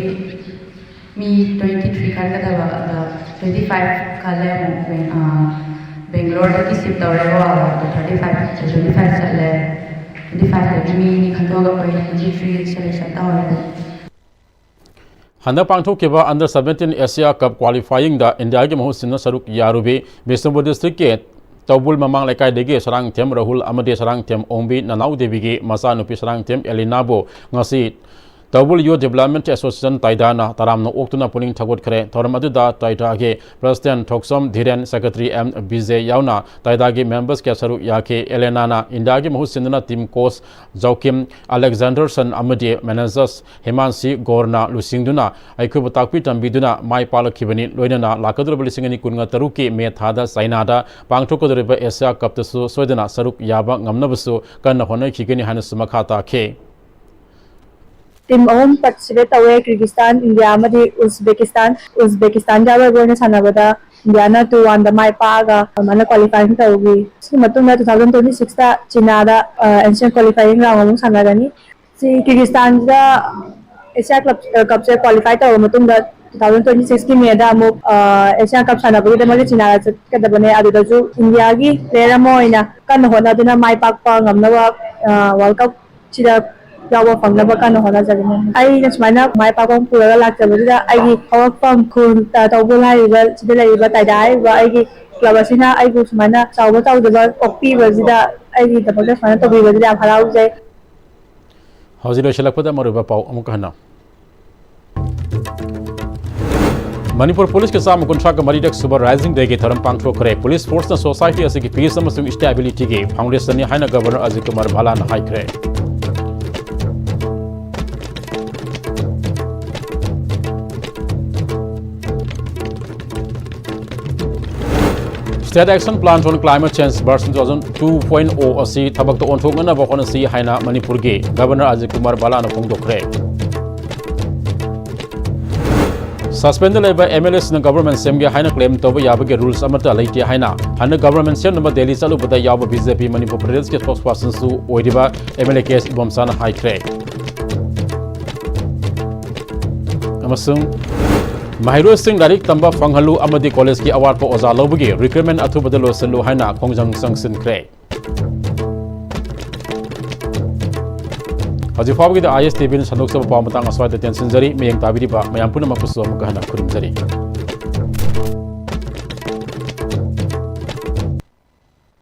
ꯃꯤ ꯇ꯭ꯋꯦꯟꯇꯤ ꯊ꯭ꯔꯤ ꯈꯟꯒꯗꯕ, ꯑꯗ ꯇ꯭ꯋꯦꯟꯇꯤ ꯐꯥꯏꯚ ꯈꯜꯂꯦ ꯑꯃꯨꯛ ꯕꯦꯡ-, ꯑ, ꯕꯦꯡꯒ꯭ꯂꯣꯔꯗꯒꯤ ꯁꯤꯞ ꯇꯧꯔꯦ ꯒꯣꯋꯥꯗ, ꯑꯗꯣ ꯊꯥꯔꯇꯤ ꯐꯥꯏꯚ, ꯇ꯭ꯋꯦꯟꯇꯤ ꯐꯥꯏꯚ ꯆꯠꯂꯦ꯫ ꯇ꯭ꯋꯦꯟꯇꯤ ꯐꯥꯏꯚꯇꯒꯤ ꯃꯤ ꯑꯅꯤ ꯈꯟꯗꯣꯛꯑꯒ ꯑꯩꯈꯣꯏ ꯇ꯭ꯋꯦꯟꯇꯤ ꯊ꯭ꯔꯤ ꯁꯦꯂꯦꯛꯁꯟ ꯇꯧꯍꯧꯔꯦ꯫ ꯍꯟꯗꯛ ꯄꯥꯡꯊꯣꯛꯈꯤꯕ Under Seventeen Asia Cup qualifying ꯗ ꯏꯟꯗꯤꯌꯥꯒꯤ ꯃꯍꯨꯠ ꯁꯤꯟꯅ ꯁꯔꯨꯛ ꯌꯥꯔꯨꯕꯤ ꯕꯤꯁꯅꯨꯄꯨꯔ ꯗꯤꯁꯇ꯭ꯔꯤꯛꯀꯤ ꯇꯧꯕꯨꯜ ꯃꯃꯥꯡ ꯂꯩꯀꯥꯏꯗꯒꯤ ꯁꯔꯥꯡꯊꯦꯝ ꯔꯥꯍꯨꯜ ꯑꯃꯗꯤ ꯁꯔꯥꯡꯊꯦꯝ ꯑꯣꯡꯕꯤ ꯅꯅꯥꯎ ꯗꯦꯕꯤꯒꯤ ꯃꯆꯥꯅꯨꯄꯤ ꯁꯔꯥꯡꯊꯦꯝ ꯑꯦꯂꯤꯅꯥꯕꯨ ꯉꯁꯤ ꯇꯧꯕꯨꯜ Youth Development Association ꯇꯥꯏꯗꯥꯅ ꯇꯔꯥꯝꯅ ꯑꯣꯛꯇꯨꯅ ꯄꯨꯛꯅꯤꯡ ꯊꯧꯒꯠꯈ꯭ꯔꯦ꯫ ꯊꯧꯔꯝ ꯑꯗꯨꯗ ꯇꯥꯏꯗꯥꯒꯤ President ꯊꯣꯛꯆꯣꯝ ꯙꯤꯔꯦꯟ, Secretary ꯑꯦꯝ ꯕꯤꯖꯦ ꯌꯥꯎꯅ ꯇꯥꯏꯗꯥꯒꯤ members ꯀꯌꯥ ꯁꯔꯨꯛ ꯌꯥꯈꯤ꯫ ꯑꯦꯂꯦꯅꯥꯅ ꯏꯟꯗꯤꯌꯥꯒꯤ ꯃꯍꯨꯠ ꯁꯤꯟꯗꯨꯅ team coach ꯖꯣꯀꯤꯝ ꯑꯂꯦꯛꯖꯥꯟꯗꯔꯁꯟ ꯑꯃꯗꯤ managers ꯍꯤꯃꯥꯟꯁꯤ ꯒꯣꯔꯅ ꯂꯨꯆꯤꯡꯗꯨꯅ ꯑꯩꯈꯣꯏꯕꯨ ꯇꯥꯛꯄꯤ ꯇꯝꯕꯤꯗꯨꯅ ꯃꯥꯏ ꯄꯥꯛꯂꯛꯈꯤꯕꯅꯤ꯫ ꯂꯣꯏꯅꯅ ꯂꯥꯛꯀꯗꯧꯔꯤꯕ ꯂꯤꯁꯤꯡ ꯑꯅꯤ ꯀꯨꯟꯒ ꯇꯔꯨꯛꯀꯤ ꯃꯦ ꯊꯥꯗ ꯆꯥꯏꯅꯥꯗ ꯄꯥꯡꯊꯣꯛꯀꯗꯧꯔꯤꯕ ꯑꯦꯁꯤꯌꯥ ꯀꯞꯇꯁꯨ ꯁꯣꯏꯗꯅ ꯁꯔꯨꯛ ꯌꯥꯕ ꯉꯝꯅꯕꯁꯨ ꯀꯟꯅ ꯍꯣꯠꯅꯈꯤꯒꯅꯤ ꯍꯥꯏꯅꯁꯨ ꯃꯈꯥ ꯇꯥꯈꯤ꯫ ꯇꯤꯝ ꯑꯍꯨꯝ ꯄꯥꯔꯇꯤꯁꯤꯄꯦꯠ ꯇꯧꯋꯦ, ꯀꯤꯔꯒꯤꯁꯇꯥꯟ, ꯏꯟꯗꯤꯌꯥ ꯑꯃꯗꯤ ꯎꯖꯕꯦꯀꯤꯁꯇꯥꯟ꯫ ꯎꯖꯕꯦꯀꯤꯁꯇꯥꯟꯒꯤ ꯑꯔꯣꯏꯕ ꯑꯣꯏꯅ ꯁꯥꯟꯅꯕꯗ ꯏꯟꯗꯤꯌꯥꯅ ꯇꯨ ꯋꯥꯟꯗ ꯃꯥꯏ ꯄꯥꯛꯑꯒ ꯑꯗꯨꯃꯥꯏꯅ ꯀ꯭ꯋꯥꯂꯤꯐꯥꯏ ꯇꯧꯈꯤ꯫ ꯁꯤꯒꯤ ꯃꯇꯨꯡꯗ ꯇꯨ ꯊꯥꯎꯖꯟ ꯇ꯭ꯋꯦꯟꯇꯤ ꯁꯤꯛꯁꯇ ꯆꯤꯅꯥꯗ, ꯑ, ꯑꯦꯟꯁꯤꯌꯟ ꯀ꯭ꯋꯥꯂꯤꯐꯥꯏꯌꯤꯡ ꯔꯥꯎꯟ ꯑꯃꯨꯛ ꯁꯥꯟꯅꯒꯅꯤ꯫ ꯁꯤ ꯀꯤꯔꯒꯤꯁꯇꯥꯟꯗ ꯑꯦꯁꯤꯌꯥ ꯀ꯭ꯂꯕ, ꯑ, ꯀꯞꯁꯦ ꯀ꯭ꯋꯥꯂꯤꯐꯥꯏ ꯇꯧꯔꯕ ꯃꯇꯨꯡꯗ ꯇꯨ ꯊꯥꯎꯖꯟ ꯇ꯭ꯋꯦꯟꯇꯤ ꯁꯤꯛꯁꯀꯤ ꯃꯦꯗ ꯑꯃꯨꯛ ꯑꯦꯁꯤꯌꯥꯟ ꯀꯞ ꯁꯥꯟꯅꯕꯒꯤꯗꯃꯛꯇ ꯆꯤꯅꯥꯗ ꯆꯠꯀꯗꯕꯅꯦ꯫ ꯑꯗꯨꯗꯁꯨ ꯏꯟꯗꯤꯌꯥꯒꯤ ꯄ꯭ꯂꯦꯌꯔ ꯑꯃ ꯑꯣꯏꯅ ꯀꯟꯅ ꯍꯣꯠꯅꯗꯨꯅ ꯃꯥꯏ ꯄꯥꯛꯄ ꯉꯝꯅꯕ ꯋꯥꯔꯜ ꯀꯞ ꯁꯤꯗ ꯌꯥꯎꯕ ꯐꯪꯅꯕ ꯀꯟꯅ ꯍꯣꯠꯅꯖꯒꯅꯤ꯫ ꯑꯩꯅ ꯁꯨꯃꯥꯏꯅ ꯃꯥꯏ ꯄꯥꯛꯄ ꯑꯃ ꯄꯨꯔꯒ ꯂꯥꯛꯆꯕꯁꯤꯗ ꯑꯩꯒꯤ ꯍꯧꯔꯛꯐꯝ ꯈꯨꯜ, ꯇꯧꯕ ꯍꯥꯏꯔꯤꯕ, ꯁꯤꯗ ꯂꯩꯔꯤꯕ ꯇꯥꯏꯗꯥ ꯍꯥꯏꯔꯤꯕ ꯑꯩꯒꯤ ꯀ꯭ꯂꯕ ꯑꯁꯤꯅ ꯑꯩꯕꯨ ꯁꯨꯃꯥꯏꯅ ꯆꯥꯎꯕ ꯇꯧꯗꯕ ꯑꯣꯛꯄꯤꯕꯁꯤꯗ, ꯑꯩꯒꯤꯗꯃꯛꯇ ꯁꯨꯃꯥꯏꯅ ꯇꯧꯕꯤꯕꯁꯤꯗ ꯌꯥꯝ ꯍꯔꯥꯎꯖꯩ꯫ ꯍꯧꯖꯤꯛ ꯂꯣꯏꯁꯤꯜꯂꯛꯄꯗ ꯃꯔꯨꯑꯣꯏꯕ ꯄꯥꯎ ꯑꯃꯨꯛ ꯍꯟꯅ꯫ ꯃꯅꯤꯄꯨꯔ ꯄꯨꯂꯤꯁꯀꯤ ꯆꯥꯝꯃ ꯀꯨꯟꯊ꯭ꯔꯥꯒ ꯃꯔꯤꯔꯛ ꯁꯨꯕ ꯔꯥꯏꯖꯤꯡ ꯗꯦꯒꯤ ꯊꯧꯔꯝ ꯄꯥꯡꯊꯣꯛꯈ꯭ꯔꯦ꯫ ꯄꯨꯂꯤꯁ ꯐꯣꯔꯁꯅ ꯁꯣꯁꯥꯏꯇꯤ ꯑꯁꯤꯒꯤ ꯄꯤꯁ ꯑꯃꯁꯨꯡ ꯁ꯭ꯇꯦꯕꯤꯂꯤꯇꯤꯒꯤ ꯐꯥꯎꯟꯗꯦꯁꯟꯅꯤ ꯍꯥꯏꯅ ꯒꯕꯔꯅꯔ ꯑꯖꯤꯠ ꯀꯨꯃꯥꯔ ꯚꯥꯂꯥꯅ ꯍꯥꯏꯈ꯭ꯔꯦ꯫ State Action Plan on Climate Change version two thousand two point oh ꯑꯁꯤ ꯊꯕꯛꯇ ꯑꯣꯟꯊꯣꯛꯅꯅꯕ ꯍꯣꯠꯅꯁꯤ ꯍꯥꯏꯅ ꯃꯅꯤꯄꯨꯔꯒꯤ ꯒꯕꯔꯅꯔ ꯑꯖꯤꯠ ꯀꯨꯃꯥꯔ ꯚꯥꯂꯥꯅ ꯐꯣꯡꯗꯣꯛꯈ꯭ꯔꯦ꯫ ꯁꯁꯄꯦꯟꯗ ꯂꯩꯕ ꯑꯦꯝ ꯑꯦꯜ ꯑꯦꯁꯤꯡꯅ ꯒꯕꯔꯃꯦꯟ ꯁꯦꯝꯒꯦ ꯍꯥꯏꯅ ꯀ꯭ꯂꯦꯝ ꯇꯧꯕ ꯌꯥꯕꯒꯤ ꯔꯨꯜꯁ ꯑꯃꯠꯇ ꯂꯩꯇꯦ ꯍꯥꯏꯅ ꯍꯟꯅ ꯒꯕꯔꯃꯦꯟ ꯁꯦꯝꯅꯕ ꯗꯦꯜꯂꯤ ꯆꯠꯂꯨꯕꯗ ꯌꯥꯎꯕ ꯕꯤ ꯖꯦ ꯄꯤ ꯃꯅꯤꯄꯨꯔ ꯄ꯭ꯔꯗꯦꯁꯀꯤ ꯁ꯭ꯄꯣꯛꯁ ꯄꯥꯔꯁꯟꯁꯨ ꯑꯣꯏꯔꯤꯕ ꯑꯦꯝ ꯑꯦꯜ ꯑꯦ ꯀꯦ ꯑꯦꯁ ꯏꯕꯣꯝꯆꯥꯅ ꯍꯥꯏꯈ꯭ꯔꯦ꯫ ꯑꯃꯁꯨꯡ ꯃꯍꯩꯔꯣꯏꯁꯤꯡ ꯂꯥꯏꯔꯤꯛ ꯇꯝꯕ ꯐꯪꯍꯜꯂꯨ ꯑꯃꯗꯤ ꯀꯣꯂꯦꯖꯀꯤ ꯑꯋꯥꯠꯄ ꯑꯣꯖꯥ ꯂꯧꯕꯒꯤ ꯔꯤꯀ꯭ꯔꯨꯠꯃꯦꯟ ꯑꯊꯨꯕꯗ ꯂꯣꯏꯁꯤꯜꯂꯨ ꯍꯥꯏꯅ ꯈꯣꯡꯖꯪ ꯆꯪꯁꯤꯟꯈ꯭ꯔꯦ꯫ ꯍꯧꯖꯤꯛ ꯐꯥꯎꯕꯒꯤꯗꯤ ꯑꯥꯏ ꯑꯦꯁ ꯇꯤ ꯚꯤꯅ ꯁꯟꯗꯣꯛꯆꯕ ꯄꯥꯎ ꯃꯇꯥꯡ ꯑꯁ꯭ꯋꯥꯏꯗ ꯇꯦꯟꯁꯤꯟꯖꯔꯤ꯫ ꯃꯤꯠꯌꯦꯡ ꯇꯥꯕꯤꯔꯤꯕ ꯃꯌꯥꯝ ꯄꯨꯝꯅꯃꯛꯄꯨꯁꯨ ꯑꯃꯨꯛꯀ ꯍꯟꯅ ꯈꯨꯔꯨꯝꯖꯔꯤ꯫